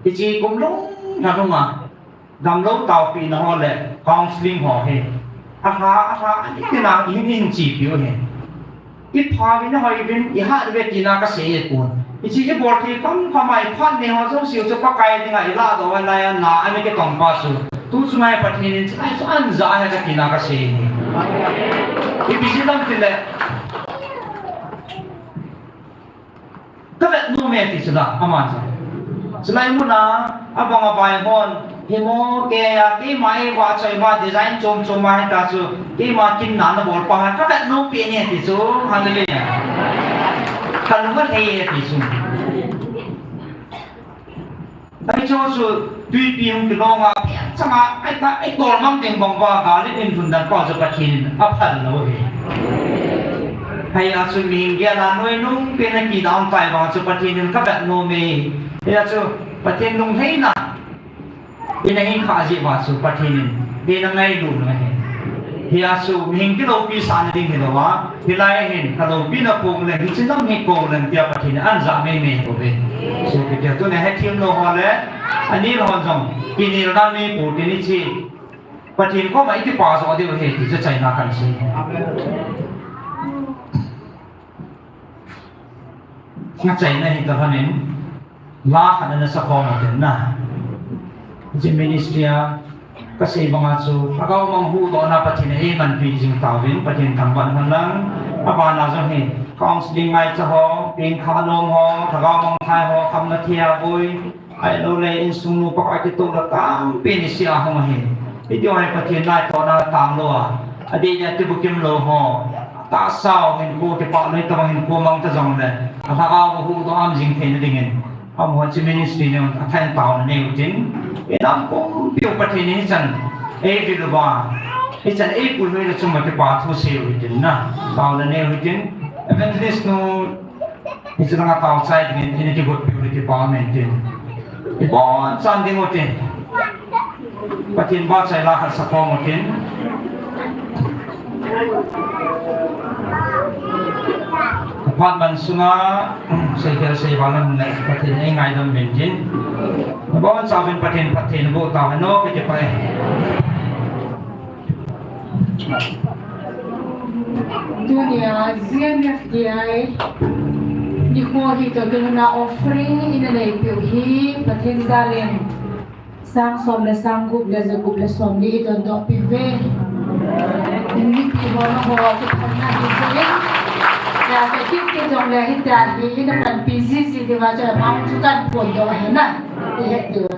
Hiche kum lhung lha lhunga. Damlou taopehna ho le counseling ho hi. Alha, alha, ani tina ihin, ihin chepiu ahi. Ipha uvin, hoi uvin, ihat uve tina kasei pon. Hiche ibol thei kham kham a iphat nei ho jouse chu Pakai dinga ilah doh uva laiya na, ami kitong pa chu. Tu chunga Pathen in chu, ai chu anjah ahi katina kasei ahi. Ipi jeh ham tile. Kavet nom e ti chu la, aman chu. Chulai muna, abang abai hon, himo keiya, keima eiva choi ma design chom chom ma hita chu, keima kimna nabol pa, kavet nom pi e ti chu, hallelujah. Kalung alhai e ti chu. Ahi chu chu tuipi hung kilonga, pian changa, ai ta, ai tol mang ding bang uva, galin in lhun dan pa chu Pathen in aphal lou ahi. Hia chu mihem gel a nuinung pen a kidam tai vang chu Pathen in kavet nom e. Hia chu Pathen lunglhaina. Ina hin kha jeh uva chu Pathen in, ina ngailut ngai ahi. Hia chu mihem kiloupi sahna ding hilouva. Hilai a hin, kaloupina pung leng, hiche lam hi kou leng tia Pathen in anjah mei mei bou ve. Sopite, tuna hethem lou ho le, anil hon jong, kinelna nei pou tin hiche. Pathen koma ikipa jo diu ahi ti chu achaina kahin sei. Achaina hi tah lhonin, la khat ana sa khom u tin na. Hiche ministry a, kasei banga chu, Lhagao Mang huhdohna Pathen in eimanpi jing tauvin, Pathen thangvah hen lang, abana jong hi, counseling ngaicha ho, pengthah lom ho, Lhagao Mang thai ho, khamna thei a boi, ahilouleh insung nu pa kitoh la tampi niseh a hung ahi. Hiti ho hi Pathen naitohna tanglou a, adeh deh a kibukim lou ho, tahsa u hinkho kipah lou, hitobang hinkho mang ta jongle, alhagao huhdoh a um jing theina dingin. Amaho chu ministry neo athah in taona nei utin. Inam pumpiu Pathen in hichan eivil uva. Hichan eipuihoina chunga kipa thu sei uhitin na. Taona nei uhitin. Evangelist nu hiche langa tao chai dingin, ina kigotpiu le kipa um intin. Ibonchauvin ding utin. Pathen vahchoi la khat sa khom utin. Phat man sunga, seikhel seival lam le Pathen eingaidam uvin tin. Ibonchauvin Pathen phatthei naboh tauhen o, kiti pai. Tunia G M F D I nikho hi toh kilhona offering ina neipeh u hi Pathen jalin. Sang som le sang gup le ja gup le somli i dondoh peh uve. Mipi ho nangho kiphatna ding jeh in. Tia kakit kit jongle hitia hi ina panpi jiji diuva chu amount chu kahin phondoh ahi na. I het diu.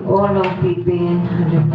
All of the pain, hallelujah.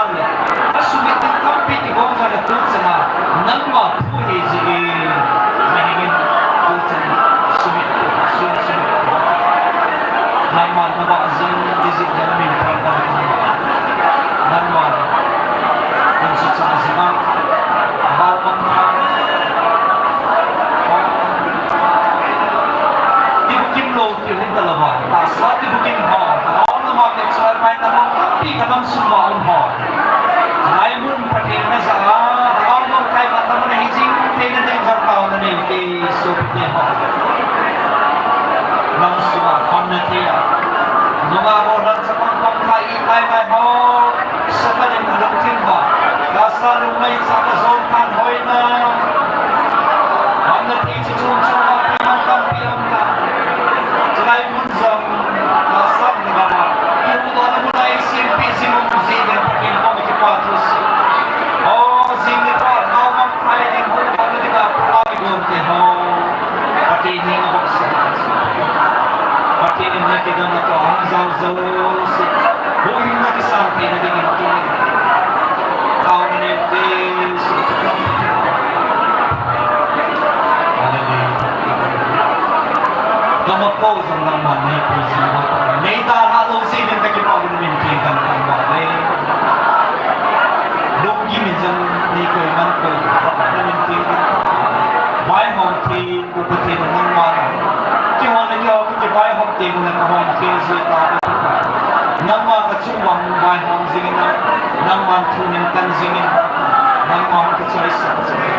Asumit ding tampi ti gong jong le tuchan a nangma thu hi jeh in, nahing in tuchan sumit, sumit, sumit. Nangma nabah jing ding jeh in namin pha ta. Nangma nang sucha jing a, abao mang ta. Ti bukim lou ti hin ta lou va. Tahsa ti bukim ho. Tahsa lou ma te choi mai ta lou tampi ka nam sung ma um ho. Lai mun Pathen na ja a, Lhagao Lamkai ma ta mun hi jing, te na ding jang tao na nei te, so te ho. Nam sung a, pam na te a. Nunga ho lam sa pang pang ka i lai mai ho. Satan in alungthim uva, Gaza lungmei chaka jong thanhoina, pamna thei chi chom chom a, pamna tampi um ta. Chulai mun jong, Gaza lungmei uva, kihuhdohna mun a eisempi jing um jeh in Pathen koma kipa thu sei. O, jing nikho, nao mang phai ding, huhdohna dinga, pulai gon te ho. Pathen henga bol sah. Pathen in na kidang natoh hung jao jouse. Huhhingna kisang theina dingin Pathen in. Taona nei ute. Hallelujah. Nangma pou jong nangman nei pui jing uva. Nei dalha lou jeh in kakipah uvin, namin theng kahin pang uve. Lunggim in jong nei koi man koi. Namin theng kahin pang uve. Vaihom thei. Ko Pathen nangma, keiho le keiho kivaihom teng le kahom khel jeh a, nangma kachung uva vaihom jing in, nangman thu hin tan jing in, nangma kachoisah jing in.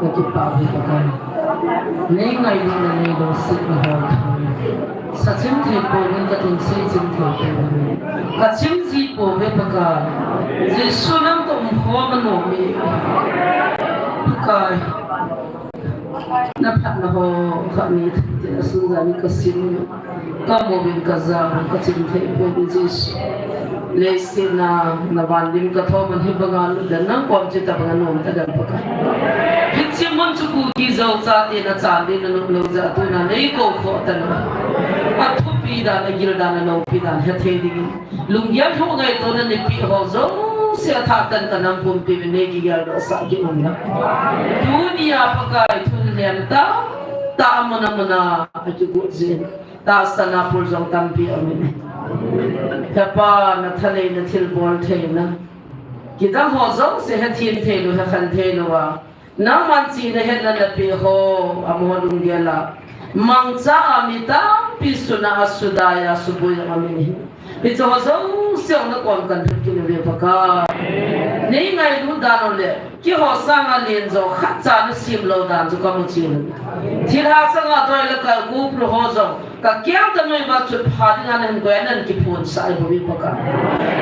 Kakipah uve Pakai. Nei ngailutna, nei lungsetna ho thu. Sachim thei pouvin, kathusei chim thei pouvin. Kachim ji pouve Pakai. Jesu nang kaum khom anom e. Pakai. Naphatna ho khat ni thum tin asun jani kasim. Kamu uvin kajah uvin kachim thei pouvin Jesu. Leiset a navan lim kathom in hibanga lut dan nang kom chu tabang anom tadem Pakai. Hiche mun chu Kuki Zo chate nachan ding nanop lou jeh a tuna neikou khoh tan. Athupi dan, agil dan, aloupi dan hethei dingin. Lunggel lhuh ngaitona neipeh ho jouse athah tan kanam pumpi uvin neikigeldoh sah kit un lang. Tunia Pakai thulem tah tah amun amun a akigot jin. Tahsan a pul jong tampi aum in. He Pa, nathalheina thilbol theina. Kidang ho jouse hethem theilou, hekhen theilou a. Nangman chihna hetna napeh ho, amaho lunggel a. Mangcha a mi tampi sun a asudai a suboi jong aum in. Hiche ho jouse nakom kahin lhut kit uve Pakai. Nei ngailut dan u le. Keiho sanga lenjo khatcha nasem lou dan chu kamu chen. Thilha sanga doi le kal kuplu ho jong kakeng kanoi uva chutpha dinga nahin koi a nahin kiphonsah ahi bouve Pakai.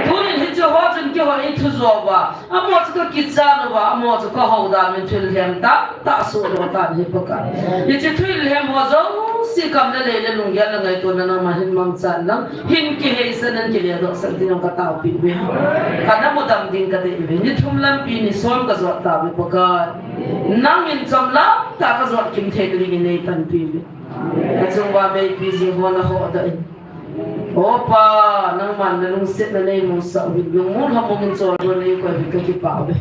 Tunin hiche ho chun keiho eithujou uva, amaho chu kakichat uva, amaho chu kahou dan uvin thulhem tah tah sohdoh tan ahi Pakai. Hiche thulhem ho jouse kam le lei le lunggel le ngaitona nangman hin mangchan lang. Hin kiheisan in kiledohsan tin jong kataopeh uve. Kana mudam ding kadei uve. Ni thum lampi ni som kajot tauve Pakai. Nangin chomlam tah kajot kim thei dingin neipanpi uve. Kachung uva meipi jing ho nahodoh in. O Pa, nangman nalungsetna neimusah uvin. Lungmong lhamong in choldo neikoi uvin kakipah uve.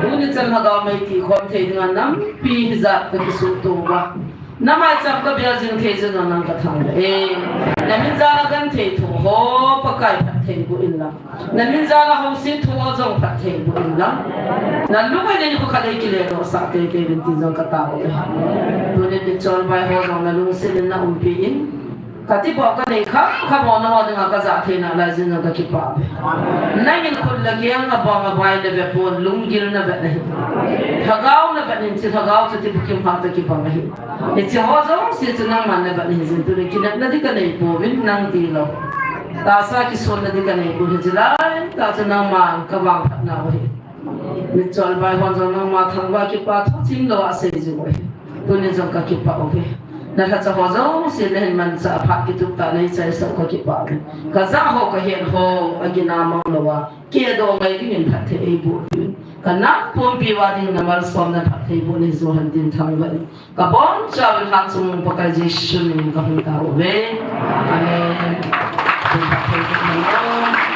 Tuni chan lhagao mei tikhom thei dinga nampi hijat kakisuhto uva. Namaicham kabel jing thei jeh in nang kathangvah e. Namin jal a genthei thu ho Pakai phatthei boh inlang. Namin jal a houset thu ho jong phatthei boh inlang. Nalung a nei khu khat ei kiledohsah teitei uvin tin jong katao e. Tuni nicholvai ho jong nalungset in naumpi in. Kati bou kanei kha, kha bou naho dinga kajah thei nalai jeh in jong kakipah uve. Nangin khut le keng abang abai nave pon, lunggil nave nahi. Lhagao nave in, hiche lhagao chu tibukim hah tah kibang ahi. Hiche ho jouse chu nangman navet ahi jeh in tuni kinepna ding kanei pouvin nang tilou. Tahsa kisonna ding kanei pouvin hiche laitah chu nangman kavangphat nau ahi. Mitchol bai hon jong nangma thangvah kipa thu chim lou a sei jing uve. Tuni jong ka kipah uve. Na lhacha ho jouse nahin manchah phat kitup tah nahi chaisah u ka kipah uve. Ka jah ho ka het ho agin a mang lou a, kei dong ngai dingin phatthei eiboh uvin. Ka nam pumpi uva ding na malsomna phatthei boh nahi jou hen tin thangvah in. Ka bonchauvin Hatchungnung Pakai Jesu min in ka hung tao uve. Amen. Hung phatthei boh hen lang.